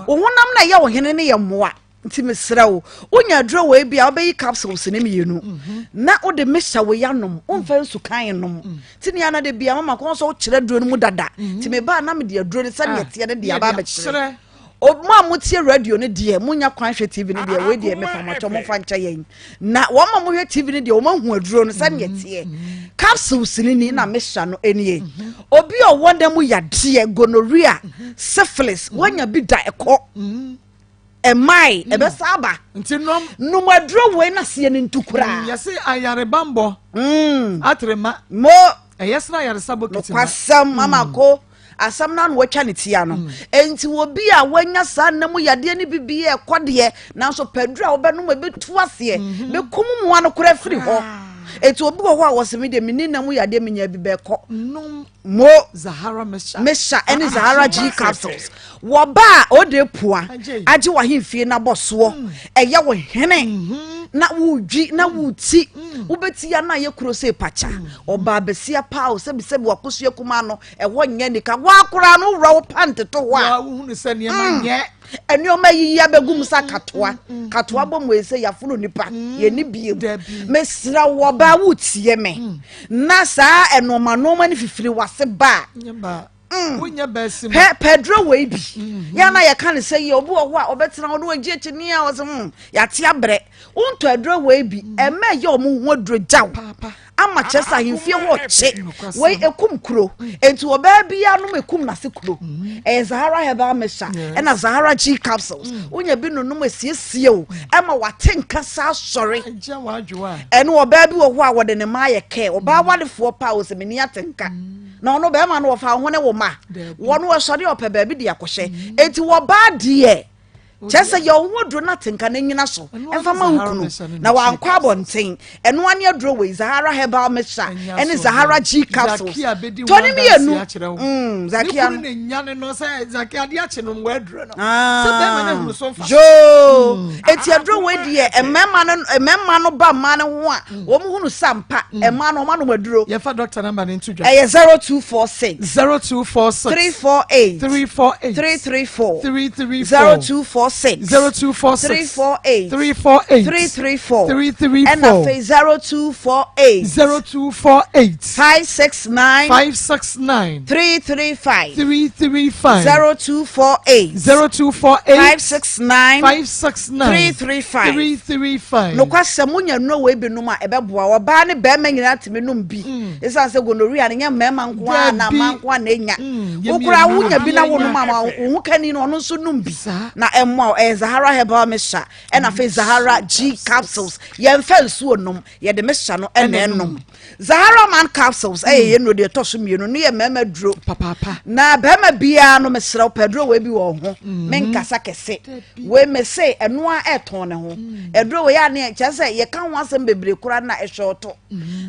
wo honam na ɛyɛ wo hene no yɛ mmoa Nti mesrɛ wo, wonya aduro wei bi a wobɛyi capsules no mmienu mhm. na wode mixture wei anom, womfa mm. nsu kan nom. Mm. Nti nea na de bia mama kɔn sɛ wokyerɛ aduro no mu dada. Mm. Nti mebaa na mede aduro no sɛdeɛ ah, teɛ no de aba abɛkyerɛ. Mo a motie radio no deɛ monya kwan hwɛ tv no deɛ wei deɛ mefa mɔtɔ momfa nkyɛ yɛn na wɔn a mohwɛ tv no deɛ wɔn ahu aduro no sɛdeɛ mm-hmm. teɛ capsules no ni na mixture no nie obi a ɔwɔ na mu yadeɛ gonorrhea syphilis wɔnya bi da ɛkɔ. Ɛmae, ɛbɛsa aba. Nti nom. Nom aduro wei na seɛ no ntu koraa. Yɛse ayarebambɔ. Atrema. Mo. Ɛyɛ sene ayaresa bokiti ma. Nokwasɛm, mama ko. Asɛm no ano watwa ne tia no. Enti obi a wanya saa nna mu yadeɛ no bi bi yɛ ɛkɔ deɛ, nanso pɛ aduro a wobɛnom a ɛbɛtu aseɛ, bɛkum mmoa no koraa afiri hɔ. Enti obi wɔ hɔ a wɔse me deɛ menni nna mu yadeɛ menya bi bɛkɔ. Nom. Mo. Zahara Mixture. Mixture ɛne Zahara G capsules. Wɔ ba a ɔde pua agye w'ahemfie no abɔ soɔ, ɛyɛ wo hene na wodwi na woti, wobɛti ya na ayɛ kuro sɛ pakya. Ɔbaa basia paa o, sɛbisɛbi wakosua kumaa no, ɛhɔ nyɛ nika. Woa koraa no wowura wo pant to hɔ a, wohunu sɛ nneɛma nyɛ. Nneɛma yiyi abɛgu mu sɛ katoa. Katoa bɔ mu sɛ yɛafono nipa, yɛni biem. Mesrɛ wo ɔbaa wotie me, na saa nneɛma nneɛma no fifiri w'ase ba a, Pɛ pɛduro wei bi. Yɛn na yɛka ne sɛ yɛ obi wɔ hɔ a ɔbɛtena hɔ na wagye akyi a ɔsɛ yɛate abrɛ. Wontɔ aduro wei bi, ɛmɛ ɛyɛ ɔmo ho aduro gyaw ama kyerɛ sɛ ahemfie hɔ ɔkye. Wei ekum kuro. Enti ɔbaa biara nom ekum n'ase kuro. Ɛyɛ Zahara herbal mixture ɛna Zahara G capsules. Wonya bi nonom esiesie o ɛma wate nkasa asɔre. Ɛne ɔbaa bi wɔ hɔ a wɔde ne mma ayɛ kɛ. Ɔbaa warefoɔ paa o sɛ m'ani ate nka. Na ɔno bɛrima no wɔfa wo ho ne wo ma. Wɔn wɔsɔre ɔpɛ baabi de akɔhyɛ. Enti wɔbaa deɛ kyerɛ sɛ yɛ wo ho aduro no atenka no nyina so ɛmfa ma wo kunu na wankɔ abɔnten. Ɛno ane aduro wei Zahara herbal mixture ɛne Zahara G capsules. Tɔ ne mmienu. Zakia no. Yoo. Eti aduro wei deɛ mmarima no mmarima no ba mmaa no ho a wɔn hunu sampa mmaa no wɔn anom aduro. Yɛfa doctor number no nto dwa. Ɛyɛ 0246. 0246. 348. 348. 334. 334. 0246. 0246. 348. 348. 334. 334. Ɛna afei 0248. 0248. 569. 569. 335. 335. 0248. 0248. 569. 569. 335. 335. Nokwasɛm, wonya nnuro wei binom a, ɛbɛboa. Ɔbaa ne barima nyinaa tumi nom bi. Esiane sɛ gonorrhea no nyɛ mmarima nko ara na mmaa nko ara na enya. Wo koraa wonya bi na wonom ama wo ho kani no, ɔno nso nom bi na ɛmmoa wo. Ɛyɛ Zahara Herbal Mixture ɛna afei Zahara G Capsules. Yɛmfa nsuo nom, yɛde mixture no ɛna ɛnom. Zahara Man Capsules ɛyɛ yɛn nnuro deɛ ɛtɔ so mmienu no yɛ mmarima duro. Na barima biara no mesrɛ wo pɛ duro wei bi wɔ ho. Menkasa kɛse. Wei me se ɛno a ɛtɔn ne ho. Ɛduro wei a ne kyerɛ sɛ yɛka ho asɛm bebree koraa na ɛhwɛ ɔtɔ.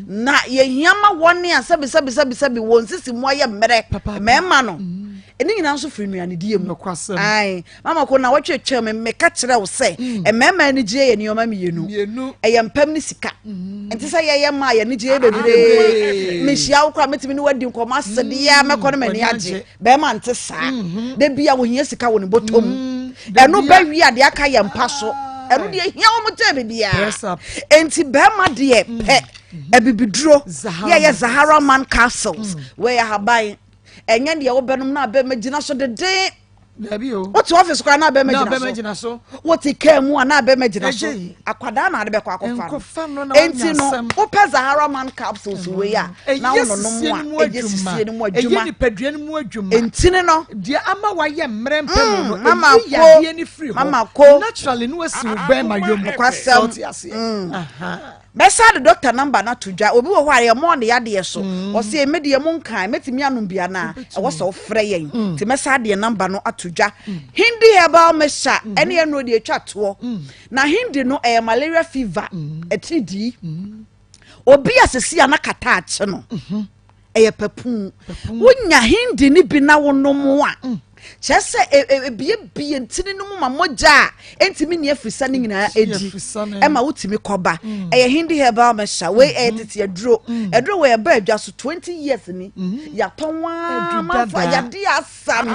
Na yɛhia ma wɔn a sɛbi sɛbi sɛbi sɛbi wɔn sisi mu ayɛ mmerɛ mmarima no. Ɛne nyinaa nso firi nnuanedie mu. Ae mama ko na wɔtwe twɛn me meka kyerɛ wo sɛ mmarima anigyeɛ yɛ nneɛma mmienu. Ɛyɛ mpam ne sika. Nti sɛ yɛyɛ mmaa yɛn anigyeɛ bebree. Mehyia wo koraa mɛtumi ne wadi nkɔmmɔ asedeɛ mɛkɔ no m'ani agye. Bɛrima nte saa. Mhm. Da bi a wɔhia sika wɔ ne bɔtɔ mu. Mhm. Ɛno bɛwie a deɛ aka yɛ mpa so. Ɛno deɛ hia wɔn kyɛn biribiara. Enti bɛrima deɛ mm. pɛ abibiduro yɛ yɛ Zahara man castles mm. wɔyɛ ahaban. Ɛnyɛ deɛ wobɛnom na abɛrima gyina so deden. Wote office koraa na abɛrima gyina so. Wote kaa mu a na abɛrima gyina so. Akwadaa na ade bɛkɔ akɔfa no. Enti no wopɛ Zahara man capsules wei a na wononom a ɛyɛ sisie no mu adwuma. Ɛyɛ nipadua no mu adwuma. Ntini no. Deɛ ama wayɛ mmerɛ mpɛ mu no, ɛyi yadeɛ no firi hɔ. Naturally no asi wo bɛrima yom. Nokwasɛm. Mɛsan de doctor number no ato dwa. Obi wɔ hɔ a yɛmmɔɔ ne yadeɛ so. Ɔse me deɛ monkae, mɛtumi anom bi anaa? Ɛwɔ sɛ wofrɛ yɛn. Nti mɛsan de yɛn number no ato dwa. Hindi herbal mixture ɛne ɛno deɛ ɛtwa toɔ. Na Hindi no ɛyɛ malaria fever, atiridii. Obi a sisi a na kata akye no. Ɛyɛ papuu. Wonya Hindi no bi na wonom a, kyerɛ sɛ ebiebie ntini no mu ma mogya a ɛntumi nni afirisa no nyinaa ɛdi ɛma wotumi kɔba. Mm. Ɛyɛ Hindi herbal mixture. Wei ɛyɛ mm-hmm. tete aduro. Mm. Aduro wei ɛba adwa so 20 years ni. Mm-hmm. Yɛatɔn waa manfo yɛde asa no.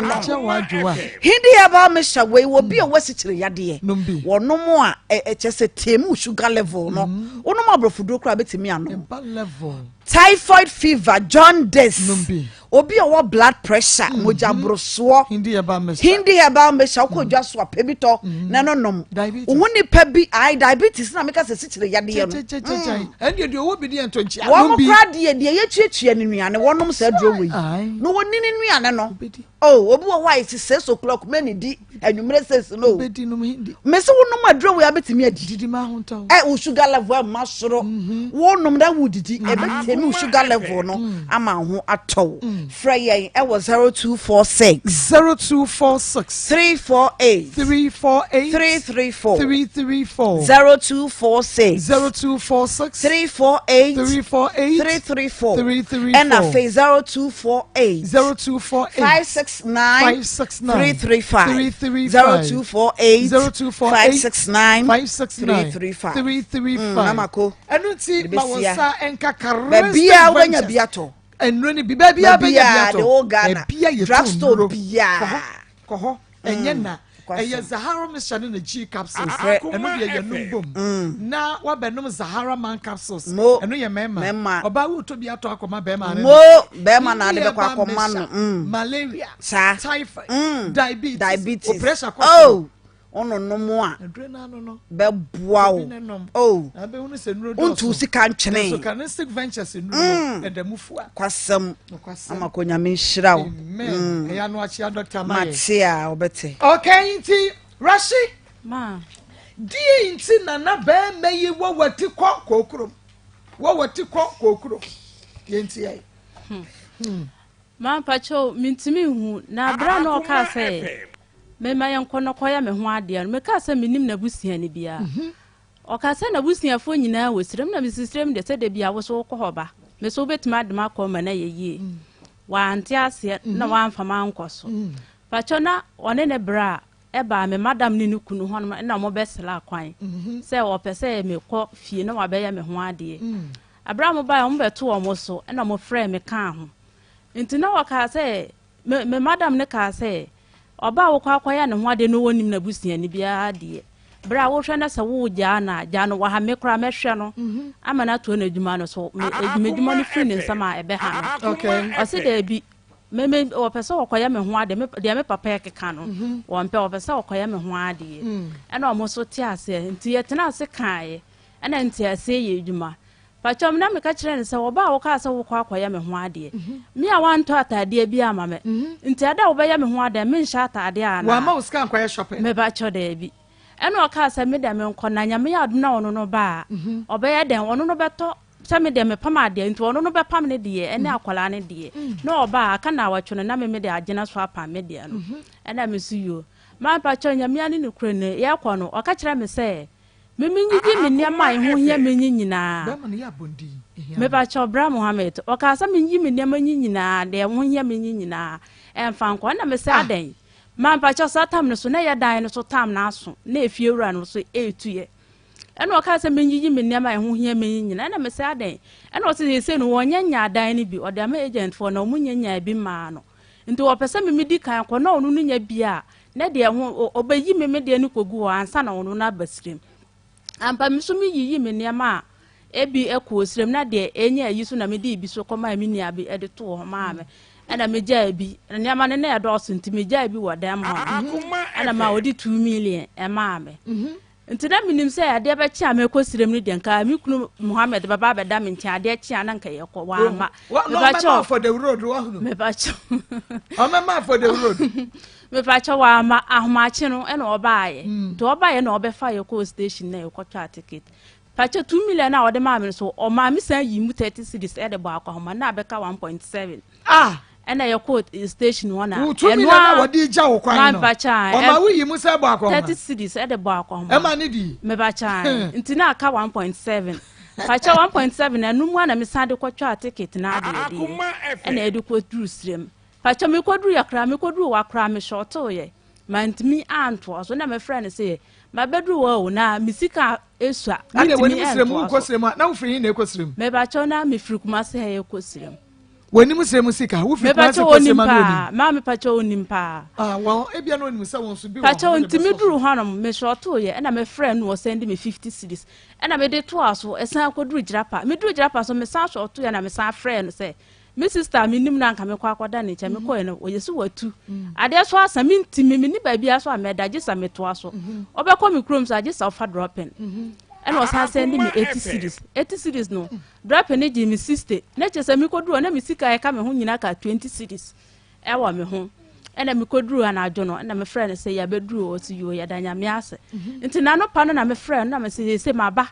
Hindi herbal mixture wei wɔ bi a wɔasikyere yadeɛ. Wɔnom a ɛkyɛ sɛ temu sugar level no. Wonom aborɔfoduro koraa bɛtumi anom. Typhoid fever, jaundice. Obi a ɔwɔ blood pressure, mm-hmm. mogya borosoɔ, Hindi herbal mixture, Hindi herbal mixture, wokɔ mm-hmm. dwa so a pɛ bi tɔ mm-hmm. na ɛno nom. Wo nipa bi, ayi diabetes na meka sɛ sikyere yadeɛ no. Ɛndeɛ deɛ ɔwɔ bi deɛ ntɔ nkyia nom bi. Wɔn kora deɛ deɛ yɛtuatua ne nnuane wɔnom saa aduro wɔ yi. Na wɔni ne nnuane no. Oh, obi wɔ hɔ a ɛsi 6 o'clock mɛ di anwummerɛ 6 no. Mesi wonom aduro wei abɛtumi adi. Ɛ wo sugar level ɛma soro. Wonom na wodidi ɛbɛtɛmi wo sugar level no ama ho atɔ wo. Frɛ yɛn ɛwɔ 0246. 0246. 348. 348. 334. 334. 0246. 0246. 348. 348. 334. 334. Ɛna afei 0248. 0248. 569. 569. 335. 335. 0248. 0248. 569. 569. 335. 335. Namako. Ɛno nti ma wɔn nsa nka Charistic Baabiara wobɛnya Ventures. bi atɔ. Nnuro ni bi baabiara bɛnya bi Baabiara atɔ. de wɔ Ghana. Baabiara yɛ Drugstore nnuro. biara. Kɔ hɔ kɔ hɔ ɛnyɛ na Kwasɛm. ɛyɛ Zahara mixture ne na G capsules. Nokorɛ. Ɛno deɛ yɛnum bom. Na wabɛnom Zahara man capsules. Mo. Ɛno yɛ mɛɛma. Mɛɛma. Ɔbaa wotɔ bi atɔ akɔma bɛɛma ne Mo bɛrima na ade Hindi bɛkɔ herbal akɔma no. mixture, Malaria. Saa. Typhoid. Diabetes. Diabetes. O pressure kɔ Oh. Ɔnonom a Aduro no ano no. bɛboa Obi wo. ne nom. Oh. Na abɛhunu sɛ nnuro Wontu dɔɔso. sika ntwene. Nso Charistic Ventures nnuro no ɛda mu fua. Kwasɛm. Nokwasɛm. Ama kɔ Nyame nhyira wo. Amen. Ɛyɛ ano akyea Dr. Maye. Mate a wobɛte. Okay, nti Rashi. Ma. Deɛ nti na na bɛrima yi wɔ wati kɔ kookuro wɔ wati kɔ kookuro yɛn ti yɛ. Ma mpakyɛw mintumi nhu na abira na ɔkaa sɛ mema yɛnkɔ na kɔyɛ me ho adeɛ no, mekaa sɛ menim n'abusuani biara. Ɔkaa sɛ n'abusuafoɔ nyinaa wɔ sirem na mesi sirem deɛ sɛ da bi a wo so wokɔ hɔ ba me so wobɛtumi ade m akɔ ma no ayɛ yie. Wante aseɛ na wamfa ma ankɔ so. Pakyɛw na ɔne ne berɛ a ɛbaa me madam ne ne kunu hɔnom na wɔbɛsra kwan sɛ ɔpɛ sɛ mekɔ fie na wabɛyɛ me ho adeɛ. Abere a mobaeɛ wɔbɛto wɔn so na wɔfrɛɛ me kaa ho. Nti na wɔkaa sɛ me madam ne kaa sɛ ɔbaa wokɔ akɔyɛ ne ho adeɛ no wɔnim n'abusuani biara deɛ berɛ a wohwɛ no sɛ wogyaa no a gyaa no wɔ ha, me koraa mɛhwɛ no ama no atoa n'adwuma no so, m'adwuma no firi ne nsam a ɛbɛha no. Ɔse daabi, me me wɔpɛ sɛ wɔkɔyɛ me ho adeɛ, me deɛ me papa ɛkeka no wɔmpɛ, wɔpɛ sɛ wɔkɔyɛ me ho adeɛ. Ɛna ɔmo so te aseɛ nti yɛtena ase kaeɛ ɛna nte aseɛ yɛ adwuma. Pakyɛw, na meka kyerɛɛ no sɛ, Ɔbaa a wokaa sɛ wokɔ akɔyɛ me ho adeɛ, me a woantɔ ataadeɛ bi amma me, nti ada a wobɛyɛ me ho adeɛ no, menhyɛ ataadeɛ anaa? Wamma wo sika ankɔyɛ shopping? Mepakyɛw, daabi. Ɛna ɔkaa sɛ, Me deɛ menkɔ, na Nyame yɛ adom na ɔno no ba a, ɔbɛyɛ dɛn? Ɔno no bɛtɔ, sɛ me deɛ mepam adeɛ, nti ɔno no bɛpam ne deɛ ne akwadaa no deɛ. Na ɔba a, aka nnawɔtwe no, na me mede agyina so apam me deɛ no. Ɛna me nso, Yoo. Ma mepakyɛw, Nyame ani nokorɛ ni, yɛrekɔ no, ɔka kyerɛɛ me sɛ, Me menyigye me nneɛma a ɛho hia me nyi nyinaa. Mepakyɛw, Bra Mohammed, ɔkaa sɛ menyi me nneɛma nyi nyinaa, deɛ ɛho hia me nyi nyinaa, ɛmfa nkɔ. Ɛna mese adɛn? Ma mepakyɛw, saa tam no so, na ɛyɛ dan no so tam no aso, na efiewura no so retu yɛ. Ɛna ɔkaa sɛ menyiyi me nneɛma a ɛho hia me nyi nyinaa. Ɛna mese adɛn? Ɛna ɔse seesei no wɔnyɛ nyaa dan no bi, ɔde ama agentfoɔ na wɔn nyɛ nyaa bi mmaa no. Nti ɔpɛ sɛ me medi kan kɔ na ɔno no nya bi a, na deɛ ho ɔbɛyi me me deɛ no kɔgu hɔ ansa na ɔno no aba sirem. Ampa me nso meyiyi me nneɛma a ebi kɔɔ sirem na deɛ ɛnya ayi so na mede bi so kɔmaa me nua bi de too hɔ maa me. Ɛna megyaa bi, nneɛma no na ɛdɔɔso nti megyaa bi wɔ dɛm hɔ no. Ɛna ma ɔde 2 million ɛmaa me. Nti na menim sɛ adeɛ bɛkye a mɛkɔ sirem no deɛ, nka me kunu Mohammed bɛba abɛda me nkyɛn, adeɛ kye a na nka yɛkɔ, wamma. Mepakyɛw for the road wahunu. Mepakyɛw. Ɔmɛma for the road. Mepakyɛw, wamma. Ahomakye no ɛna ɔbaayɛ. Nti ɔbaayɛ na ɔbɛfa yɛ kɔɔ station na yɛkɔtwaa ticket. Pakyɛw, 2 million a ɔde maa me no so, ɔmaa me san yi mu 30 cedis ɛde bɔ akɔhoma na abɛka 1.7. Ah! Ɛna yɛkɔɔ station hɔ na Wo 2 million a wɔde gya wo kwan no, ɔma wo yi mu sɛ bɔ akɔhoma. 30 cedis ɛde bɔ akɔhoma. Ɛma ne di. Mepakyɛw, nti na aka 1.7. Pakyɛw, 1.7 ɛno mu a na mesan de kɔtwaa ticket na adeɛ deɛ ɛna ɛde kɔduru sirem. Pakyɛw, mekɔduru yɛ koraa, mekɔduru wa koraa mehyɔɔtoo mantumi antoa so na mefrɛ no sɛ mabɛduru hɔ o na me sika esua. Ade wɔn mu sirem wokɔ sirem a na wofiri hin na ekɔ sirem? Mepakyɛw, na mefiri Kumase ha yɛkɔ sirem. W'anim srɛ mu sika wofiri Kumase kɔ sirem ano onim? Maa mepakyɛw, onim paa. Ah well, ebia na onim sɛ wɔn nso bi wɔ Pakyɛw, nti meduru hɔnom mehyɔɔtoo yɛ ɛna mefrɛ no, ɔsɛn de me 50 cedis ɛna mede toa so ɛsan akɔduru Gyirapa. Meduru Gyirapa so mesan hyɔɔtoo yɛ na mesan frɛ no sɛ Me sister a menim no anka mekɔ akɔda ne nkyɛn mekɔɛ no ɔyɛ sɛ watu adeɛ so asa mentimi menni baabiara so a mɛda gye sɛ metoa so ɔbɛkɔ me kurom so a gye sɛ ɔfa dropping ɛna ɔsan sɛnde me 80 cedis 80 cedis no dropping no gyee me 60 na kyerɛ sɛ mekɔduru hɔ na me sika a ɛka me ho nyinaa ka 20 cedis ɛwɔ me ho ɛna mekɔduru anadwo no ɛna mefrɛ no sɛ yɛabɛduru ɔsi yoo yɛda Nyame ase nti n'anɔpa no na mefrɛ no na mesɛ sɛ maba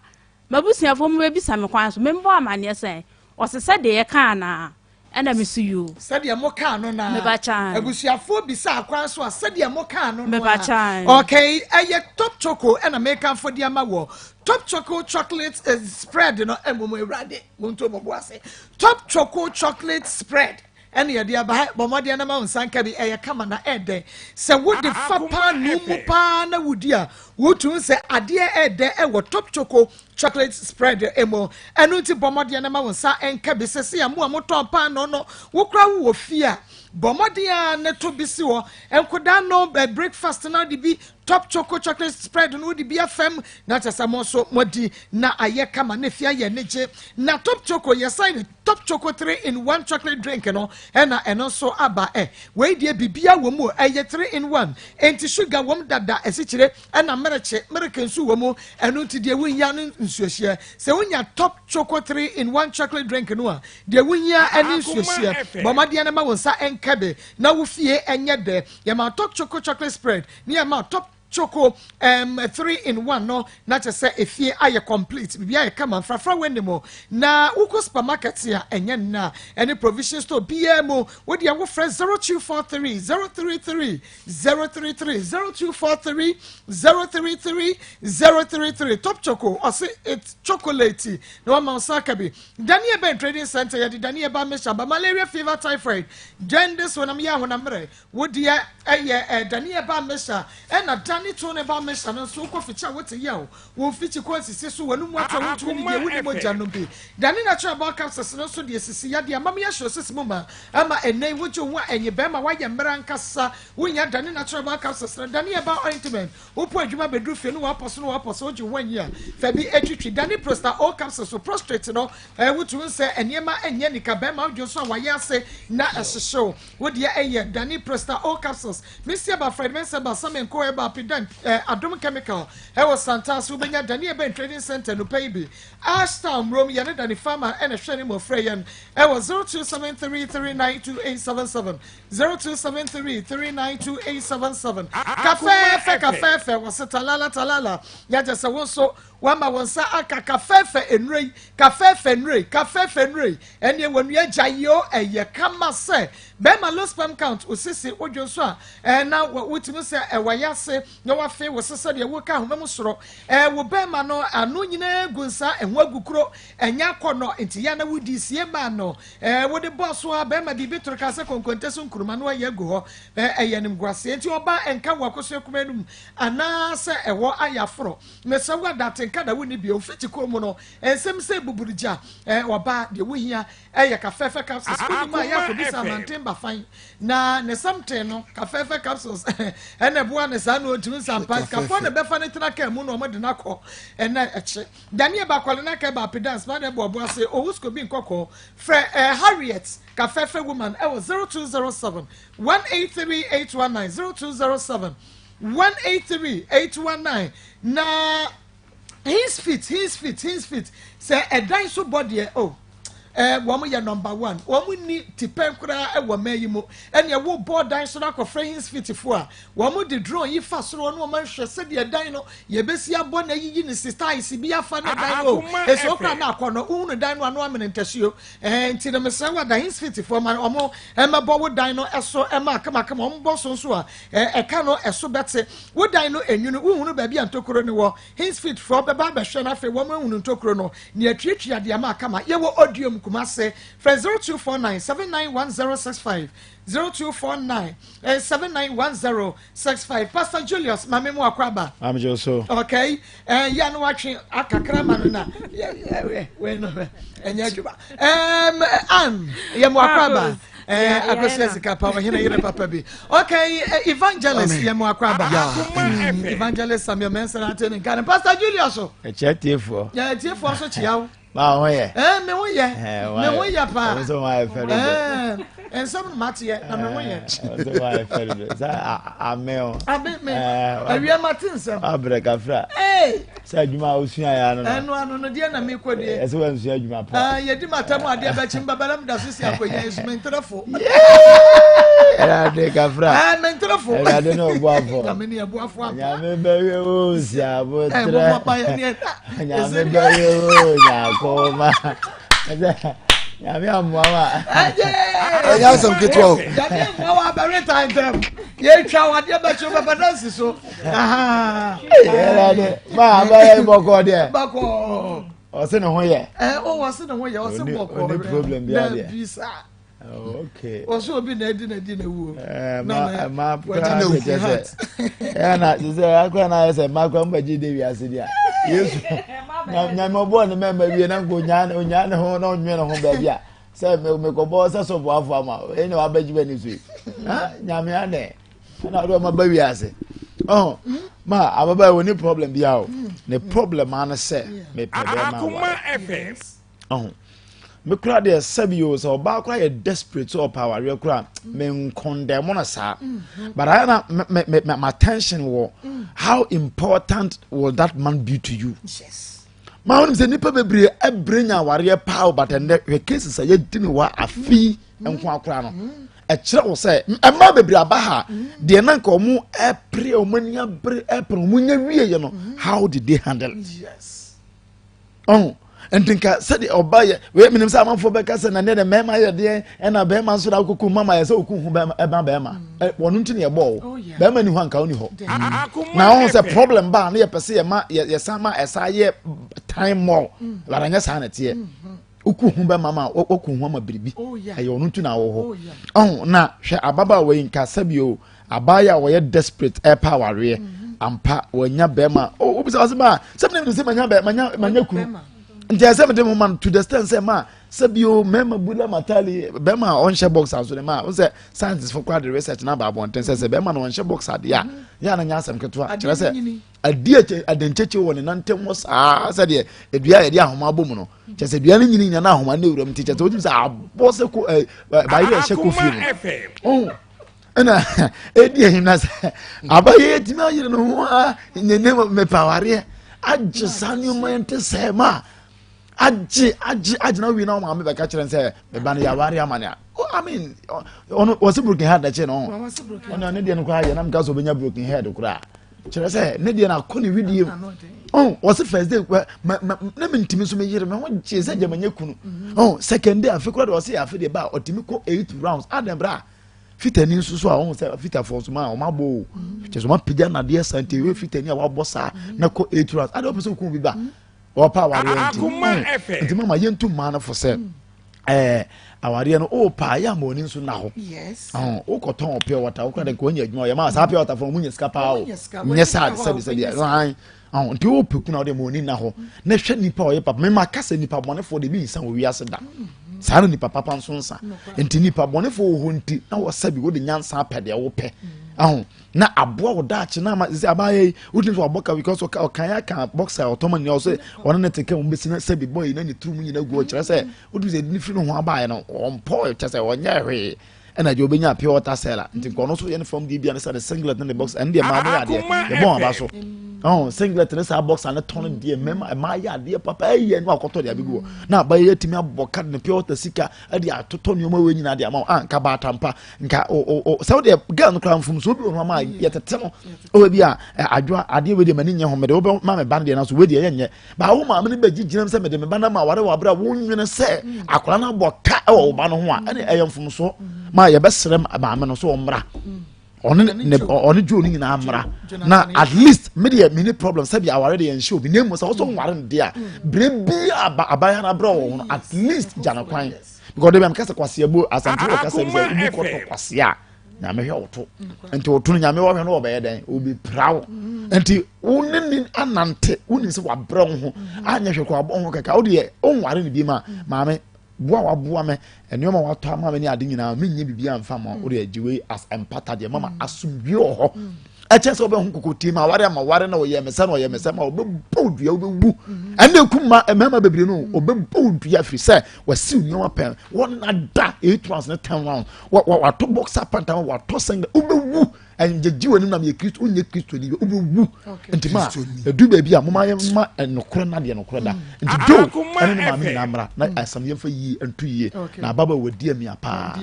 M'abusuafoɔ mo bɛbisa me kwan so, membɔ amaneɛ sɛn? Ɔse sɛdeɛ yɛkaa no ara, ɛna me so yoo. Sɛdeɛ mo kaa no no ara. Meba kyan. Abusuafoɔ bisaa kwan so a, sɛdeɛ mo kaa no no Meba ara. kyan. Okay, ɛyɛ Top Choco ɛna mekamfo de ama wɔ. Top Choco chocolate eh, spread no, mmom awurade, monto mo bo ase. Top Choco chocolate spread ɛna yɛde aba ha, bɔ mmɔden na ma wo nsa nka bi, ɛyɛ kama na ɛdɛ. Sɛ wode fa paanoo mu paa na wodi a, wotumi sɛ adeɛ ɛdɛ ɛwɔ Top Choco chocolate spread mu. Ɛno nti bɔ mmɔden na ma wo nsa nka bi. Sɛsɛ a mo a motɔn paanoo no, wokora wowɔ fie a, bɔ mmɔden a ne to bi si hɔ. Nkodaa no breakfast na de bi Top Choco chocolate spread no wode bi afam na kyerɛ sɛ mo nso moadi na ayɛ kama na efie ayɛ anigye. Na Top Choco yɛsan de Top Choco 3 in 1 chocolate drink no ɛna ɛno nso aba ɛ. Wei deɛ biribiara wɔ mu o, ɛyɛ 3 in 1 enti sugar wɔ mu dada, asikyire ɛna merekye, mereke nso wɔ mu. Ɛno nti deɛ wohia no nsuohyeɛ. Sɛ wonya Top Choco 3 in 1 chocolate drink no a, deɛ wohia ne nsuohyeɛ. Bɔ mmɔden na ma wo nsa nka bi na wo fie nyɛ dɛ. Yɛma Top Choco chocolate spread ne ɛma top choco um, 3 in 1 no na kyerɛ sɛ efie ayɛ complete, biribi ayɛ kama mfrafra wɔ anim. Na wokɔ supermarket a ɛnyɛ nna ɛne provision store biara mu, wo deɛ wofrɛ 0243 033 033 0243 033 033. Top Choco ɔse it's chocolate na wama wo nsa aka bi. Daniel Ben Trading Center, yɛde Daniel ba Mesha ba malaria, fever, typhoid, jaundice, honam yɛ honam mmerɛ. Wo deɛ ɛyɛ ɛ dane ɛba mesa ɛna dane to ne ba mesa no nso wokɔ fikyi a wote yaw wo mfikyi kɔ nsisi so w'anum ato a wontumi ne deɛ wonni mogya nom bi dane natural bowel capsules no nso deɛ sisi yadeɛ ama me ahyɛ osisi mu ma ama ɛnɛ yi wogye wo ho a ɛnye bɛrima woayɛ mmerɛ ankasa wonya dane natural bowel capsules no dane ɛba ointment wopɔ adwuma bɛduru fie no wapɔ so no wapɔ so wogye wo ho anyi a fa bi atwitwi dane prosta o capsules so prostrate no ɛ wotumi sɛ nneɛma ɛnyɛ nika bɛrima wodwo nso a wayɛ ase na ɛhyehyew Wo deɛ ɛyɛ Dani Presta O capsules, Misia ba Fred Mensah ba Same Nko Herbal Pidan eh, Adom Chemical ɛwɔ Santase wobɛnya Dani Eben Trading Center nupɛ yi bi. Ashtown Mmrom yɛne Dani Farmer ɛna ɛhwɛ ne mu frɛ yɛn ɛwɔ 0273392877 0273392877. Kafɛɛfɛ kafɛɛfɛ wɔse talala talala yɛakyɛ sɛ wo nso Wama wo nsa aka kafɛɛfɛ nnuro yi, kafɛɛfɛ nnuro yi, kafɛɛfɛ nnuro yi. Ɛneɛ wɔnua gya yi o, ɛyɛ kama sɛ bɛrima low sperm count, wo sisi, wo dwo nso a, ɛɛ na wotumi sɛ ɛwɔ yase na wafe wo se sɛdeɛ woka ahoma mu soro. Ɛɛ wo bɛrima no ano nyinaa gu nsa, ɛho agu kuro, ɛnyɛ akɔnɔ, nti yɛ na wodi sie maa no. Ɛɛ wode bɔɔ so a bɛrima biribi toro ka sɛ konkonte so nkuruma no ayɛ agu hɔ. Ɛɛ ɛyɛ animguaseɛ, nti ɔbaa ɛnka wɔ akosua kumaa no mu anaasɛ ɛhɔ ayɛ aforɔ. Mesrɛ wo ada atenka da wonni bio. Mfiti kɔn mu no, nsɛm sɛ buburugya, eh, ɔbaa, deɛ wohia ɛyɛ kafɛɛfɛ capsules. Wonim a yɛ akɔbisa amanten ba fan na ne sɛmten no kafɛɛfɛ capsules ɛna ɛboa ne saa na ɔntumi nsampa. Sikafoɔ na ɛbɛfa ne tena kaa mu na wɔde no akɔ ɛna ɛkye. Daniel Bakwale na kɛba apedans ma na ɛbɔ ɔbo ase owusko bi nkɔkɔɔ. Frɛ eh, Harriet kafɛɛfɛ woman ɛwɔ 0207 183 819 0207 183 819 na his feet his feet his feet sɛ ɛdan so bɔ deɛ o oh, eh, wɔn yɛ number one wɔn ni tipɛn koraa wɔ mmaa yi mu ɛnna ɛwɔ bɔ dan so akɔfrɛ his feet fo a wɔn de drone yi fa soro wɔn wɔn ahwɛ sɛdeɛ dan no yɛbɛsi abɔ na ayiyi ne styles bi afa ne dan no esi okura na akɔ no ohunu dan no ano amene ntasuo ɛɛ nti na mesrɛ wɔ da his feet fo ma wɔn ɛmɛbɔ wo dan no ɛso ɛma akamakama wɔn bɔ so nso a Ɛka no, ɛso bɛte. Wo dan no enwunu, wonhunu baabi a ntokuro no wɔ. Hinsfit foɔ bɛba abɛhwɛ na afei wɔn ahunu ntokuro no na yɛatuatua de ama kama. Yɛwɔ Odiom, Kumase. Frɛ 0249 791065, 0249 791065. Pastor Julius, Maame mu akɔ aba. Maame gye so. Okay. Eh, ya no watwe akakra ma no na. Wei no, ɛnyɛ adwuma. Um, Ann, yɛ mu akɔ aba. Eh, akosua sika pa ɔhene yere papa bi. Okay, eh, evangelist yɛ mu akɔ aba. Evangelist Samuel Mensah ate ne nka ne Pastor Julius. Ɛkyɛ tiefoɔ. Yɛ tiefoɔ nso kyia wo. Ma ho yɛ. Ɛɛ me ho yɛ. Me ho yɛ paa. Ɔmo sɛ wɔn ayɛ fɛ dodo. Ɛɛ nsɛm no ma teɛ na me ho yɛ. Ɔmo sɛ wɔn ayɛ fɛ dodo. Sɛ ame o. Ame me. Awia ma te nsɛm. Abrɛ kafra. Ee. Sɛ adwuma a osua yɛ ano no. Ɛno ano no deɛ na mi kɔ deɛ. Ɛsɛ wɔn nsua adwuma pa. Ɛɛ yɛdi ma tɛm adeɛ bɛkyi mbɛbɛ na mi da so si akonnwa yi so mi ntere fo. Ɛwurade kafra. Ɛɛ mi ntere fo. Ɛwurade na ɔbu afɔ. Nyame ni ɛbu afɔ apa. Nyame bɛyɛ o si abotrɛ. Ɛɛ mo mɔ ba yɛ ni ɛda. Nyame bɛyɛ o nyakoma. Nyame amoa wa. Ɛnyɛ asɛm ketewa o. Nyame amoa wa abɛre ta ntɛm. Yɛtwa wadeɛ bɛkye bɛbɛ na nsi so. Ɛwurade ma abɛyɛ bɔkɔ deɛ. Bɔkɔ. Ɔse ne ho yɛ. Ɛ o ɔse ne ho yɛ ɔse bɔkɔ. Ɔni problem bi adeɛ. Na bisa. Oh, okay. Wɔsɛ obi na adi na di na wuo. Eh, ma ma kura de kyɛ sɛ. Ɛyɛ na sɛ akura na ayɛ sɛ ma kura mo bɛgye de wiase di a. Yesu nyame ɔbɔ ne mɛma wie na nko onyaa onyaa ne ho na ɔnwene ne ho baabi a sɛ mekɔbɔ sɛ sɔfo afo ama ɛyɛ na wabɛgye bɛ ne so yi. Nyame anɛ ɛna ɔde ɔma ba wiase. Oh, ma ababaawa wɔ ne problem bi a o. Ne problem ano sɛ mepɛ bɛrima aware. Ɔho. Me kora deɛ sɛbi o sɛ ɔbaa kora yɛ desperate sɛ ɔpɛ awareɛ kora me nkɔndɛmo no saa. Mm-hmm. But ayɛ na me me me my attention wɔ mm. how important will that man be to you? Yes. Maa wɔn sɛ nipa bebree ɛbrɛ nya awareɛ paa o but ɛnɛ hwɛ cases a yɛdi ne wɔ afi mm. nko akora no. Mm. Ɛkyerɛ wɔ sɛ mmaa bebree aba ha deɛ na nka wɔn ɛpere wɔn ani abere ɛpere wɔn nya wie yɛ no how did they handle it? Yes. ɔho nti nka sɛdeɛ ɔba yɛ wei menim sɛ amanfoɔ bɛka sɛ na neɛ dɛ mmarima yɛ deɛ ɛna bɛrima nso na akoko mama yɛ sɛ oku ho bɛrima ɛma bɛrima mm. wɔn nti na yɛbɔ o oh, bɛrima ni hɔ anka ɔni hɔ mm. na ɔho sɛ problem ba na yɛpɛ sɛ yɛma yɛsan ma ɛsa yɛ time more mm. bara nyɛ saa na ɛteɛ mm-hmm. woku ho bɛma ma woku ho ama biribi oh, ɛyɛ ɔno nti na awɔ hɔ oh, ɔho na hwɛ ababaawa yi nka sɛbi o abaayewa a wɔyɛ desperate ɛpɛ awareɛ mm-hmm. ampa wɔanya bɛrima o oh, wobisa ɔsɛ maa sɛ mene sɛ manya bɛ manya manya kunu nti ɛsɛ mede mo ma no to the extent sɛ ma sɛ bio mmarima bula matali bɛrima a ɔnhyɛ box aso ne ma wo sɛ scientist fo koraa de research na aba abɔnten sɛ sɛ bɛrima no ɔnhyɛ box adeɛ a yɛ a na nyɛ asɛm ketewa kyerɛ sɛ adeɛ adenkyekye wɔ ne nantam hɔ saa sɛdeɛ dua a yɛde ahoma abɔ mu no kyɛ sɛ dua no nyini nyina na ahoma no awura mu nti kyɛ sɛ wotumi sɛ abɔ sɛ ko ɛ bayerɛ ɛhyɛ kofie no ɔho ɛna ɛdi ahim na sɛ abayɛ yɛtumi ayere no ho a nene mepɛ awareɛ agye saa nneɛma yɛn te sɛ ma agye agye agye na wie na ɔmaame bɛka kyerɛ sɛ meba no yɛaware ama ne a oh, I mean ɔno wɔsi broken heart n'akyi no ɔno ne deɛ no koraa yɛ nam ka sɛ ɔbɛnya broken head koraa kyerɛ sɛ ne deɛ no akɔ ne widie mu ɔn wɔsi first day ma ma ne mi ntumi nso mi yere mi ho gye sɛ gyama nye kunu ɔn second day afe koraa deɛ ɔsi afe deɛ ba ɔtumi kɔ eight rounds adan bra fitani nso so a ɔn sɛ fitafoɔ nso ma wɔn abɔ o kyerɛ sɛ wɔn apagya nadeɛ sante wei fitani a wabɔ saa na kɔ eight rounds adan ɔpɛ sɛ okun bi ba. Wɔpɛ awareɛ nti nti mama yɛntu mmaa no fo sɛ ɛɛ awareɛ no o paa yɛ ama oni nso na hɔ wokɔtɔn pure water wokora de nka wɔnyɛ adwuma ɔyɛ maa saa pure water fo wɔn nyɛ sika paa o nyɛ saa sɛbi sɛbi ɛhan nti o pɛ kuna ɔde ma oni na hɔ na hwɛ nipa ɔyɛ papa mɛma kasa nipa bɔnefoɔ de bi nsa wɔ wiase da saa na nipa papa nso nsa nti nipa bɔnefoɔ wɔ hɔ nti na wɔsɛbi wode nyansa apɛ deɛ wopɛ ɛho na aboa wo daakye na ama sɛ abaayɛ yi wotumi sɛ wabɔ ka because ɔka ɔkan aka boxer a ɔtɔn ma nea ɔsɛ ɔne ne te ka wɔn bɛsi na sɛbi bɔ yi na ne turu mu nyina gu ɔkyerɛ sɛ wotumi sɛ ne firi ne ho abaayɛ no ɔmpɔ kyɛ sɛ ɔnyɛ hwee ɛna deɛ ɔbɛnya pure water seller nti nkɔ ɔno nso yɛ ne fam deɛ bia ne sɛ ne singlet ne ne boxer ɛne deɛ maa mo yɛ adeɛ yɛbɔ wɔn aba so ɔn singlet ne saa boxer ne tɔn deɛ mɛma ɛmaa yɛ adeɛ papa ɛyɛ no akɔtɔ deɛ abɛgu hɔ na abayɛ atumi abɔ ka ne pure water sika ɛde atotɔ nneɛma wei nyinaa de ama wo a nka baatampa nka o o o sɛ wodeɛ girl no koraa mfomsoɔ bi wɔ ho ama yɛtete no ɔwɔ bi a adwoa adeɛ wei deɛ m'ani nyɛ ho mede wobɛ ma me ba no deɛ nanso wei deɛ yɛnyɛ baa wo maame no bɛgye gyinam sɛ mede me ba no ma aware wɔ aberɛ a wonwene sɛ mm. akwadaa no abɔ ka wɔ wo ba no ho a ɛne ɛyɛ mfomsoɔ ma yɛbɛsrɛ maame no sɛ ɔmmra mm. ɔne ne ɔne joe no nyinaa mmra na at least me deɛ me ni problem sɛbi aware deɛ nhyɛ obi na emu sɛ ɔsɔ nware no deɛ a bere bi a aban ara brɛ wɔ ho no at least gya no kwan because de bi a meka sɛ kwasea bu asante wɔ kasa bi sɛ obi kɔtɔ kwasea a nyame hwɛ woto nti woto no nyame wɔhwɛ no wɔbɛyɛ dɛn obi pra wo nti wo ne ne anante wonim sɛ wabrɛ wo ho anyɛ hwɛ kɔ abɔ ho kɛkɛ wo deɛ wonware no bi ma maame Boa a waboa me, nneɛma a watɔ ama me ne ade nyinaa, menyɛ biribiara mfa ma wo deɛ, gye wei as mpata deɛ, mama asomdwie wɔ hɔ. Ɛkyɛn sɛ wobɛho kokotie ma aware ama ware na ɔyɛ me sɛ na ɔyɛ me sɛ ma ɔbɛbɔ wo dua wobɛwu. Ɛnna ekum ma mmarima bebree no ɔbɛbɔ wo dua firi sɛ wasiw nneɛma pɛn wɔn ada eight rounds ne ten rounds watɔ boxer pant ama watɔ singlet wobɛwu. Ɛngyegye w'anim na meyɛ Kristo wonyɛ Kristo ni wobɛwu. Nti ma edu baabi a moma yɛ ma nokorɛ na deɛ nokorɛ da. Nti do ɛne ne maame nyinaa mmra na asɛm yɛmfa yie nto yie na ababaawa wadi amia paa.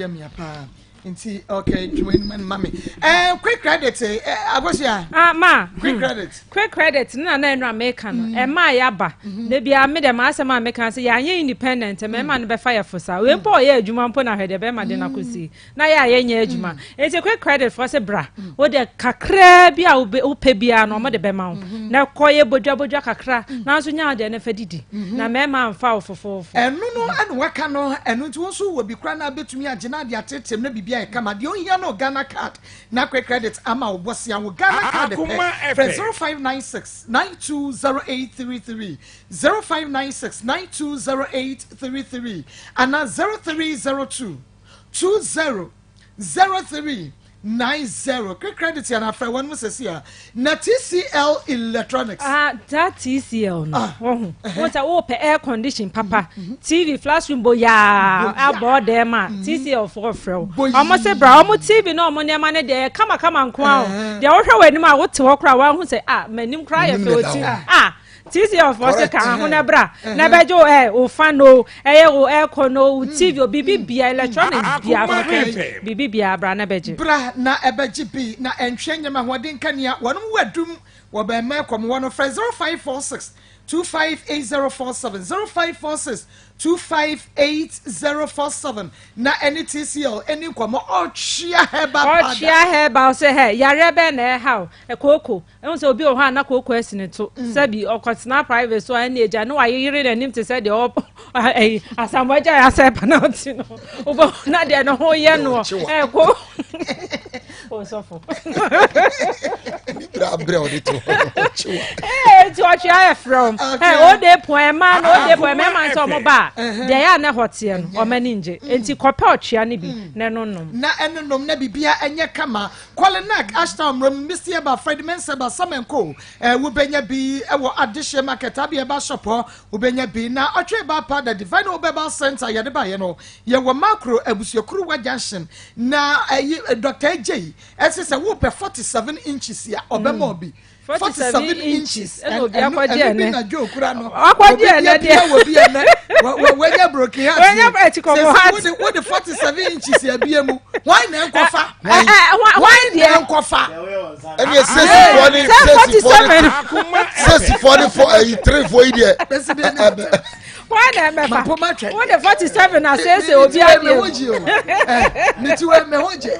Nti okay twema anim ma me. Eh quick credit eh agosia. Ah ma. Quick credit. Quick credit na na ɛno a meka no. Ɛma mm. yaba. Mm-hmm. Da bia me dɛ m'asɛm a meka sɛ yɛanyɛ independent mmarima no bɛfa yɛ fo saa. Wei mpo ɔyɛ adwuma mpo na hwɛ deɛ bɛrima de no akɔsi. Na yɛ a yɛnyɛ adwuma. Nti quick credit foɔ sɛ bra. Wo deɛ kakraa bi a wopɛ biara no ɔmo de bɛma wo. Na kɔ yɛ bodwa bodwa kakra. Nanso nya wo deɛ no fa didi. Na mmarima amfa wo fofoofo. Ɛno no ɛna waka no ɛno nti wo nso wɔ bi koraa na abɛtumi agye na ade atetem na biribi ayɛ kama deɛ ohia no Ghana card na akɔ credit ama wo bɔsea wo Ghana card pɛ frɛ 0596 920833 0596 920833 anaa 0302 20 0390 quick credit yɛ na frɛ wɔn mo sɛsi a na TCL Electronics. Ah, saa TCL no, ah, wɔho, wɔn sɛ wɔpɛ air condition papa, mm-hmm. TV flat screen bo yaa abɔ dɛm a, mm-hmm. TCL foɔ frɛ wo. Wɔn sɛ bra, wɔn TV na wɔn nneɛma no deɛ kama kama nko ara o. Eh. Deɛ wɔhwɛ wɔn anim a wote hɔ koraa wɔn ahu sɛ ah, m'anim koraa yɛ fɛ oti. Ah, TCL foɔ se ka ho na bra na bɛgye wo ɛ wo fan o ɛyɛ wo aircon o wo TV o biribi bia electronics bia fridge biribi bia bra na bɛgye. Bra na ɛbɛgye bi na ɛntwea nyɛma ahoɔden nkanea wɔnom wɔ adum wɔ bɛɛma ɛkɔm wɔ no frɛ 0546 258047 0546 258047 na ɛne TCL ɛni nkɔmɔ ɔtwea herbal powder. Ɔtwea herbal sɛ hɛ yareɛ bɛn na ɛha wo kooko Ehu sɛ obi wɔ hɔ a na kooko asi ne to mm. sɛbi ɔkɔtena private so a ɛne agya ne wayeyere n'anim te sɛ deɛ ɔ ɛyi asamoah gya asɛ penalty no wobɛ na deɛ ne ho yɛ no ɛko ɔsɔfo. Bra ɔde to ɔkyewa. Ee nti ɔtwe ayɛ frɛ wɔn. Ɛ o de pɔn ɛma no o de pɔn ɛmɛɛma nsɛ ɔmo ba a deɛ yɛ a ne hɔ teɛ no ɔmo ani ngye nti kɔpɛ ɔtwea no bi na ɛno nom. Na ɛno nom na bibia ɛnyɛ kama. Kolinak, Ashtown, Mrom, Misieba, Fred Mensah, Samenko, eh, wobɛnya bi wɔ Adehyeɛ Market, Abieba Shop hɔ, wobɛnya bi. Na Ɔtwe Ba Pa, The Divine Hope Herbal Center, yɛde baeɛ no, yɛwɔ Makro, Abusuakuruwa Junction. Na ɛyi, eh, Dr. Adjei, ɛse sɛ wopɛ 47 inches a, ɔbɛma obi. 47 inches ɛna obi akɔgye ɛnɛ bi na joe kura no akɔgye ɛnɛ deɛ wɔ bi ɛnɛ wɔnyɛ broken heart wɔnyɛ ɛtikɔbɔ heart sɛ wode 47 inches abie mu wɔn na nkɔfa wɔn na nkɔfa ɛnna sɛsifoɔ ne sɛsifoɔ ne sɛsifoɔ ne fɔ ɛyi tirifoɔ yi deɛ ɛbɛ wọn na ɛbɛfa wọn de 47 asese obi adeɛ mu. mi ti wɛ mɛ ho jɛ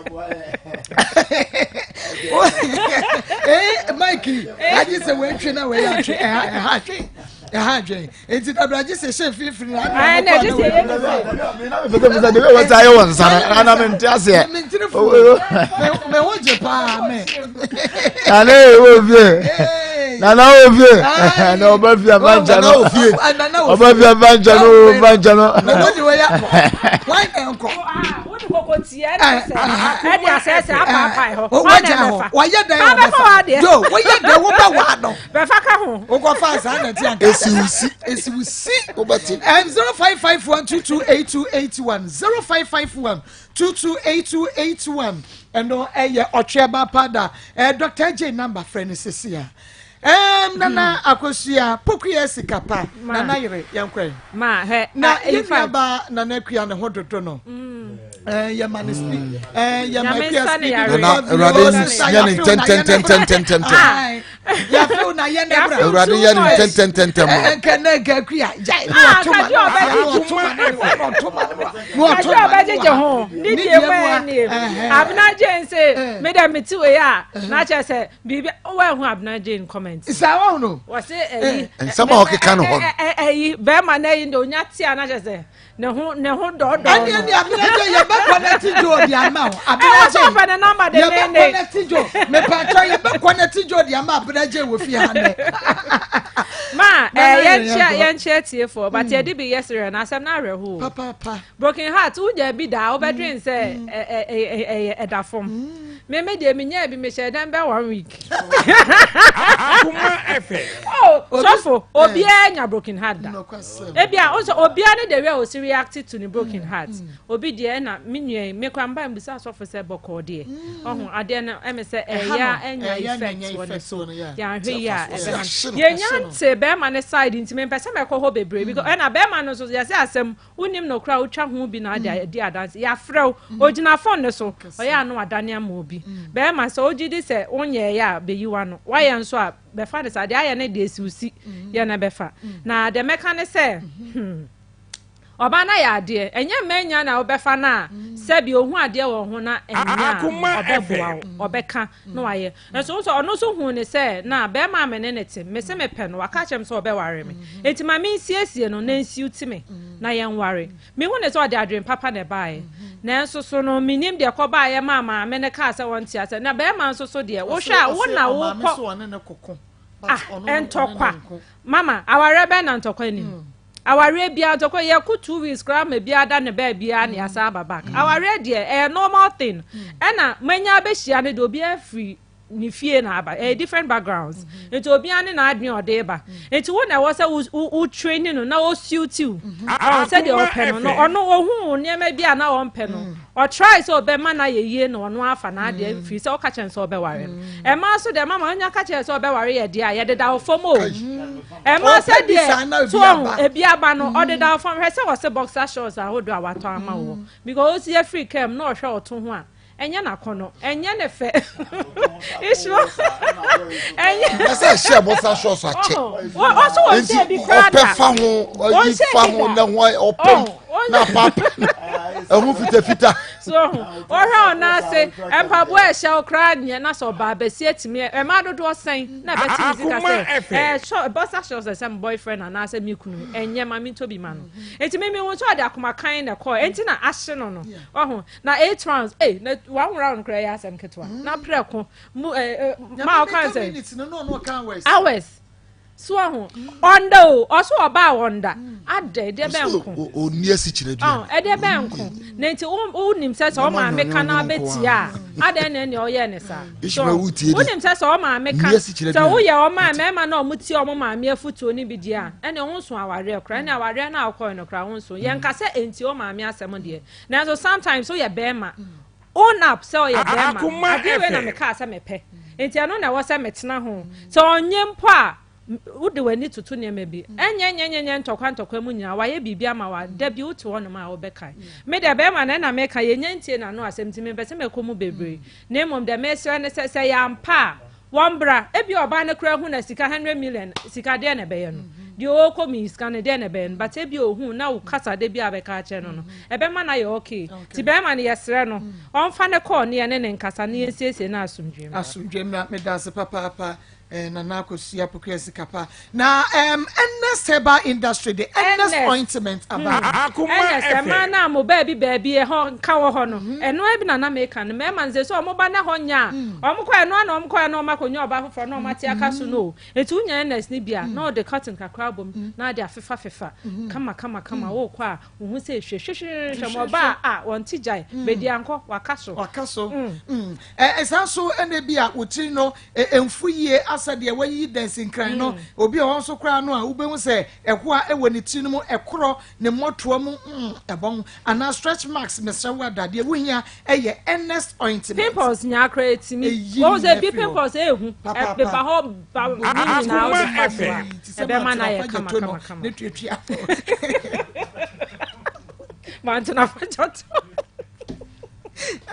ee mike agye sɛ wɔatwe na wɔyɛ atwe ɛha ɛha atwe ɛha adwene nti dabra agye sɛ hyɛ mfimfini na ana na agye sɛ yɛ ne sɛ. mepɛ sɛ de wei wɔsa ayɛ wɔ nsa no ana mente aseɛ mentirifo me ho gye paa me nana wɔ fie nana wɔ fie na ɔba fie afa nkyɛn no ɔba fie afa nkyɛn no ɔba nkyɛn no. na wọ́n di wọ́n yà kọ́ wọ́n yà nkọ́. wọ́n di koko tiẹ̀ ẹ̀ sẹ́ ẹ̀ di asẹ́ sẹ́ apaapae hɔ wọ́n gya hɔ wọ́n yẹ dẹ́ wọ́n bẹ fa jo wọ́n yẹ dẹ́ wọ́n bẹ wà nọ. bẹ́ẹ̀ fa ka ho. o kò fa saa na ti anka. Esiwusi. Esiwusi. O bɛ ti. 0551 228281 0551 228281 ɛno ɛyɛ ɔtweɛba pada ɛɛ Dr. J number frɛ no sisi a. Nana Akosua Pokuya sika pa Nana yere yɛn kɔ yi. Ma hɛ na yɛn nua ba Nana Akua ne ho dodo no. Yɛ ma ne speed yɛ ma Akua speed. Nana Awurade yɛ ne ntɛntɛntɛntɛntɛntɛm. Yafew na yɛ ne bra. Awurade yɛ ne ntɛntɛntɛntɛm. Nkɛ ne nkɛ Akua gyae ne ɔtoma ne ɔtoma ne ɔtoma ne ɔtoma. Kajo ɔbɛgyegye ho ne deɛ mu ɛnie. Abena Jane se me dɛ me ti wei a na kyerɛ sɛ biribi wɔahu Abena Jane comment. Saa wɔn no. Wɔse ɛyi. Nsɛm a ɔkeka no hɔ no. Ɛyi bɛrima na ɛyi de onya te a na kyerɛ sɛ ne ho ne ho dɔɔdɔɔ no. Ɛni ɛni Abena Jane yɛ bɛ kɔ na. connect Joe di ama o. Abena J. Ɛwɔ ne number de ne ne. Yɛbɛ connect Joe. Mepatwa yɛbɛ connect Joe di ama Abena J wɔ fie ha nɛ. Ma ɛɛ yɛnkyia yɛnkyia tiefoɔ but yɛde bi yɛ serɛ na asɛm no awerɛho. Papaapa. Broken heart wonya bi daa wobɛdwen sɛ ɛyɛ ɛda fam. Me me deɛ menyaa bi mehyɛ dɛm bɛ one week. Akoma FM. Oh, sɔfo obiara nya broken heart da. Ebia ɔsɛ obiara ne the way a osi react to ne broken heart. Obi deɛ ɛna me nua yi me kora mba mbisa sɔfo sɛ bɔkɔɔ deɛ. Ɔho adeɛ no ɛmɛ sɛ ɛyɛ ɛnya effect wɔ ne so. Yɛanhwɛ yi a ɛbɛha. Yɛnya nte bɛrima ne side nti mempɛ sɛ mɛkɔ hɔ bebree because ɛna bɛrima no nso yɛsɛ asɛm Wonim no koraa a wotwa ho bi na ade adi adanse. Yɛafrɛ wo. Ogyina fon no so. Ɔyɛ a na wadane ama obi. Bɛrima, sɛ wogye di sɛ wonyɛeɛ a, bɛyi w'ano. Woayɛ nso a, bɛfa no saa. Deɛ ayɛ no deɛ, si wo si yɛ na bɛfa. Na deɛ mɛka ne sɛ, hmm, ɔbaa no ayɛ adeɛ. Ɛnyɛ mmaa nyinaa na wobɛfa no a, sɛbi ɔhu adeɛ wɔ wo ho na ɛnyɛ a, ɔbɛboa wo, ɔbɛka na wayɛ. Nso wohu sɛ ɔno nso huu no sɛ na barima a me ne no te, mese mepɛ no, waka akyerɛ me sɛ ɔbɛware me. Enti ma mensiesie no na ensiw me na yɛnware. Mihu no sɛ ɔde adwene papa na ɛbaeɛ. Nanso so no minnim deɛ ɛkɔbaeɛ maa maame no kaa sɛ ɔnte aseɛ. Na barima nso so deɛ, wohwɛ a wo na wokɔ Ah, ntɔkwa. Mama, awareɛ bɛn na ntɔkwa nnim? Awareɛ biara ntɔkwa, yɛko 2 weeks koraa ma biara da ne baabiara na yɛasan aba back. Awareɛ deɛ ɛyɛ normal thing. Ɛna manya abɛhyia no deɛ obiara firi ne fie na aba, ɛyɛ different backgrounds. Nti obiara ne n'adwene a ɔde ba. Nti wo na ɛwɔ sɛ wo wo train no na ɔsuit wo. Ɔho sɛdeɛ ɔpɛ no no, ɔno ohuu nneɛma bi a na ɔmpɛ no, ɔtry sɛ ɔbɛma no ayɛ yie na ɔno afa n'adeɛ firi sɛ woka kyerɛ no sɛ ɔbɛware no. Ɛmaa nso deɛ mama wonya ka kyerɛ sɛ ɔbɛware yɛ deɛ a yɛdeda wo fam o. Ɛma sɛ deɛ so ɔho ebi aba no ɔdeda wo fam hwɛ sɛ wɔse boxer shorts ahodoɔ a watɔ ama wɔ because ɔsi afiri kaa mu na ɔhwɛ ɔto ho a ɛnyɛ n'akɔnɔ ɛnyɛ ne fɛ isu ɛnyɛ. Ɛsɛ ɛhyɛ boxer shorts akyɛ. Ɔso wɔn hyɛ bi koraa da. Ɔpɛ fa ho ɔyi fa ho na ho ɔpɛ na paapa ɛho fitafita. So ɔho ɔhwɛ ɔnan ase mpaboa ɛhyɛ wo koraa nyɛ na sɛ ɔbaa bɛsi atumi ɛma dodoɔ sɛn na ɛbɛte ne sika sɛ ɛɛ sɔ boxer shorts ɛsɛ me boyfriend anaasɛ me kunu ɛnyɛ ma me ntɔ bi ma no eti mi mi hu sɛ ɔde akoma kan na ɛkɔɔ enti na ahye no no ɔho na eight rounds ee na one round koraa yɛ asɛm ketewa na prɛko mu ɛɛ maa ɔkan sɛ hours. So wahu? Ɔnda o, ɔso ɔbaa ɔnda. Adɛ, ɛdeɛ bɛn nko? Ɔnni asikyire aduane. Ɔn, ɛdeɛ bɛn nko? Na nti wo wonim sɛ sɛ ɔmaame ka na abɛtia a, adɛn na ɛnea ɔyɛɛ ne saa? So wonim sɛ sɛ ɔmaame ka, sɛ woyɛ ɔmaa mmarima na ɔmo tie ɔmo maame afutuo no bi deɛ a, ɛnea wo nso awareɛ koraa, ɛnea awareɛ no a wokɔɛ no koraa wo nso. Yɛnka sɛ ɛntie wo maame asɛm deɛ, nanso sometimes woyɛ bɛrima, Own up sɛ ɔyɛ bɛɛma. Adeɛ wei na mekaa sɛ mepɛ nti ɛno na ɛwɔ sɛ metena ho. Sɛ ɔnyɛ mpo a, wode w'ani toto nneɛma bi. Ɛnyɛ nyɛnyɛnyɛ ntɔkwa ntɔkwa mu nyinaa wayɛ biribi ama wo a, da bi wote hɔnom a wobɛkae. Me deɛ bɛɛma no ɛna meka yɛnnya ntie n'ano asɛm nti mempɛ sɛ mɛkɔ mu bebree. Na mmom deɛ mesrɛ ne sɛ, sɛ ɛyɛ ampa a, Wɔmbra, ebia ɔbaa no koraa hu na sika 100 million sika deɛ na ɛbɛyɛ no, deɛ ɔɔkɔ mu yi sika no deɛ na ɛbɛyɛ no, but ebia ohu na wo kasa da bi a bɛka akyerɛ no no, ɛbɛma no ayɛ okay. Nti bɛɛma no yɛsrɛ no, ɔmfa ne call ne yɛne no nkasa na yɛnsiesie no asomdwoe mmra. Asomdwoe mmra, medase papaapa eh, Nana Akosua Pokuya Sikapa. Na um, Ernest Herbal Industry de Ernest Ointment aba. Ernest, ɛmaa no a mo baabi baabi ɛhɔ nka wɔ hɔ no, ɛno ara bi na na meka no. Mmarima no sɛ sɛ wɔn ba na ɛhɔ nyɛ a, wɔn kɔ ɛno ara na wɔn kɔ na wɔn akɔnya ɔbaa foforɔ na wɔn ate aka so no o. Eti wonya Ernest no bi a, na ɔde cotton kakra abɔ mu na ade afefa fefa kama kama kama. Wokɔ a, wohu sɛ ehwɛ hwɛ hwɛ hwɛ ma ɔbaa a wɔn ti gyae. Bedi ankɔ, waka so. Waka so. Ɛ saa nso ɛna ebi a wo tiri no mfu yie asɛ deɛ wayiyi dansinkran no. Obi wɔ hɔ nso koraa no a wobɛhu sɛ ɛhoa wɔ ne tiri no mu, ɛkorɔ ne mmɔtoa mu, ɛbɔn anaa stretch marks. Mesrɛ wo ada, deɛ wohia ɛyɛ Ernest ointment. Pimples nyaa koraa ɛtumi. Ɛyi Wɔhu sɛ ne ebi nyinaa firi hɔ. pimples ɛɛhu, Papaapa. ɛpepa hɔ ba ne nyinaa wode fa so a, Te sɛ ɛbɛma no mantena ayɛ fa kama gya to no kama kama. ne tuatua. Mantena fa gya to.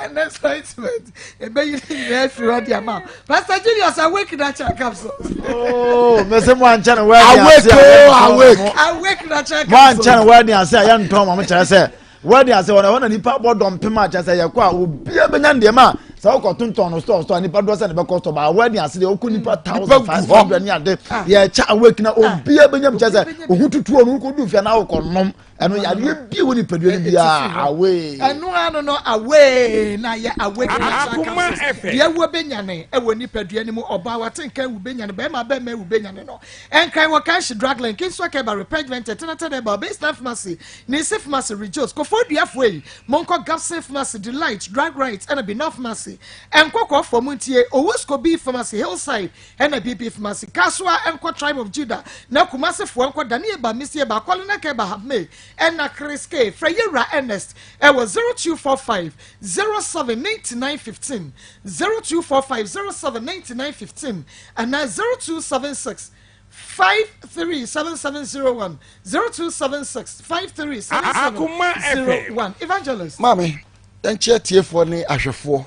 Ernest ointment ɛbɛyi ne nyinaa afiri hɔ de ama wo. Pastor Julius awake natural capsule. Oh, mese mo ankyɛ no wɛdi ase Awake a o, yɛntɔn awake. mo. Awake natural Mo capsule. ankyɛ no wɛdi ase a yɛntɔn mo kyerɛ sɛ wɛdi ase wɔn ɛhɔ na nipa bɔ dɔmpem a kyerɛ sɛ yɛkɔ a obiara bɛnya nneɛma a sɛ wokɔ tontɔn no store store a nipa doɔ sɛ ne bɛkɔ store ba wɛdi ase deɛ wokɔ nipa 1,500 ne ade yɛkyɛ awake na obiara bɛnya mu kyerɛ sɛ ohu tutuo no wokɔ du fia na wokɔ nom. Ɛno yareɛ bi wɔ nipadua no biara away. Ɛno ano no away na yɛ awake natural capsules. Deɛ ɛwɔ bɛnyane ɛwɔ nipadua no mu ɔbaa wate nka ewu bɛnyane bɛrima bɛrima ewu bɛnyane no. Ɛnkran wɔ Kanshi Drug Link, Kingsway Keba, Repedgement, Tenata Deba, Baseline Pharmacy, Nisi Pharmacy, Rejoice, Kofoɔ Duafoɔ yi, monkɔ Gapson Pharmacy, Delight, Drug Right ɛna Binah Pharmacy. Nkɔkɔɔfoɔ montie, Owusko B Pharmacy, Hillside ɛna BP Pharmacy, Kasoa nkɔ Tribe of Judah, na Kumasi foɔ nkɔ Danieba, Misieba, Kɔlena Keba, Habme ɛna Chris K. Frɛ Yewura Ernest ɛwɔ 0245 07 99 15, 0245 07 99 15 anaa 0276 537701, 0276 537701. Evangelist. Maame, yɛnkyɛ atiefoɔ ne ahwɛfoɔ.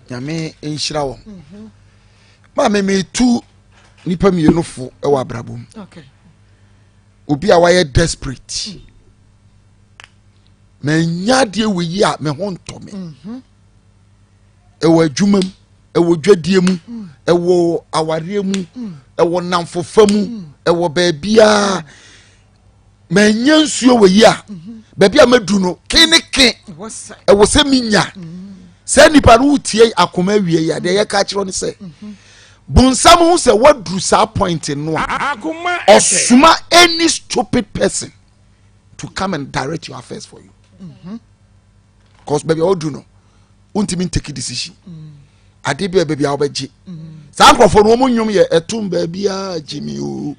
Nyame nhyira wɔn. Maame, metu nipa mmienu fo wɔ abrabɔ mu. Obi a wayɛ desperate. Manya adeɛ wɔ yi a me ho ntɔ me. Ɛwɔ adwuma mu, ɛwɔ dwadie mu, ɛwɔ awareɛ mu, ɛwɔ namfofa mu, ɛwɔ baabiara. Manya nsuo wɔ yi a baabi a madu no ke ne ke ɛwɔ sɛ menya. Saa nipa no wotie akoma awie yi a deɛ yɛka kyerɛ no sɛ bonsam ho sɛ woaduru saa point no a ɔsoma any stupid person to come and direct your affairs for you. Because baabi a wodu no wontumi ntake decision. Ade bi a baabi a wobɛgye saa nkurɔfoɔ no wɔn nnwom yɛ ɛtom baabi a gye mi o,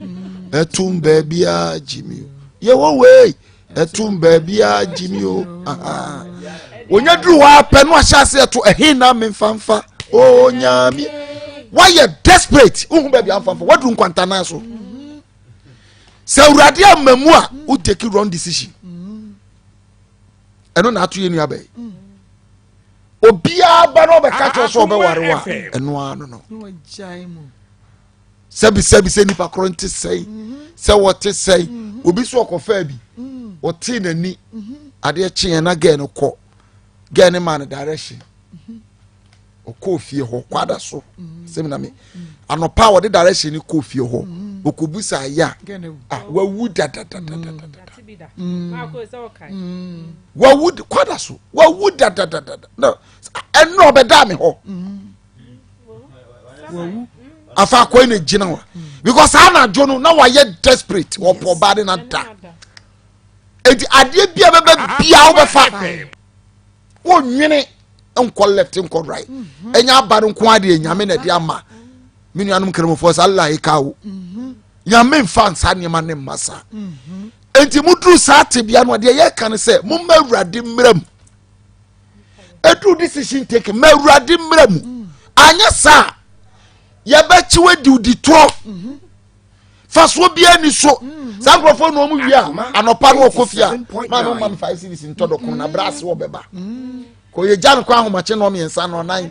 ɛtom baabi a gye mi o, yɛwɔ wei ɛtom baabi a gye mi o. Wonya duru hɔ apɛ no ahyɛ ase ɛto ɛhe na memfamfa o nyame. Wayɛ desperate, wohu baabi a mfamfa, waduru nkwantanan so. Sɛ awurade ama mu a wo take wrong decision. Ɛno na ato yɛ nua bɛyi. Obiara ba na ɔbɛka kyerɛ sɛ ɔbɛware wa ɛno ara no no sɛbi sɛbi sɛ nipa korɔ nte sɛn sɛ wɔte sɛn. Obi so ɔkɔfaa bi ɔtee n'ani adeɛ kyeɛ na gɛɛ no kɔ gɛɛ no maa no direction ɔkɔɔ fie hɔ kwada so sɛmi na mi anɔpa a wɔde direction no kɔɔ fie hɔ ɔkɔbusa ayɛ a wawu dadadadadada wawu kwada so wawu dadadadada na ɛnna ɔbɛda mi hɔ afa akɔyi na gyina hɔ because saa anadwo no na wayɛ desperate ɔpɔ ɔbaa de na da eti adeɛ bi a bɛbɛ bia wobɛfa wonwene nkɔ left nkɔ right. Ɛnyɛ aba no nko adeɛ nyame na ɛde ama me nuanom nkramofoɔ sɛ Allah eka o nyame nfa nsa nneɛma ne mma saa. Enti muduru saa tebea no adeɛ yɛka no sɛ momma awurade mmra mu. Ɛduru decision taking ma awurade mmra mu. Anyɛ saa yɛbɛkye wadi wodi torɔ fasoɔ biara ni so. Saa nkurɔfoɔ na wɔn wie a anɔpa no wɔkɔ fie a maa no ma no five series ntɔ dɔko na brɛ ase wɔbɛba kɔ yɛ gya no kɔ ahomakye na ɔmmiɛnsa na ɔnan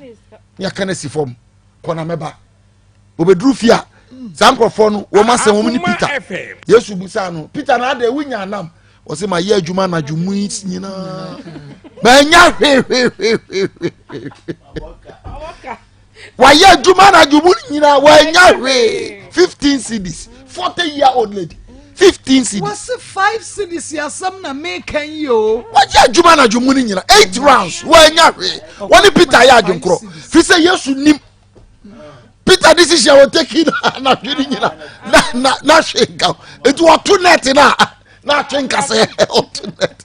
ne aka no asi fam kɔ na mɛba obɛduru fie a saa nkurɔfoɔ no wɔn asɛm wɔn ne Peter Yesu busa no Peter na adɛ wunya anam wɔsɛ ma yɛ adwuma anadwo mu yi nyinaa manya hwehwehwehwehwɛ wayɛ adwuma anadwo mu nyinaa wanya hwee 15 cedis 40 year old lady 15 cedis. Wɔsi 5 cedis asɛm na meka yi o. Wayɛ adwuma anadwo mu no nyinaa 8 rounds wanya hwee. Wɔne Peter yɛ adwenkorɔ fi sɛ Yesu nim Peter decision a wɔtaki na anadwo no nyina na na na hwee nka nti wɔto net na na atwe nkasɛ ɔto net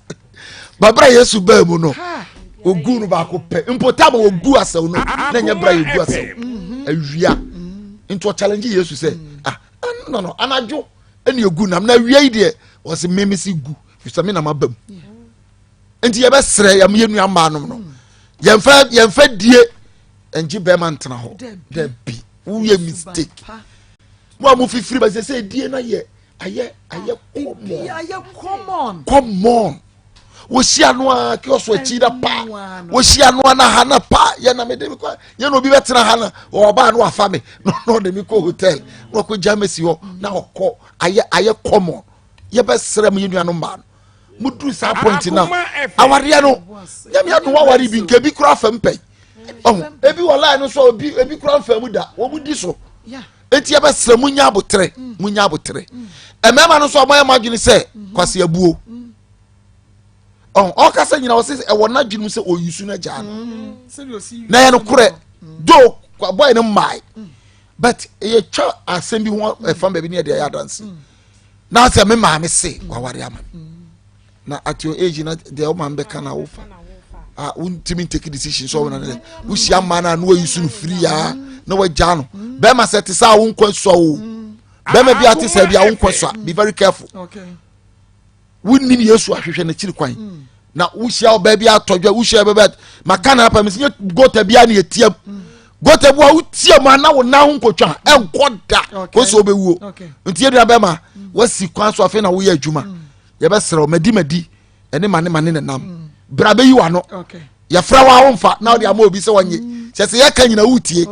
babra Yesu baa mu no ogu no baako pɛ mpo tam a ogu asɛw no na nyɛ bra yɛgu asɛw awia nti ɔchallenge Yesu sɛ ah no no anadwo ɛna egu nam na awia yi deɛ wɔsi mmemme si gu fisɛ mi nam aba mu nti yɛbɛsrɛ yɛn yɛn nua mmaa nom no yɛnfɛ yɛnfɛ die ngye bɛrima ntena hɔ dabi woyɛ mistake mo a mo fifiri ba sɛ sɛ die na yɛ ayɛ ayɛ common common wohyia no a kiosk akyi na pa wohyia no a na ha na pa yɛ na mede kɔ yɛ na obi bɛtena ha na ɔbaa no wafa me na ɔde me kɔ hotel na ɔkɔ gya mesi hɔ na ɔkɔ ayɛ ayɛ common. Yɛbɛsrɛ mo yɛ nuanom mmaa no muduru saa point na awareɛ no nyame adom aware bi nka ebi kura fam pɛn ɔho ebi wɔ line no so ebi ebi kura nfam mu da wɔn mu di so eti yɛbɛsrɛ mu nya abotere mu nya abotere mmarima no nso a wɔayɛ mo adwene sɛ kwasi abuo. Ɔn ɔkasa nyina ɔsɛ ɛwɔ n'adwene mu sɛ ɔyi su no agyaa no. Mm, na yɛ no korɛ mm. do bɔyɛ no mmae mm. but yɛtwa asɛm bi ho ɛfa baabi ne yɛde ayɛ adanse na sɛ me maame se waware ama me na at your age na deɛ wo maame bɛka na wofa ah wontumi take decision sɛ ɔwona ne wohyia mmaa no a na wayi su no firi ya na wagyaa no bɛrima sɛ te sɛ a wonkɔ sua o bɛrima bi a te sɛ bi a wonkɔ sua be very careful. Okay. wonnim yesu ahwehwɛ n'akyiri kwan mm. na wohyia ɔbaa bi atɔ dwa wohyia bɛbɛ maka na apa mesi nyɛ gota bi a na yɛtia mm. gota bi a wotia mu ana wo nan ho nkotwa ɛnkɔ da kɔsi wobɛwuo nti yɛdua bɛma wasi kwan so afei na woyɛ adwuma yɛbɛserɛ wo madi madi ɛne mane mane ne nam bra bɛyi w'ano yɛfrɛ wo a womfa na wode ama obi sɛ wɔnye sɛ sɛ yɛka nyina wotie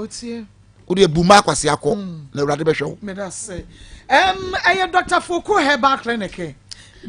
wode abu ma akwase akɔ hmm. na awurade bɛhwɛ wo medase ɛyɛ dr foko herbal clinic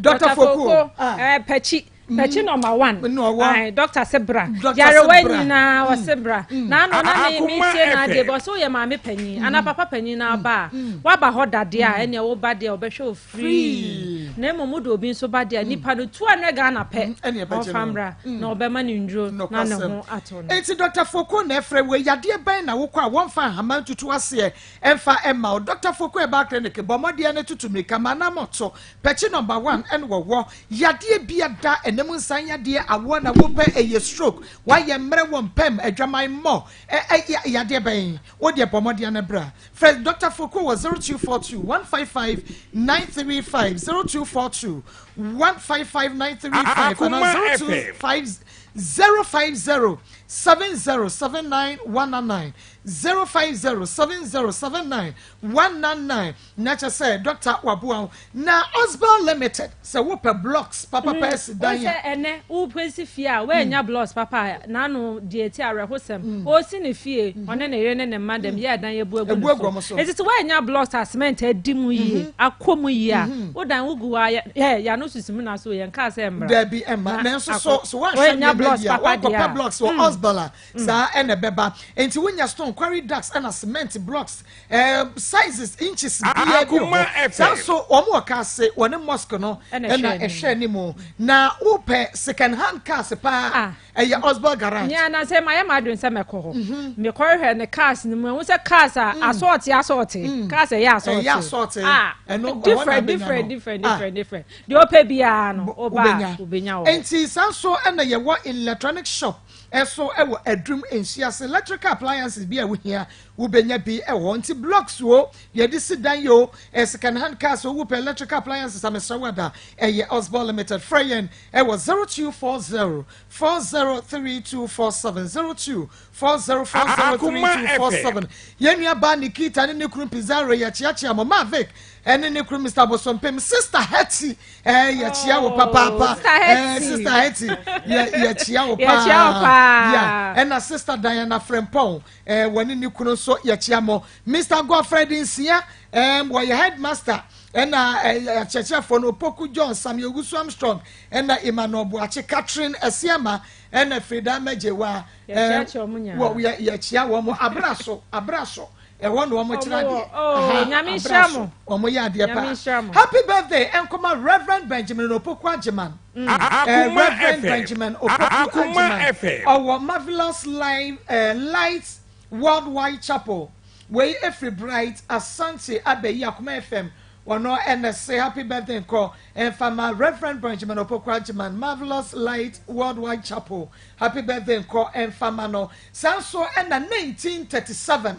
dr foko ah. eh, pɛkyi hmm. pɛkyi nɔmba one ayi dɔkta se bra yarewa nyinaa ɔse hmm. bra n'ano na mi mi tie na adeɛ bɔ ɔsɛ oyɛ maame panyin ana papa panyin na aba a waba hɔ dadeɛ a ɛnea woba deɛ ɔbɛhwɛ o free na mmom wode obi nso ba deɛ nipa no 200 Ghana pɛ mm, ɔmfa mmra mm. na ɔbɛma no nduro na ne ho atɔ no. Enti Dr. Foko na ɛfrɛ wei yadeɛ bɛn na wokɔ a wɔmfa nhama ntutu aseɛ ɛmfa ɛma wo Dr. Foko Herbal Clinic bɔ mmɔdeɛ no tutu mmirika ma anam ɔto pɛkyi number one ɛna wɔwɔ yadeɛ bi ada ɛnam nsan yadeɛ awoɔ na wopɛ ɛyɛ stroke wayɛ mmerɛ wɔ mpɛm adwaman mmɔ ɛ ɛ yadeɛ bɛn wodeɛ bɔ mmɔdeɛ no bra Frɛ Dɔkta Foko wɔ 0242 155 935, 0242 155 935 anaa 025 050 7079 199, 050 7079 199. Na kyerɛ sɛ dɔkta waboa wo. Na Osbel Limited, sɛ wopɛ blocks papapa asi dan a. Sɛ ɛnɛ wopɛ si fie a woannya mm. blocks papa a n'ano deɛ ti awerɛhosɛm mm. ɔsi ne fie mm. ɔne ne yere ne ne mma dɛm yɛ ɛdan ebu agu ne so eti sɛ woannya blocks a cement adi mu yie mm-hmm. akɔ mu yie a mm-hmm. wodan wogu hɔ a yɛ yano sisi mu na so yɛn kaa sɛ mmra. Dabi ɛma nanso so so woanhwɛ nneɛma yie a woankɔpɛ blocks wɔ Osbel a saa ɛna ɛbɛba nti wonya stone quarry ducts ɛna cement blocks Eh, sizes inches biara bi wɔ hɔ saa nso wɔn wɔ cars wɔne mosque no ɛna ɛhwɛ anim na wopɛ second hand cars paa ah. ɛyɛ Osborne garage. Ní anase ma yɛ ma adwene sɛ mɛkɔ hɔ mhm. mekɔhwɛ ne cars no mu ɛho sɛ cars a mm. asɔɔte asɔɔte mm. cars ɛyɛ asɔɔte ɛyɛ asɔɔte ah, ɛno different different different ah. different different deɛ ɔpɛ biara no ɔba obenya wɔ. Nti saa nso ɛna yɛwɔ electronic shop ɛso ɛwɔ adum nsuase electrical appliances bi a wohia Wobɛnya bi wɔ hɔ. Nti blocks o, deɛ yɛde si dan yi o, ɛyɛ second hand cars o, wopɛ electrical appliances a mesrɛ wo ada, ɛyɛ Osborn Limited. Frɛ yɛn wɔ 0240 403247, 0240 403247. Yɛn nua baa Nikita ne ne kunu Pizarro yɛkyeakyea mo. Mavic ɛne ne kunu Mr. Bosompem, Sister Hetty ɛɛ yɛkyea wo papaapa ɛɛ Sister Hetty yɛ yɛkyea wo paa. Yeah, ɛna Sister Diana Frempong Eh, wɔne ne kunu nso yɛkyea mo. Mister Godfred Nsia, eh, wɔyɛ headmaster, ɛna eh, akyerɛkyerɛfoɔ no Opoku John, Samuel Owusu Armstrong, ɛna Emmanuel Boakye, Catherine Asiama, ɛna Frida Magyewa. Eh, wɔ yɛkyea wɔn mo abraso, abraso. Ɛhɔ na wɔn kyerɛ adeɛ. Oh, nyame nhyira mo. Wɔn yɛ adeɛ paa. Happy birthday ɛnkɔma Reverend Benjamin Opoku Agyeman. Mm. Uh, Reverend Benjamin Opoku Agyeman ɔwɔ Marvelous Live, uh, Light Worldwide Chapel wei efiri Bright Asante Abeyi Akoma FM wɔn ɛna se happy birthday nkɔ nfama Reverend Benjamin Opoku Agyeman Marvelous Light Worldwide Chapel happy birthday nkɔ nfama no saa nso ɛna 1937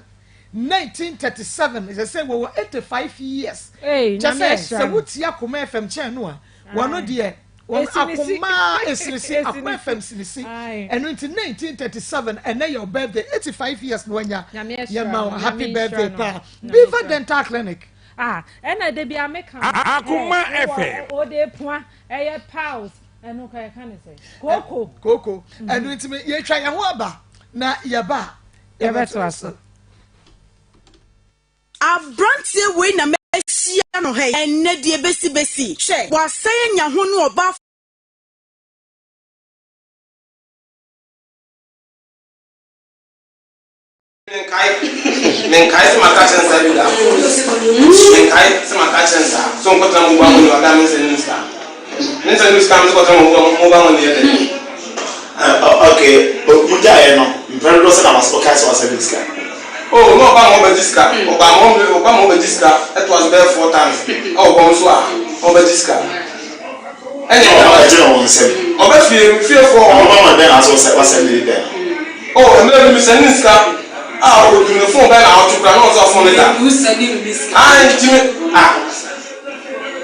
1937 sɛ sɛ wɔwɔ 85 years kyɛ sɛ sɛ wotia Akoma FM kyɛn no a Wɔn deɛ wɔn akoma esinisi akoma fam sinisi ɛno nti 1937 ɛnɛ yɛ birthday 85 years na wanya yɛ ma wo happy birthday paa Beaver Dental Clinic. Ah, ɛna de bi ameka. Akoma FM. O de pua ɛyɛ piles ɛno ka yɛka ne sɛ koko. Koko ɛno nti yɛtwa yɛn ho aba na yɛba yɛbɛto aso. Abranteɛ wei na mahyia no ha yi ɛnnɛ deɛ bɛsi bɛsi hwɛ wasan anya ho ne ɔbaa Menkae, menkae sɛ maka kyerɛ no saa bi da. Menkae sɛ maka kyerɛ no saa. So nkɔtena mu bɔ abɔ ne wadan me nsɛm nim saa. Me nsɛn no sika me sɛ kɔtɔ mo mo ba mo ne yɛ dɛ. Ok, mo gyaeɛ no, mpɛn dodoɔ sɛ na ɔkae sɛ wasɛn ne sika? Oh, na ɔba ma ɔbɛgye sika, ɔba ma ɔba ma ɔbɛgye sika, ɛtoa so bɛyɛ four times, ɛwɔ kɔn so a, ɔbɛgye sika. Ɛnyɛ na ɔbɛgye no wɔn nsam. Ɔbɛ fie, fie fo. Na ɔba ma bɛn na asɛ ɔsɛ wasɛn ne bi pɛn no? Oh, mmerɛ bi mesɛn ne sika, a ɔdu ne phone bɛyɛ na ɔtwe kora na ɔsɛ ɔphone ne da. Ah, nti me, ah.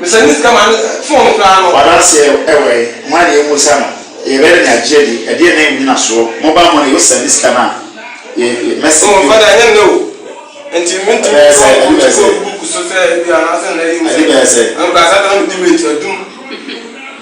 Mesɛ ne sika ma no phone koraa no. W'adanseɛ wɔ he? Hwan na yɛmmisa no? Yɛbɛyɛ dɛn agye adi? Ɛdeɛn ne nnyinasoɔ? Mobile money, wosɛnde sika no a, yɛ, yɛ, mɛsɛnde Oh, o. Father, ɛnyɛ nnɛ o. Nti mentumi Ɛbɛyɛ sɛ, nkɔ ɛde bɛyɛ sɛ. nkɔ book so sɛ ebi anaasɛ nnɛ yi mu Ɛde bɛyɛ sɛ. Ɛno koraa saa da na medi mate adum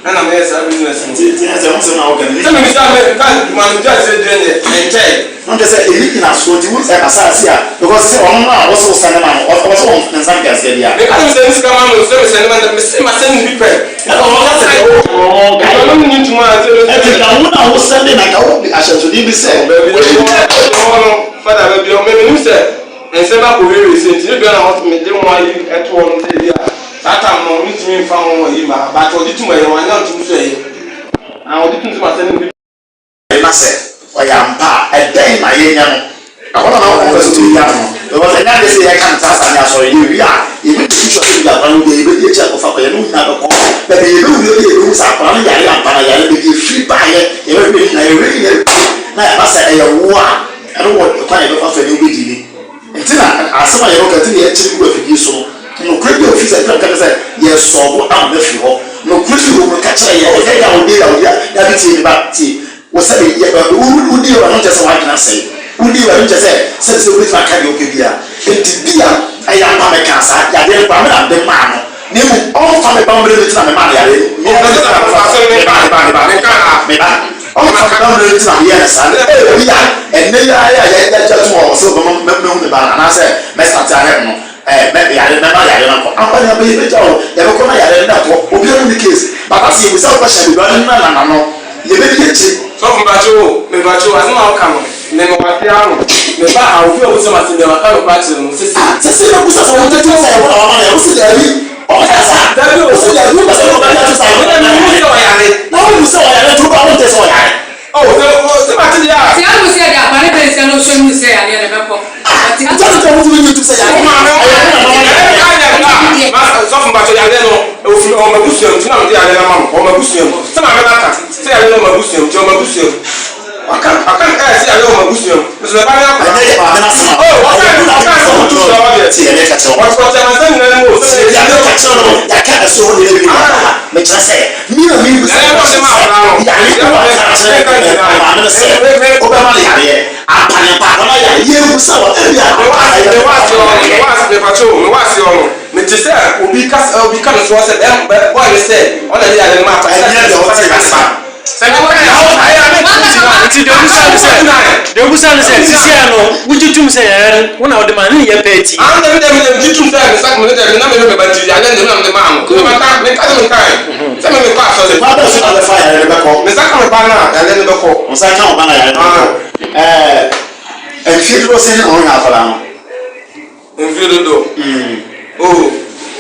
ɛna meyɛ saa business no. Nti, nti ɛsɛ ho sɛm na woka no. Sɛ mebisa me nka adwuma no gye aseɛ deɛ neɛ ɛnkyɛe. Na ɔkyerɛ sɛ ɛnni nyinasoɔ nti wo sɛ asase a because sɛ ɔno no a wosɛ wo sane ma no ɔwɔ sɛ wɔn ne nsa nka sika biara. Meka sɛ mesɛne sika ma no sɛ mesɛne ma no mese masɛne no bi pɛ. Ɛna ɔka sɛ deɛ wo ɔnkae. Ɛna ɔno nni ntoma a sɛ Ɛnti nka wo na wo sɛnde na nka wo de ahyɛnsodeɛ bi sɛ. Baabi a ɔwɔ no fada baabi a ɔwɔ menim sɛ nsɛm akɔ wiewie sɛ nti ebia na mede ho ayi ɛto hɔ no sɛ ebia saa tam no mentumi mfa ho ayi ma but ɔgye tom ɛyɛ wanya ntom so ɛyɛ ah ɔgye tom sɛ masɛne no bi. Na sɛ ɔyɛ ampa a, ɛdɛn na yɛnyɛ no? Ɛhɔ na na wɔn pɛ sɛ wɔbɛgya no no, because ɛnyɛ adeɛ sɛ yɛka no saa saa ne asɔre. Yɛwie a, yɛbɛ make sure sɛ baabi akwadaa no wɔ biara, yɛbɛdi akyi akɔfa akwadaa, yɛne wo nyinaa bɛkɔ baabi a yɛbɛwura bi a yɛbɛhu sɛ akwadaa no yare ampa na yare baabi a ɛfiri baeɛ, yɛbɛhwɛ ne nyinaa, yɛhwɛ ne nyinaa wie na ɛba sɛ ɛyɛ wo a, ɛno wɔ kwan a yɛbɛfa so a ɛne wo bɛdi ni. Nti na asɛm a yɛbɛka nti na yɛkyere gu afidie so no, nokorɛ bi a ofiri sɛ nti na meka kyerɛ sɛ yɛsɔɔbo ama no afiri hɔ. Nokorɛ bi wɔ mu no ka kyerɛ yɛn, ɛnyɛ yawdeɛ yawdeɛ a, dabi tie me ba, tie, wo sɛbe yɛ ɛ wo wodi yaw ɛno nkyerɛ sɛ w'adwene asɛe, wodi yaw ɛno nkyerɛ sɛ sɛbe sɛ wobɛtumi aka deɛ wopɛ biara, nti bi a ɛyɛ ampa mekaa saa, yadeɛ no koraa me na mede maa no, na mmom ɔmfa me ba mmerɛ no nti na memaa no yadeɛ no, me ara me ba, me ba, me ba, me ba, me ba. Ɔmfa me ba mmerɛ nti na meyɛɛ no saa na ebia ɛnnɛ yi ara yi a yɛagye atom wɔ sɛ ɔbɛma mahu me ba no anaasɛ mɛstate ahwɛ no no ɛɛ mɛ yare mɛma yare no akɔ ampa ne ampa yɛbɛgya o yɛbɛkɔ na yare no na ɛkɔ obiara mu ne case but asɛ yɛbisa wo question bebree ano na nana no yɛbɛdi akyire. Sɔfo mpakyɛw o mepakyɛw asɛm a woka no me me wate ano me ba ha obi a ɔbisa me asɛm biara maka nokorɛ akyerɛ no sese. Ah sese na busa sɛ wogye tom sɛ ɛwɔ na wama no ɛ wose daabi ɔbɛka saa Dabi o wose daabi wopɛ sɛ wobɛgye atom sɛ Me deɛ mehu sɛ ɔyare. Na wohu sɛ ɔyare nti wobaa wonte sɛ ɔyare. Oh sɛ o sɛ mate deɛ a. Ti ahu sɛ deɛ akwa ne pɛ nsɛ no nso hu sɛ yadeɛ no bɛkɔ. Ah nti ade nti a wotumi gye tom sɛ yare Wo maame ɛyɛ ne na mama no ɛyɛ yare. ne na ma sɔfo mpakyɛ yadeɛ no ofiri ɔwɔ m'abusua mu nti na mede yadeɛ no ama no ɔwɔ m'abusua mu sɛ maame no aka sɛ yadeɛ no wɔ m'abusua mu nti ɔwɔ m'abusua mu. Waka waka no ɛɛ sɛ yareɛ wɔ m'abusua mu nso me ba ne akwadaa. Ɛnyɛ yɛ maame n'asɛm a. Oh ɔka no ɔka no ɔmo tu sua hɔ deɛ. Tie deɛ meka kyerɛ wo. Ɔte ɔte amansan nyinaa mu o. Tie deɛ meka kyerɛ wo no yɛaka ɛsoro hɔ deɛ na ebi wɔ ha. Mekyerɛ sɛ me na me bisa Yareɛ no ɔde question ma sɛ akwadaa no. yareɛ bi wɔ aka akyerɛ maame no sɛ wobɛma no yareɛ ampa ne mpa akwadaa yare yɛn bisa wɔ ebi a Me wɔ akwadaa ase yare me wɔ ase hɔ no me yareɛ. wɔ ase mepakyɛ o me wɔ ase hɔ no mete sɛ obi ka obi ka me soɔ sɛ bɛɛ bɛ boy no sɛ ɔna de yareɛ no ma akwadaa Ɛnyɛ deɛ ɔte sɛ ase. Nti deɛ ɔbusa no sɛ deɛ ɔbusa no sɛ sisi a no wogye tum sɛ yɛrɛ no wo na wode ma no ne yɛ pɛ ti. Ah dabi dabi dabi gye tum sɛ me sa me dabi na me me ba nti yare no na me de maa no me ka me ka sɛ me kae sɛ me me kɔ asɔre. Kwan bɛn so na wobɛfa yare no bɛkɔ? Me nsa ka me ba no a yare no bɛkɔ. Wo nsa ka wo ba no a yare no bɛkɔ. Ɛɛ mfie dodoɔ sɛn na wohwɛ akwadaa no? Mfie dodoɔ? Oh,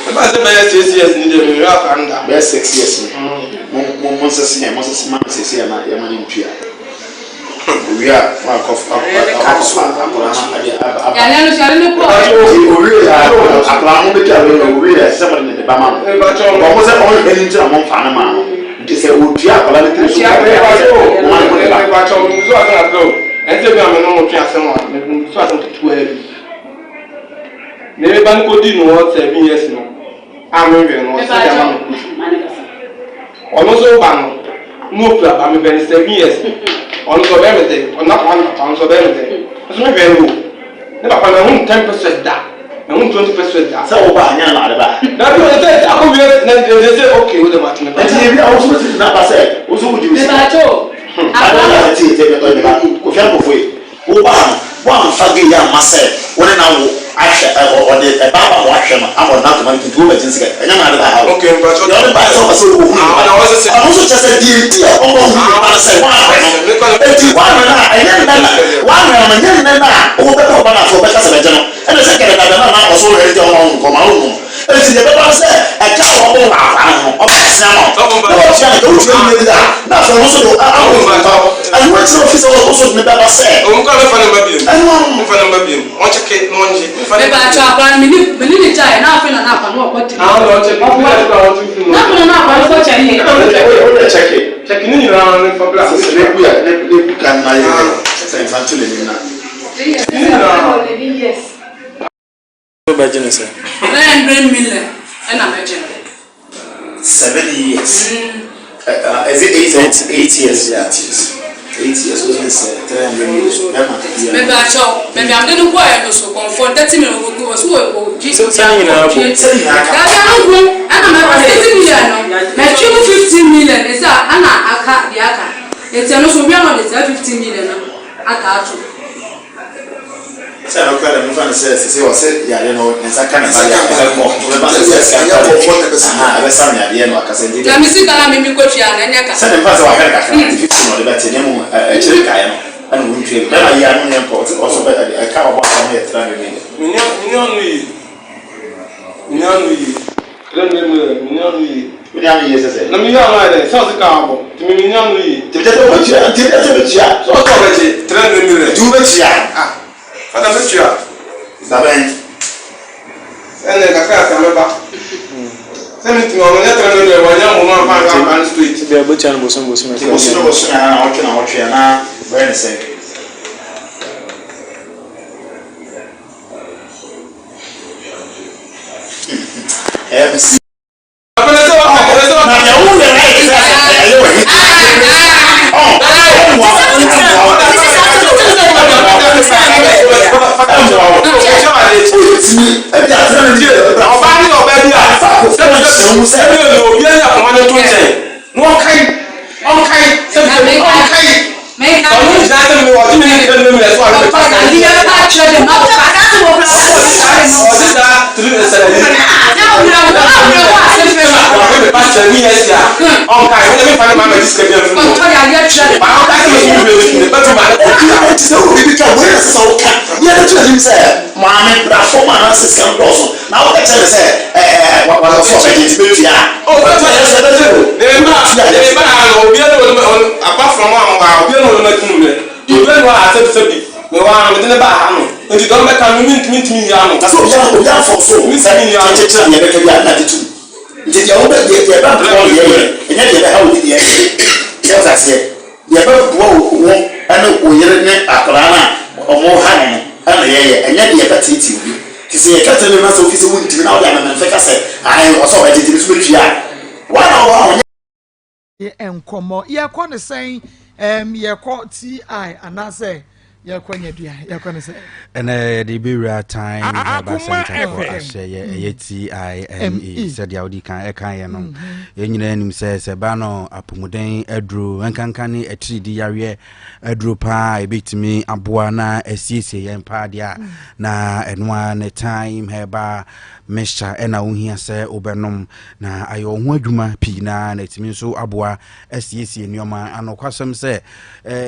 ɛba sɛ bɛyɛ six years ni deɛ menhwɛ akwadaa no da. Bɛyɛ six years ni. Mo mo mo nsese yɛn, mo nsese ma no sese yɛn na yɛma no ntua. Owie a, mo akɔ akɔfa akwadaa no ade aba aba. Yare no so yare no kɔ. Nti owie a akwadaa no bɛgya wei na owie a ɛsɛ sɛ mo de ne ba ma no. Wɔn sɛ wɔn hwɛ ne nti na mo nfa no ma no. Nti sɛ otua akwadaa no tiri so Nti kɔ mepa sɛ kyɛw mo ma no mo ne ba. mepa kyɛw mebusu asɛm kakra o. Ɛnti ebi a me ne mo twe asɛm a mebusu asɛm ketewa bi. Me me ba no kɔdii no hɔ 7 years no a menhwɛ no ɔsɛ de ama me. Ɔno nso ba no na ɔkura ba mebɛ no 7 years ɔno nso ɔbɛyɛ me dɛ ɔno akɔma ne papa ɔno nso ɔbɛyɛ me dɛ nso mehwɛ no o ne papa no mahu no 10 pesewas da mahu no 20 pesewas da. Sɛ wo ba a nyɛ na ade ba. Dabi o sɛ akɔ wie na nti sɛ okay wo de ma tene ba. Nti ebi a wo nso bɛtumi de aba sɛ wo nso wogye wo sika. Mepakyɛ o. Ada na tie tie me ba Kofi Ampofo yi. Wo ba no, woamfa gay amma sɛ wo ne no awo ahwɛ ɛ ɔ ɔde ɛba aba ma woahwɛ no ama ɔde no akɔma ne kunu nti wobɛgye no sika. Ɛnyɛ maa de baa ha o. Okay, mpakyɛ Deɛ ɔde baeɛ sɛ ɔpɛ sɛ ɔhunu ne ba. na ɔsese. Ɔno nso kyerɛ sɛ deɛ nti a ɔma ɔhunu ne ba no sɛ woanhwɛ no. Enti woanhwɛ no a, ɛnyɛ nnɛ na woanhwɛ no no, ɛnyɛ nnɛ na wobɛpɛ wo ba no afei ɔbɛka sɛ bɛgye no. Ɛna sɛ kɛdɛdada no a na ɔsɛ wohwɛ no nti a ɔma wo nkɔma wo no. Enti deɛ ɛbɛba ne sɛ ɛka a wɔbɔ wɔ akwadaa no ho no, ɔbɛka sɛ. abɛtena ama wo na watua ne ka wotua ne wie a na afei ɔno nso de awo ne ba ɛno akyi na ofi sɛ wo so de ne bɛba sɛ Ɔmo kora mɛfa ne mma biom ɛno ano no. Mɛfa ne mma biom ɔnkyɛke na ɔngye mɛfa ne mma biom. Mepaakyɛw akwadaa no mene mene ne gyaeɛ na afei na na akwadaa no ɔkɔ tiri Ah ɔno ɔnkyɛke ɔboa na afei na na afei na na akwadaa no kɔ kyɛke. Ɛna mo kyɛke Wode kyɛke. Kyɛke ne nyinaa ne fa bra. Sɛ sɛ ne bu a ne bu ka no na yɛ sɛ mfa nto n'anim na. Ne nyinaa. Wo bɛgye no sɛn? 900 million ɛna mɛgye no. 7 years. Is it 8 8 years? Yeah, 8 years. Wo sɛ 300 million. Bɛma. Mɛbɛ akyɛw baabi a mede no kɔɛ no so kɔnfɔ 30 million wɔ wɔ so wɔ wɔ gye. Sɛ ne nyinaa bɔ. Sɛ ne nyinaa ka. Dabi ano nko ɛna mɛ 30 million no mɛtwe mu 15 million ɛsɛ ɛna aka deɛ aka eti ɛno so obi ama de saa 15 million no aka ato. Sɛ no kora dɛm fa no sɛ sɛ ɔsɛ yare no ne nsa ka ne ba yɛ ɛbɛkɔ ɔbɛba no sɛ sika aha ɛbɛsa no yadeɛ no akasa nti Na me sika na me mi kɔ tua na ɛnyɛ ka. Sɛ ne mfa sɛ wahwɛ no kakra nti 15 na ɔde bɛte ne mu akyire kaeɛ no ɛna wɔntwa bi bɛma yi ano ne nkɔ ɔsɛ ɔbɛ ɛka ɔbɔ asa no yɛ 300 million. Menya menya ano yie menya ano yie 300 million menya ano yie. Wode ano yie sɛ sɛ. Na menya ano ayɛ dɛ sɛ ɔse ka abɔ nti me menya ano yie. Nti sɛ wobɛtua nti sɛ wobɛtua. Sɛ ɔsɛ ɔbɛgye 300 million. Nti wobɛtua. Ah fada mɛtua. Dabɛn. Ɛnna kakra kakra mɛba. Sɛ metumi ɔno nyɛ 300 million wɔnyɛ mmom amfa anka amfa no straight. Ebi a wobɛtua no bosome bosome. Nti bosome bosome anaa nawɔtwe nawɔtwe anaa bɛyɛ ne sɛn? Ɛyɛ me se. Na deɛ woyɛ no ayɛ te sɛ ɛyɛ wɔ he. Ɔ ɛmmoa wo ɛmmoa wo ɛmmoa wo. Wotumi ebi atena ne deɛ Ɔbaa ne ɔbaa bi a sɛ hyɛ wo sɛ ɛbi obi ani akoma no to nkyɛn na ɔkae ɔnkae sɛ bi ɔnkae ɔno gyina sɛ mi ɔgye mi ne ne bɛ mi ɛso a mi ɔgye saa tiri ɛsɛ ɛyi ɔhwɛ mi ba kyerɛ mi yɛ si a ɔnkae wɔn mi fa ne maa ma di sika bi ɛfiri mu maa ɔka sɛ mi fi mi mi bɛ fi ma ne kɔ Nti sɛ wo biribi ka wei na sɛ sɛ woka ne yɛde to n'anim sɛ maame bra fam anaasɛ sika no dɔɔso na woka kyerɛ me sɛ ɛɛ wɔsɛ ɔbɛgye nti bɛtua a ɔbɛtua yɛ sɛ ɛbɛgye o ne ba ne ba ha no obiara ne wɔn apart from wɔn a wɔn ha obiara ne wɔn atu mu mɛ obiara ne wɔn a sɛbi sɛbi mɛ wɔn a mɛ de ne ba ha no nti dɔm bɛka no mi ntumi ntumi nyi ano. Na sɛ obiara obiara fɔ so sɛ kyekyere deɛ ɛbɛka bi a na de tum nti deɛ wobɛ deɛ deɛ ɛbɛboa wo deɛ yɛ ɛnyɛ deɛ ɛbɛha wo deɛ yɛ sɛ wɔte aseɛ deɛ ɛbɛboa wo wo ɛne wo yere ne akwadaa no a ɔmo ha no no ɛna yɛyɛ ɛnyɛ deɛ ɛbɛteetee obi nti sɛ yɛka kyerɛ no na sɛ ofi sɛ wontumi na wode amememfe ka sɛ ae ɔsɛ ɔbɛgye nti me so bɛtua a woana wɔ hɔ a ɔnyɛ Nkɔmmɔ. Yɛkɔ ne sɛn? Ɛm, yɛkɔ TI anaasɛ yɛkɔ nyadua? Yɛkɔ ne sɛn? Ɛnɛ yɛde bɛwura Time Herbal Akoma Center fo FM. ahyɛ yɛ ɛyɛ TIME ME. sɛdeɛ wodi kan ɛka yɛ no. Yɛn nyinaa nim sɛ sɛ ɛba no apɔmuden aduro nkanka ne atiridii yareɛ aduro paa a ɛbɛtumi aboa na asiesie yɛn paa deɛ a na ɛno ara ne Time Herbal Mixture ɛna wohia sɛ wobɛnom na ayɛ wo ho adwuma pii na na ɛtumi nso aboa asiesie nneɛma. Anokwasɛm sɛ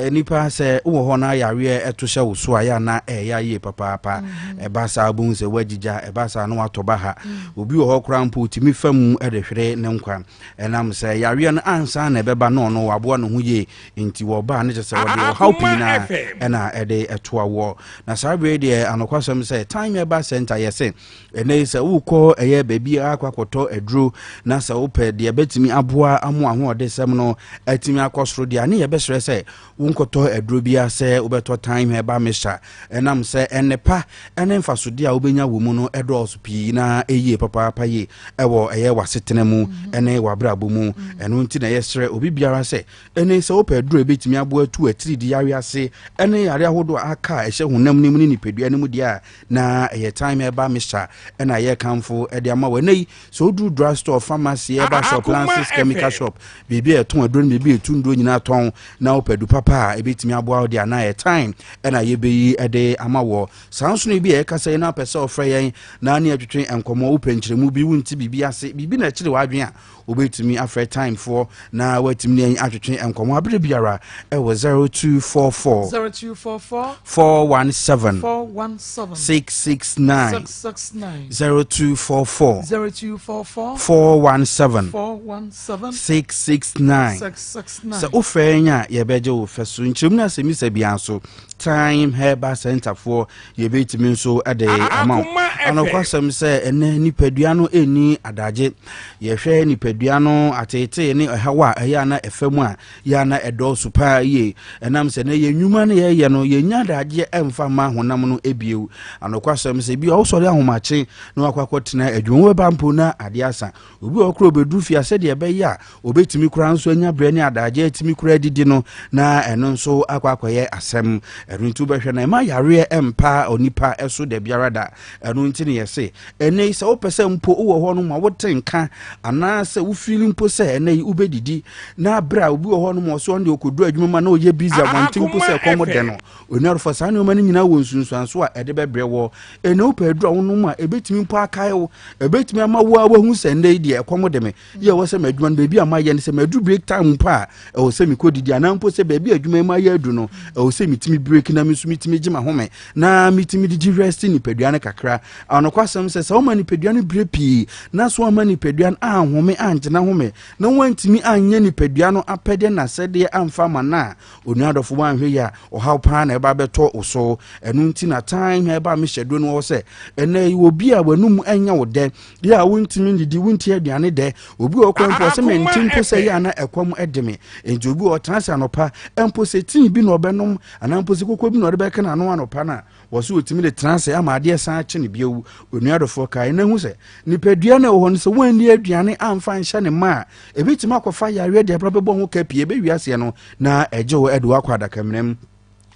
nnipa sɛ wowɔ hɔ na yareɛ ɛto hyɛ wo so a yɛ ana ɛyɛ ayie papaapa. Ɛba saa wobɛhu sɛ woagyigya, ɛba saa na woatɔ ba ha. Obi wɔ hɔ koraa mpo ɔtumi fa mu de hwere ne nkwa ɛnam sɛ yareɛ no ansa na ɛbɛba na ɔno waboa ne ho yie nti wɔba ne kyɛ sɛ wɔde ɔhaw pii Akoma na FM. ɛna ɛde ɛtoa woɔ. Na saa berɛ yi deɛ anokwasɛm sɛ Time Herbal Center yɛ se ɛnɛ yi sɛ wokɔ ɛyɛ baabi akɔ akɔtɔ aduro na sɛ wopɛ deɛ bɛtumi aboa amo ahoɔdesɛm no atumi akɔ soro deɛ a ne yɛbɛsrɛ sɛ wonkɔtɔ aduro biara sɛ wobɛtɔ Time Herbal Mixture ɛnam sɛ ɛnnepa ɛne mfasodeɛ a wobɛnya wɔ mu no ɛdɔɔso pii na ɛyie papaapa yie ɛwɔ ɛyɛ w'asetena mu ɛne w'abrabɔ mu. Ɛno nti na yɛsrɛ obi biara sɛ ɛne sɛ wopɛ aduro a ɛbɛtumi aboa atu atiridii yareɛ ase ɛne yare ahodoɔ a aka a ɛhyɛ honam no mu ne nipadua no mu deɛ a na ɛyɛ Time Herbal Mixture ɛna yɛkamfo ɛde ama wɔ. Ɛnɛ yi sɛ woduru drug store, pharmacy, herbal shop, Akoma Lances chemical FM. shop, biribi a ɛtɔn aduro no biribi a ɛtu nduro nyinaa tɔn na wopɛ adu papa a ɛbɛtumi aboa wo deɛ a na ɛyɛ Time ɛna yɛbɛyi de ama wɔ. Saa nso no bi a yɛkasa yi na apɛ sɛ ɔfrɛ yɛn na ne yɛtwetwe nkɔmmɔ, wopɛ nkyerɛmu bi, wonte biribi ase, biribi na ɛkyere w'adwene a, wobɛtumi afrɛ Time foɔ na woatumi ne yɛn atwetwe nkɔmmɔ aberɛ biara ɛwɔ 0244 0244 417 417 669 669 0244 0244 417 417 669 669 Sɛ wofrɛ yɛn a yɛbɛgye wo fɛ so. Nkyerɛmu no asɛmmisa biara nso, Time Herbal Center foɔ yɛbɛtumi nso de ama wo. Anokwasɛm sɛ ɛnɛ nipadua no ɛnni adagye. Yɛhwɛ nipadua no ateetee ne ɛhaw a ɛyɛ ana ɛfa mu a, yɛ ana ɛdɔɔso paa yie. Ɛnam sɛ nɛ yɛn nnwuma no yɛyɛ no, yɛnnya adagyeɛ ɛmfa mma honam no bio. Anokwasɛm sɛ bi a wosɔre ahomakye na wakɔ akɔtena adwuma, wobɛba mpo na adeɛ asa. Obi wɔ hɔ koraa ɔbɛduru fie a sɛdeɛ ɛbɛyɛ a ɔbɛtumi koraa nso anya berɛ ne adagyeɛ atumi koraa adidi no, na ɛno nso akɔ akɔyɛ asɛm. Ɛno nti wobɛhwɛ no, ɛma yareɛ mpa onipa so da biara da. Ɛno nti ne yɛse, ɛnɛ yi sɛ wopɛ sɛ mpo wowɔ hɔ no ma wote nka anaasɛ wofili mpo sɛ ɛnɛ yi wobɛdidi, na berɛ a obi wɔ hɔ no ma ɔsɛ ɔno deɛ ɔkɔduru adwuma ma na ɔyɛ busy a wante mpo sɛ ɛkɔm de no. Onuadɔfoɔ, saa nneɛma no nyinaa wɔ nsunsuanso a ɛde bɛbrɛ wɔ. Ɛnɛ wopɛ aduru a wonom a ɛbɛtumi mpo akae wo, ɛbɛtumi ama wo a woahu sɛ ɛnɛ yi deɛ ɛkɔm de me. Yɛ ɛwɔ sɛ m'adwuma no baabi a mayɛ no sɛ maduru break time mpo a ɛwɔ sɛ mekɔdidi, anaa mpo sɛ baabi a adwuma yi mayɛ adu no ɛwɔ sɛ metumi break na me nso metumi gye m'ahome na metumi de gye rest nipadua no kakra. Anokwasɛm sɛ sɛ woma nipadua no berɛ pii na so ama nipadua no anhome angyina home na woantumi anyɛ nipadua no apɛdeɛ n'asɛdeɛ amfa ama no a, Onua dɔfo, woanhwɛ yie a, ɔhaw paa na ɛba abɛtɔ wo so. Ɛno nti na tan hwa ɛba mehyɛ duro no wɔ sɛ, ɛnɛ yi obi a w'anum nyɛ wo dɛ, yɛ a wontumi nnidi, wonti aduane dɛ. Obi wɔ hɔ koraa mpo ɔsɛ mente mpo sɛ yɛ a na ɛkɔm de me. Enti obi wɔ ɔtena ase anɔpa, mpo sɛ tii bi na ɔbɛnom, anaa mpo sɛ koko bi na ɔde bɛka n'ano anɔpa no a, Wɔ so otumi de tena ase ama adeɛ san akye no bio. Onua dɔfoɔ, kae na hu sɛ, nipadua no a ɛwɔ hɔ no, sɛ woanni aduane amfa anhyɛ ne ma a, ɛbɛtumi akɔfa yareɛ de abra bɛbɔ ho ka pii. Ɛbɛwie aseɛ no, na ɛgye wo de wo akɔ adakamena mu.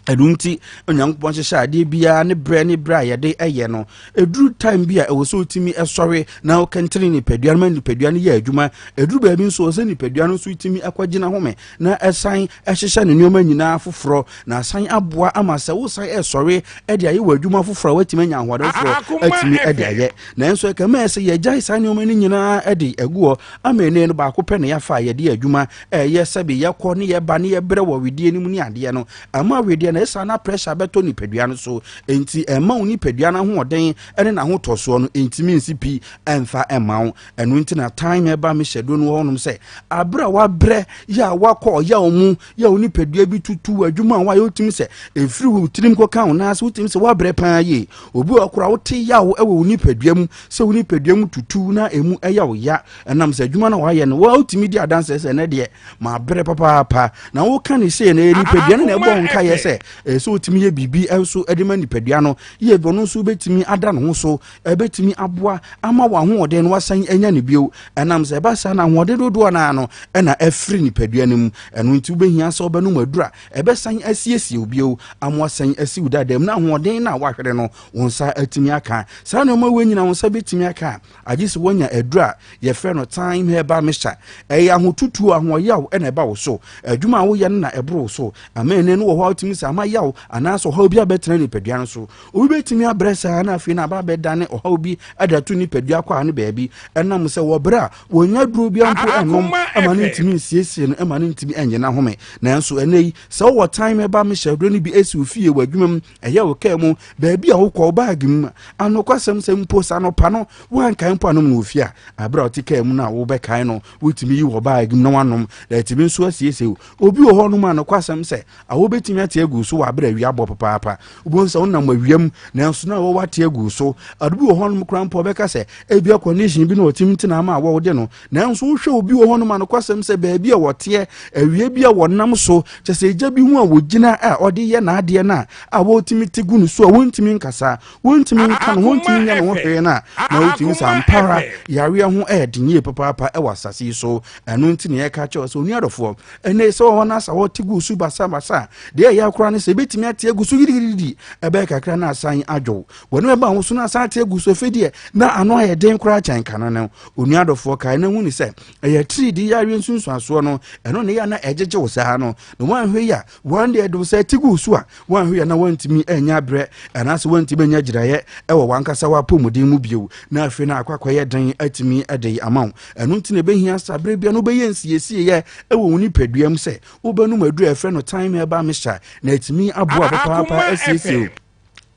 Ɛno nti, Onyankopɔn hyehyɛ adeɛ biara ne berɛ ne berɛ a yɛde ɛyɛ no. Ɛduru time bi a ɛwɔ sɛ wotumi sɔre na wokɛntene nipadua no ma nipadua no yɛ adwuma. Ɛduru baabi nso, ɛwɔ sɛ nipadua no nso tumi kɔgyina home na ɛsan hyehyɛ ne nneɛma nyinaa foforɔ, na asan aboa ama sɛ wosan ɛsɔre de ayɛ wɔ adwuma foforɔ a woatumi anya ahoɔden foforɔ atumi de ayɛ. Nanso ɛkama sɛ yɛgyae saa nneɛma no nyinaa de agu hɔ ama ɛnɛ no baako pɛ na yɛafa a yɛde yɛ adwuma ɛyɛ sɛbe yɛkɔ ne yɛba ne yɛbrɛ wɔ wedeɛ no mu ne adeɛ no ama wedeɛ no ɛsan na pressure bɛtɔ nipadua no so, enti ɛma wo nipadua no ahoɔden ne n'ahotɔsoɔ no ntumi nsi pi ɛmfa ɛma wo. Ɛno nti na time ɛba me hyɛdo no hɔnom sɛ aberɛ a wabrɛ yɛ a wakɔ ɔyaw mu yɛ a wo nipadua bi tutu adwuma a wayɛ wotumi sɛ ɛfiri wo tirim kɔka wo nan ase wotumi sɛ wabrɛ paa yie. Obi wɔ koraa wote yaw wɔ wo nipadua mu sɛ wo nipadua mu tutu na ɛmu ɛyɛ wo ya ɛnam sɛ adwuma no wayɛ no wotumi di adanseɛ sɛ ɛnɛ deɛ mabrɛ papaapa. Na woka ne sei no ɛyɛ nipadua no na ɛbɔ wo nkaeɛ sɛ ɛyɛ sɛ wotumi yɛ biribi nso de ma nipadua no yie bi ɔno nso wobɛtumi ada ne ho so ɛbɛtumi aboa ama w'ahoɔden no wasan anya no bio. Ɛnam sɛ ɛba saa na ahoɔden dodoɔ no ara no ɛna ɛfiri nipadua no mu. Ɛno nti wobɛhia sɛ wobɛnom aduru a ɛbɛsan asiesie wo bio ama wasan asi wo dada mu na ahoɔden no a woahwere no wo nsa atumi aka. Saa nneɛma wei nyina wo nsa bɛtumi aka a, agye sɛ woanya aduru a yɛfrɛ no thyme herbal mixture. Ɛyɛ ahotutuo, ahoɔyaw ɛna ɛba wo so. Adwuma a woyɛ no na ɛboro wo so. Ama ɛnɛ no wɔ hɔ a wotumi sɛ ama yaw anaasɛ ɔhaw bi abɛtena nipadua no so. Obi betumi abrɛ saa na afei na aba abɛdane ɔhaw bi de ato nipadua kwaa no baabi, ɛnam sɛ wɔ bere a wɔnnya aduro biara mpo nnom ma no ntumi nsiesie no ma no ntumi nnye n'ahome. Nanso ɛnnɛ yi, sɛ wowɔ tan mɛba mehyɛ aduro no bi si wo fie, w'adwuma mu, ɛyɛ wo kaa mu, baabi a wokɔ, wo baage mu. Anokwasɛm sɛ mpo sɛ anɔpa no woankae mpo anom no wɔ fie a, bere a wote kaa mu no a wobɛkae no, wotumi yi wɔ baage mu na woanom, na atumi nso asiesie wo. Obi wɔ hɔnom a nokwasɛm sɛ Awɔ betumi ate agu so wɔ bere a awia abɔ papaapa. Wobɛhu sɛ wonam awia mu, nanso na awɔw ate agu so. Ade bi wɔ hɔnom koraa mpo a wɔbɛka sɛ ebia condition bi na ɔte mu nti na ama awɔw de no. Nanso wohwɛ obi wɔ hɔnom a nokwasɛm sɛ baabi a wɔteɛ, awia bi a wɔnam so, kyɛ sɛ egya bi ho a wɔgyina a ɔde yɛ n'adeɛ no a awɔw tumi te gu no so a wɔntumi nkasa, wɔntumi nka no, wɔntumi nyɛ ne ho hwee no a, na wotumi sɛ ampa ara yareɛ ho yɛ den yie papaapa wɔ asase yi so. Ɛno nti na yɛka kyerɛ wo sɛ onua dɔfoɔ, Ɛnnɛ yi sɛ wɔwɔ no asa wɔte gu so basabasa a, deɛ ɛyɛ koraa koraa ne sɛ ebetumi ate agu so gidigidi ɛbɛyɛ kakra na asan adwow. W'ani bɛba ho so na asan ate agu so afei deɛ na ano ayɛ den koraa kyɛn kane no. Onua dɔfoɔ kae na hu ne sɛ ɛyɛ atiridii yareɛ nsunsuansoɔ no ɛno na ɛyɛ a na ɛgyegye wo saa no na woanhwɛ yi a wɔn deɛ ɛde wo sɛ ti gu so a woanhwɛ yi a na woantumi anya berɛ anaasɛ woantumi anya gyinaeɛ ɛwɔ w'ankasa w'apɔmuden mu bio na afei na akɔ akɔyɛ den atumi de ama wo. Ɛno nti na ɛbɛhia sɛ berɛ bia no wobɛyɛ nsiesieɛ ɛwɔ wo nipadua mu sɛ wobɛnom aduru a ɛfrɛ no thyme herbal mixture na atumi aboa papaapa asiesie wo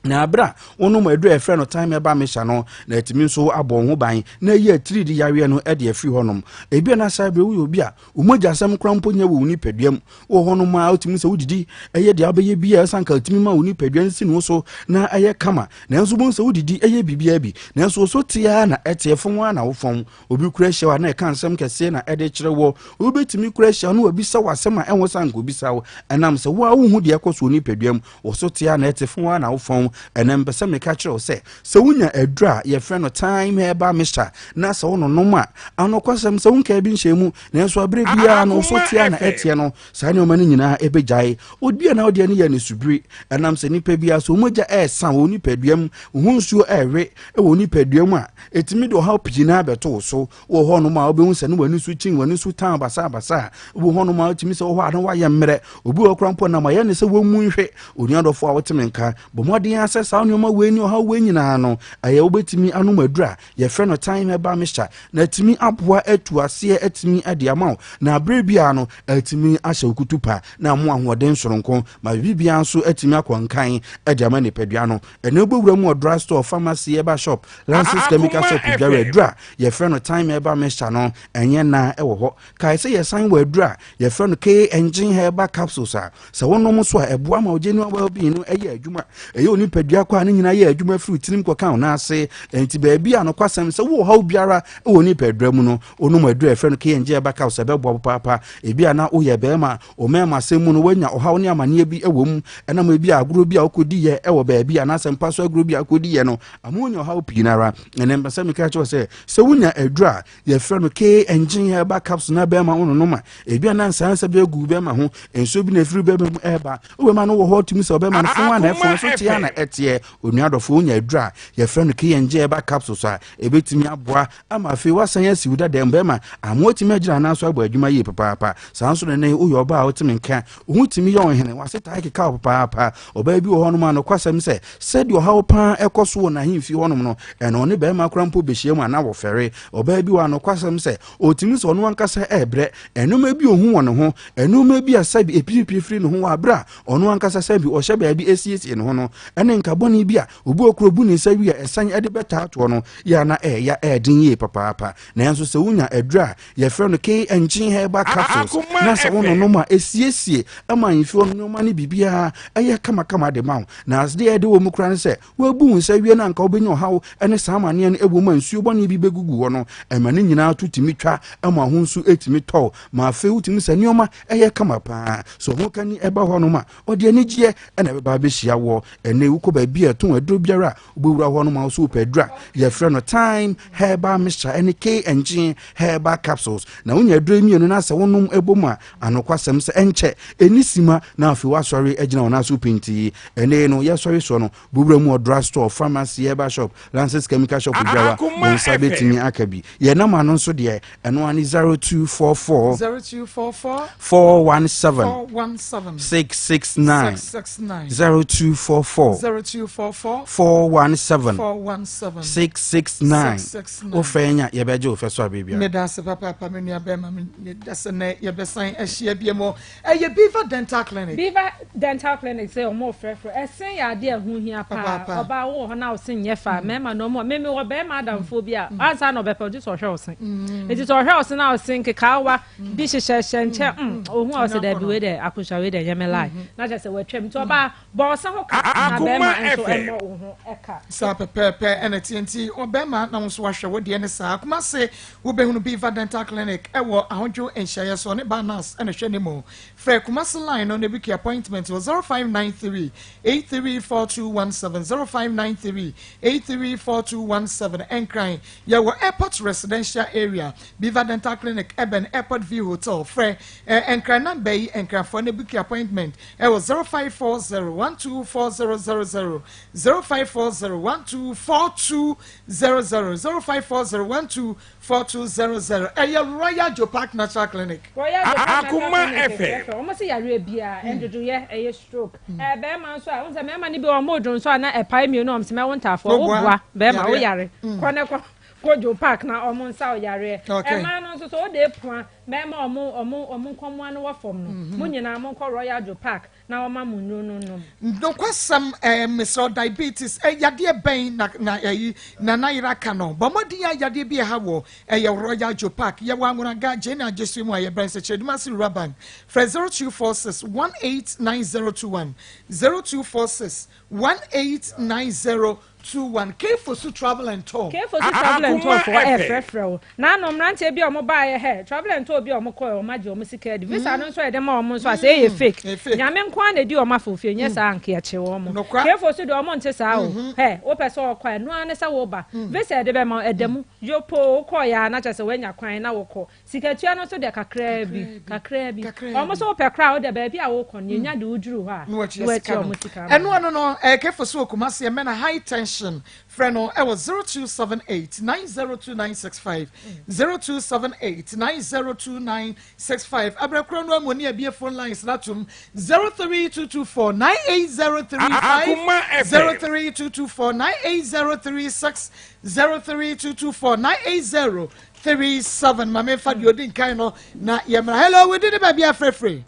na abere a wonom aduru a ɛfrɛ no thyme herbal mixture no na atumi nso abɔ wo ho ban na ayi atiridii yareɛ no de afiri hɔnom. Ebia na saa berɛ woyɛ obi a wo mogyasɛm koraa mpo nyɛ wɔ wo nipadua mu. Wɔ hɔnom a wotumi sɛ wodidi ɛyɛ deɛ wobɛyɛ bi a ɛsɛ anka ɛtumi ma wo nipadua no si ne wo so na ɛyɛ kama. Nanso wobɛhu sɛ wodidi ɛyɛ biribiara bi nanso wo so te ara na ɛteɛ fɔn ara na wofɔn. Obi kura hyia wo a na ɛka nsɛm kɛseɛ na ɛde kyerɛ wɔ. Obi bɛtumi kura hyia wo na wabisa wo asɛm a ɛnwɔ sɛ anka obisa wo ɛnam sɛ wo a wonhu deɛ ɛkɔ so wɔ nipadua mu. Wo so te ara na ɛte fɔn ara na wofɔn. Ɛnɛ mepɛ sɛ meka kyerɛ wo sɛ, sɛ wonya aduru a yɛfrɛ no thyme herbal mixture na sɛ wononom a, anokwasɛm sɛ wonkaa bi nhyɛɛ mu, nanso aberɛ biara no wo so te ara na ɛteɛ no, saa nneɛma no nyinaa ɛbɛgyae. Obi a na wodeɛ no yɛ nisubiri, ɛnam sɛ nipa biara sɛ wo mogya ɛresa wɔ wo nipadua mu, wo ho nsuo ɛrewe wɔ wo nipadua mu a, ɛtumi de ɔhaw pii no ara bɛto wo so. Wɔ hɔnom a wobɛhu sɛ ne w'ani so kyin, w'ani so tan basabasa. Wɔ hɔnom a wotumi sɛ wɔ hɔ a na woayɛ mmerɛ. Obi wɔ koraa mpo nam ayɛ ne sɛ wɔmmu nhwe. Onua dɔfo a wote me nka, bɔ mmɔden ara sɛ saa nneɛma wei ne ɔhaw wei nyinaa no, ɛyɛ wobɛtumi anom aduru a yɛfrɛ no thyme herbal mixture na atumi aboa atu aseɛ atumi de ama wo na berɛ biara no atumi ahyɛ wo kutupa na ama ahoɔden soronko ma biribiara nso atumi akɔ nkan de ama nipadua no. Ɛnɛ wobɛwura mu wɔ drug store, pharmacy, herbal shop, Lances Chemical Shop biara aduru a yɛfrɛ no Thyme Herbal Mixture no ɛnyɛ na ɛwɔ hɔ. Kae sɛ yɛsan wɔ aduru a yɛfrɛ no K Engine Herbal Capsules a sɛ wonom nso a ɛboa ma wo genuine well-being no ɛyɛ adwuma. Ɛyɛ onipadua kɔ a ne nyinaa yɛ adwuma firi tirim kɔka wo nan ase. Enti baabi a nokwasɛm sɛ wowɔ haw biara wɔ nipadua mu no, wonom aduru a yɛfrɛ no K Engine Herbal Capsules ɛbɛboa wo papaapa. Ebi a na woyɛ barima Wo mmarimasɛm mu no, woanya ɔhaw ne amanneɛ bi wɔ mu, ɛnam ebi a agorɔ bi a wokɔdiiɛ wɔ baabi anaasɛ mpa so agorɔ bi a wokɔdiiɛ no ama woanya ɔhaw pii no ara. Ɛnɛ mpɛ sɛ meka kyerɛ wo sɛ, sɛ wonya aduro a yɛfrɛ no K engine herbal capsule na bɛrima wononom a, ebi a na nsansa bi agu bɛrima ho, nsuo bi na ɛfiri bɛrima mu ɛreba. Wobɛma no wɔ hɔ tumi sɛ ɔbɛrima no fon a na ɛfon so teɛ a na ɛteɛ. Onua dɔfo wonya aduro a yɛfrɛ no K engine herbal capsules a ɛbɛtumi aboa ama afei woasan asi wo dada mu bɛrima ama woatumi agyina anan so abɔ adwuma yie papaapa. Saa nso na nnɛ yi woyɛ ɔbaa a wote me nka, wo ho tumi yɛ wo hene, w'ase taa keka wo papaapa. Ɔbaa bi wɔ hɔnom a nokwasɛm sɛ sɛdeɛ ɔhaw paa ɛkɔ so wɔ n'ahemfie hɔnom no, ɛna ɔne barima koraa mpo bɛhyia mu a na wɔfɛre. Ɔbaa bi wɔ a nokwasɛm sɛ ɔtumi sɛ ɔno ankasa ɛrebrɛ, nneɛma bi ɔhu wɔ ne ho, nneɛma bi a sɛbi ɛpirepire firi ne ho wɔ aberɛ a ɔno ankasa sɛbi ɔhyɛ baabi ɛsiesie ne ho no, ɛne nka bɔne bi a obi wɔ koro bu ne nsa wie a ɛsan de bɛtaa toɔ no, yɛ a na ɛɛya ɛɛden yie papaapa. Nanso sɛ wonya aduro a yɛfrɛ no K-Engine Herbal Capsules na sɛ wononom a ɛsiesie ma ahemfie hɔ nneɛma no biribiara ɛyɛ kamakama de ma wo. Na adeɛ a ɛde wɔ mu koraa ne sɛ woabu wo nsa wie no anka wobɛnya ɔhaw ne saa amaneɛ no ɛwɔ mu a nsuo bɔne bi bɛgugu hɔ no, ɛma ne nyinaa to tumi twa ma ho nso tumi tɔ ma afei wotumi sɛ nneɛma ɛyɛ kama paa. Sɛ ɔhokani ɛba hɔnom a ɔde anigyeɛ na ɛbɛba abɛhyia woɔ. Ɛnnɛ wokɔ baabi a ɛtɔn aduro biara a, wobɛwura hɔ nom a wo so wopɛ aduro a yɛfrɛ no Thyme Herbal Mixture ɛne K Engine Herbal Capsules. Na wonya aduro yi mmienu na sɛ wonom bɔ mu a, anokwasɛm sɛ ɛnkyɛ, ɛnni sima na afei woasɔre agyina wo nan so pintii. Ɛnnɛ yi no, yɛsɔre soɔ no, bɛwura mu wɔ drug store, pharmacy, herbal shop, Lances Chemical Shop biara, wo nsa bɛtumi aka bi. Yɛn nama no nso deɛ, ɛno ara ne 0244 0244 417 417 669 669 0244 0244 417 417 669 669. Wofrɛ yɛn a yɛbɛgye wo fɛ so abere biara. Meda ase papaapa me nua bɛrima meda sɛ nɛ yɛbɛsan ahyia bio mu. Ɛyɛ Beaver Dental Clinic. Beaver Dental Clinic sɛ ɔmo frɛfrɛ ɛsen yɛ adeɛ a ɛho hia paa ɔbaa wowɔ hɔ na wo se nyɛ fa mɛɛma na ɔmo me me wɔ bɛɛma adamfoɔ bi a ansa na ɔbɛpɛ ɔgye sɛ ɔhwɛ wo se nti sɛ ɔhwɛ wo se na wo se nkekaawa bi hyehyɛ hyɛ nkyɛn mm ohun a ɔsɛ dɛbi wei dɛ akosua wei dɛ nyɛ me lie na kyerɛ sɛ watwam nti ɔbaa bɔ ɔse ho ka na bɛɛma. bɛrima nso mmɔ wo ho ka. Saa pɛpɛɛpɛ ɛna ɛteɛ nti ɔbɛrima na wo nso wahwɛ wo deɛ ne saa. Kumase wobɛhunu Beaver Dental Clinic ɛwɔ Ahodwo nhyiaeɛ so ɔne baa nurse ɛna ɛhwɛ ne mu. Frɛ Kumase line no na book appointment wɔ 0593 834217 0593 834217 Nkran yɛwɔ Airport Residential Area Beaver Dental Clinic ɛbɛn Airport View Hotel. Frɛ Nkran number yi Nkranfoɔ na book appointment ɛwɔ 0540 124000 0540 124200 0540 124200 Ɛyɛ Royal Joe Park Natural Clinic. Royal Joe Park Natural Clinic frɛfrɛ wɔn se yareɛ biara ɛndwodwoyɛ ɛyɛ stroke ɛɛ bɛɛma nso a wohu sɛ mɛɛma no bi wɔn mo dwo nso a na ɛpae mmienu wɔn se mɛwo ntaafoɔ wo boa bɛɛma wo yare kɔ ne kɔ kɔ Joe Park na wɔn nsa wo yareɛ ɛmaa no nso so wode pua mɛɛma wɔn wɔn wɔn nkɔmoa no wɔ fam no mo nyinaa mo nkɔ Royal Joe Park na wɔma mo nnuro no nom. Nokwasɛm eh, mesrɛ wo diabetes eh, yadeɛ bɛn na na ɛyi na na yera ka no bɔ mmɔden a yadeɛ bi ɛha wɔ ɛyɛ Royal Joe Park yɛwɔ Anwonaga Jane Agyesue mu a yɛbɛn Sɛkyerɛdumase Rural Bank frɛ 0246 189021 0246 1890 21 K-Fosu Travel and Tour. K-Fosu Travel and Tour foɔ ɛɛfrɛfrɛ wo. Naano mmeranteɛ bi a wɔn baeɛ hɛ, travel and tour bi a wɔn kɔɛ wɔn agye wɔn sika adi. Visa no nso a yɛde ma wɔn nso a sɛ ɛyɛ fake. Nyame nko ara na ɛdi wɔn afofie, nyɛ saa a anka yɛkye wɔn. K-Fosu deɛ wɔn nte saa o. Hɛ, wopɛ sɛ ɔkɔ a, ɛno ara ne sɛ woba. Visa a yɛde bɛma wo, ɛda mu. Yopoo, wokɔeɛ ara na kyerɛ sɛ woanya kwan na wokɔ. Sikatua no nso deɛ kakraa bi, kakraa bi. Wɔn nso wopɛ koraa a, wode baabi a wokɔ no, yɛnya de woduru hɔ a, na watua wɔn sika ama Ɛno ano no, Kefo so wɔ Kumasi, ɛmɛ na High Tension. Frɛ no ɛwɔ 0278 902965, 0278 902965. Abrɛ korɔ no amu ne abie phone lines no atom 03224 98035, 03224 98036, 03224 980 37 ma memfa deɛ ɔdi nkan no na yɛmmra hello wodi ne baabi afrɛfrɛ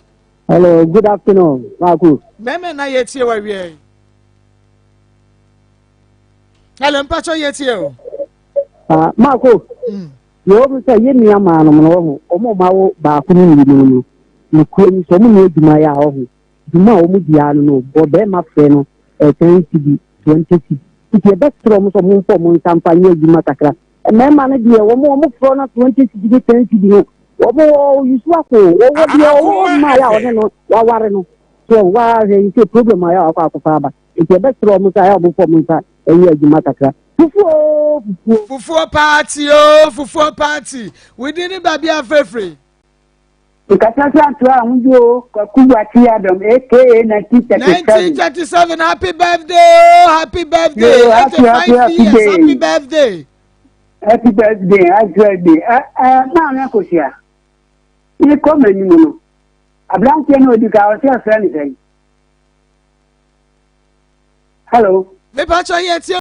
hello good afternoon Marcus mɛmɛ na yɛtie wawiɛ hello mpakyɛ yɛtie o ah, Marco mm. yɛ wɔn sɛ yɛ nua maa nom no wɔho wɔn ma wo baako ne mmienu no nokura ni sɛ wɔn nyɛ adwuma yɛ a wɔho dwuma a wɔn di ara no no bɔ bɛrima frɛ no 10 cedi 20 cedi nti yɛbɛsrɛ wɔn sɛ wɔn mfa wɔn nsa mfa nyɛ adwuma kakra Mmarima no deɛ wɔn wɔn frɔ no 20 cedi ne 10 cedi no wɔn wɔ yusu ako wɔwɔ deɛ ɔwɔ mmaa yɛ a ɔne no waware no so wahwɛ yi sɛ problem ayɛ a wakɔ akɔfa aba nti ɛbɛsrɛ wɔn sɛ ayɛ a wɔn fɔ wɔn nsa ɛyɛ adwuma kakra fufuo fufuo. Fufuo party oo fufuo party within ne baabi afrɛfrɛ. Nkasa sɛ antoa ahodwo Kwaku Boakye Adom aka 1937. 1937 happy birthday oh happy birthday. Yo, happy, happy, happy years day. happy birthday. Happy birthday happy birthday. Ɛ ɛ maame Akosua ne kɔ m'anim no aberanteɛ no odi ka ɔsɛ ɔfrɛ ne sɛn. Hello. Mepa kyɛ yɛ tie.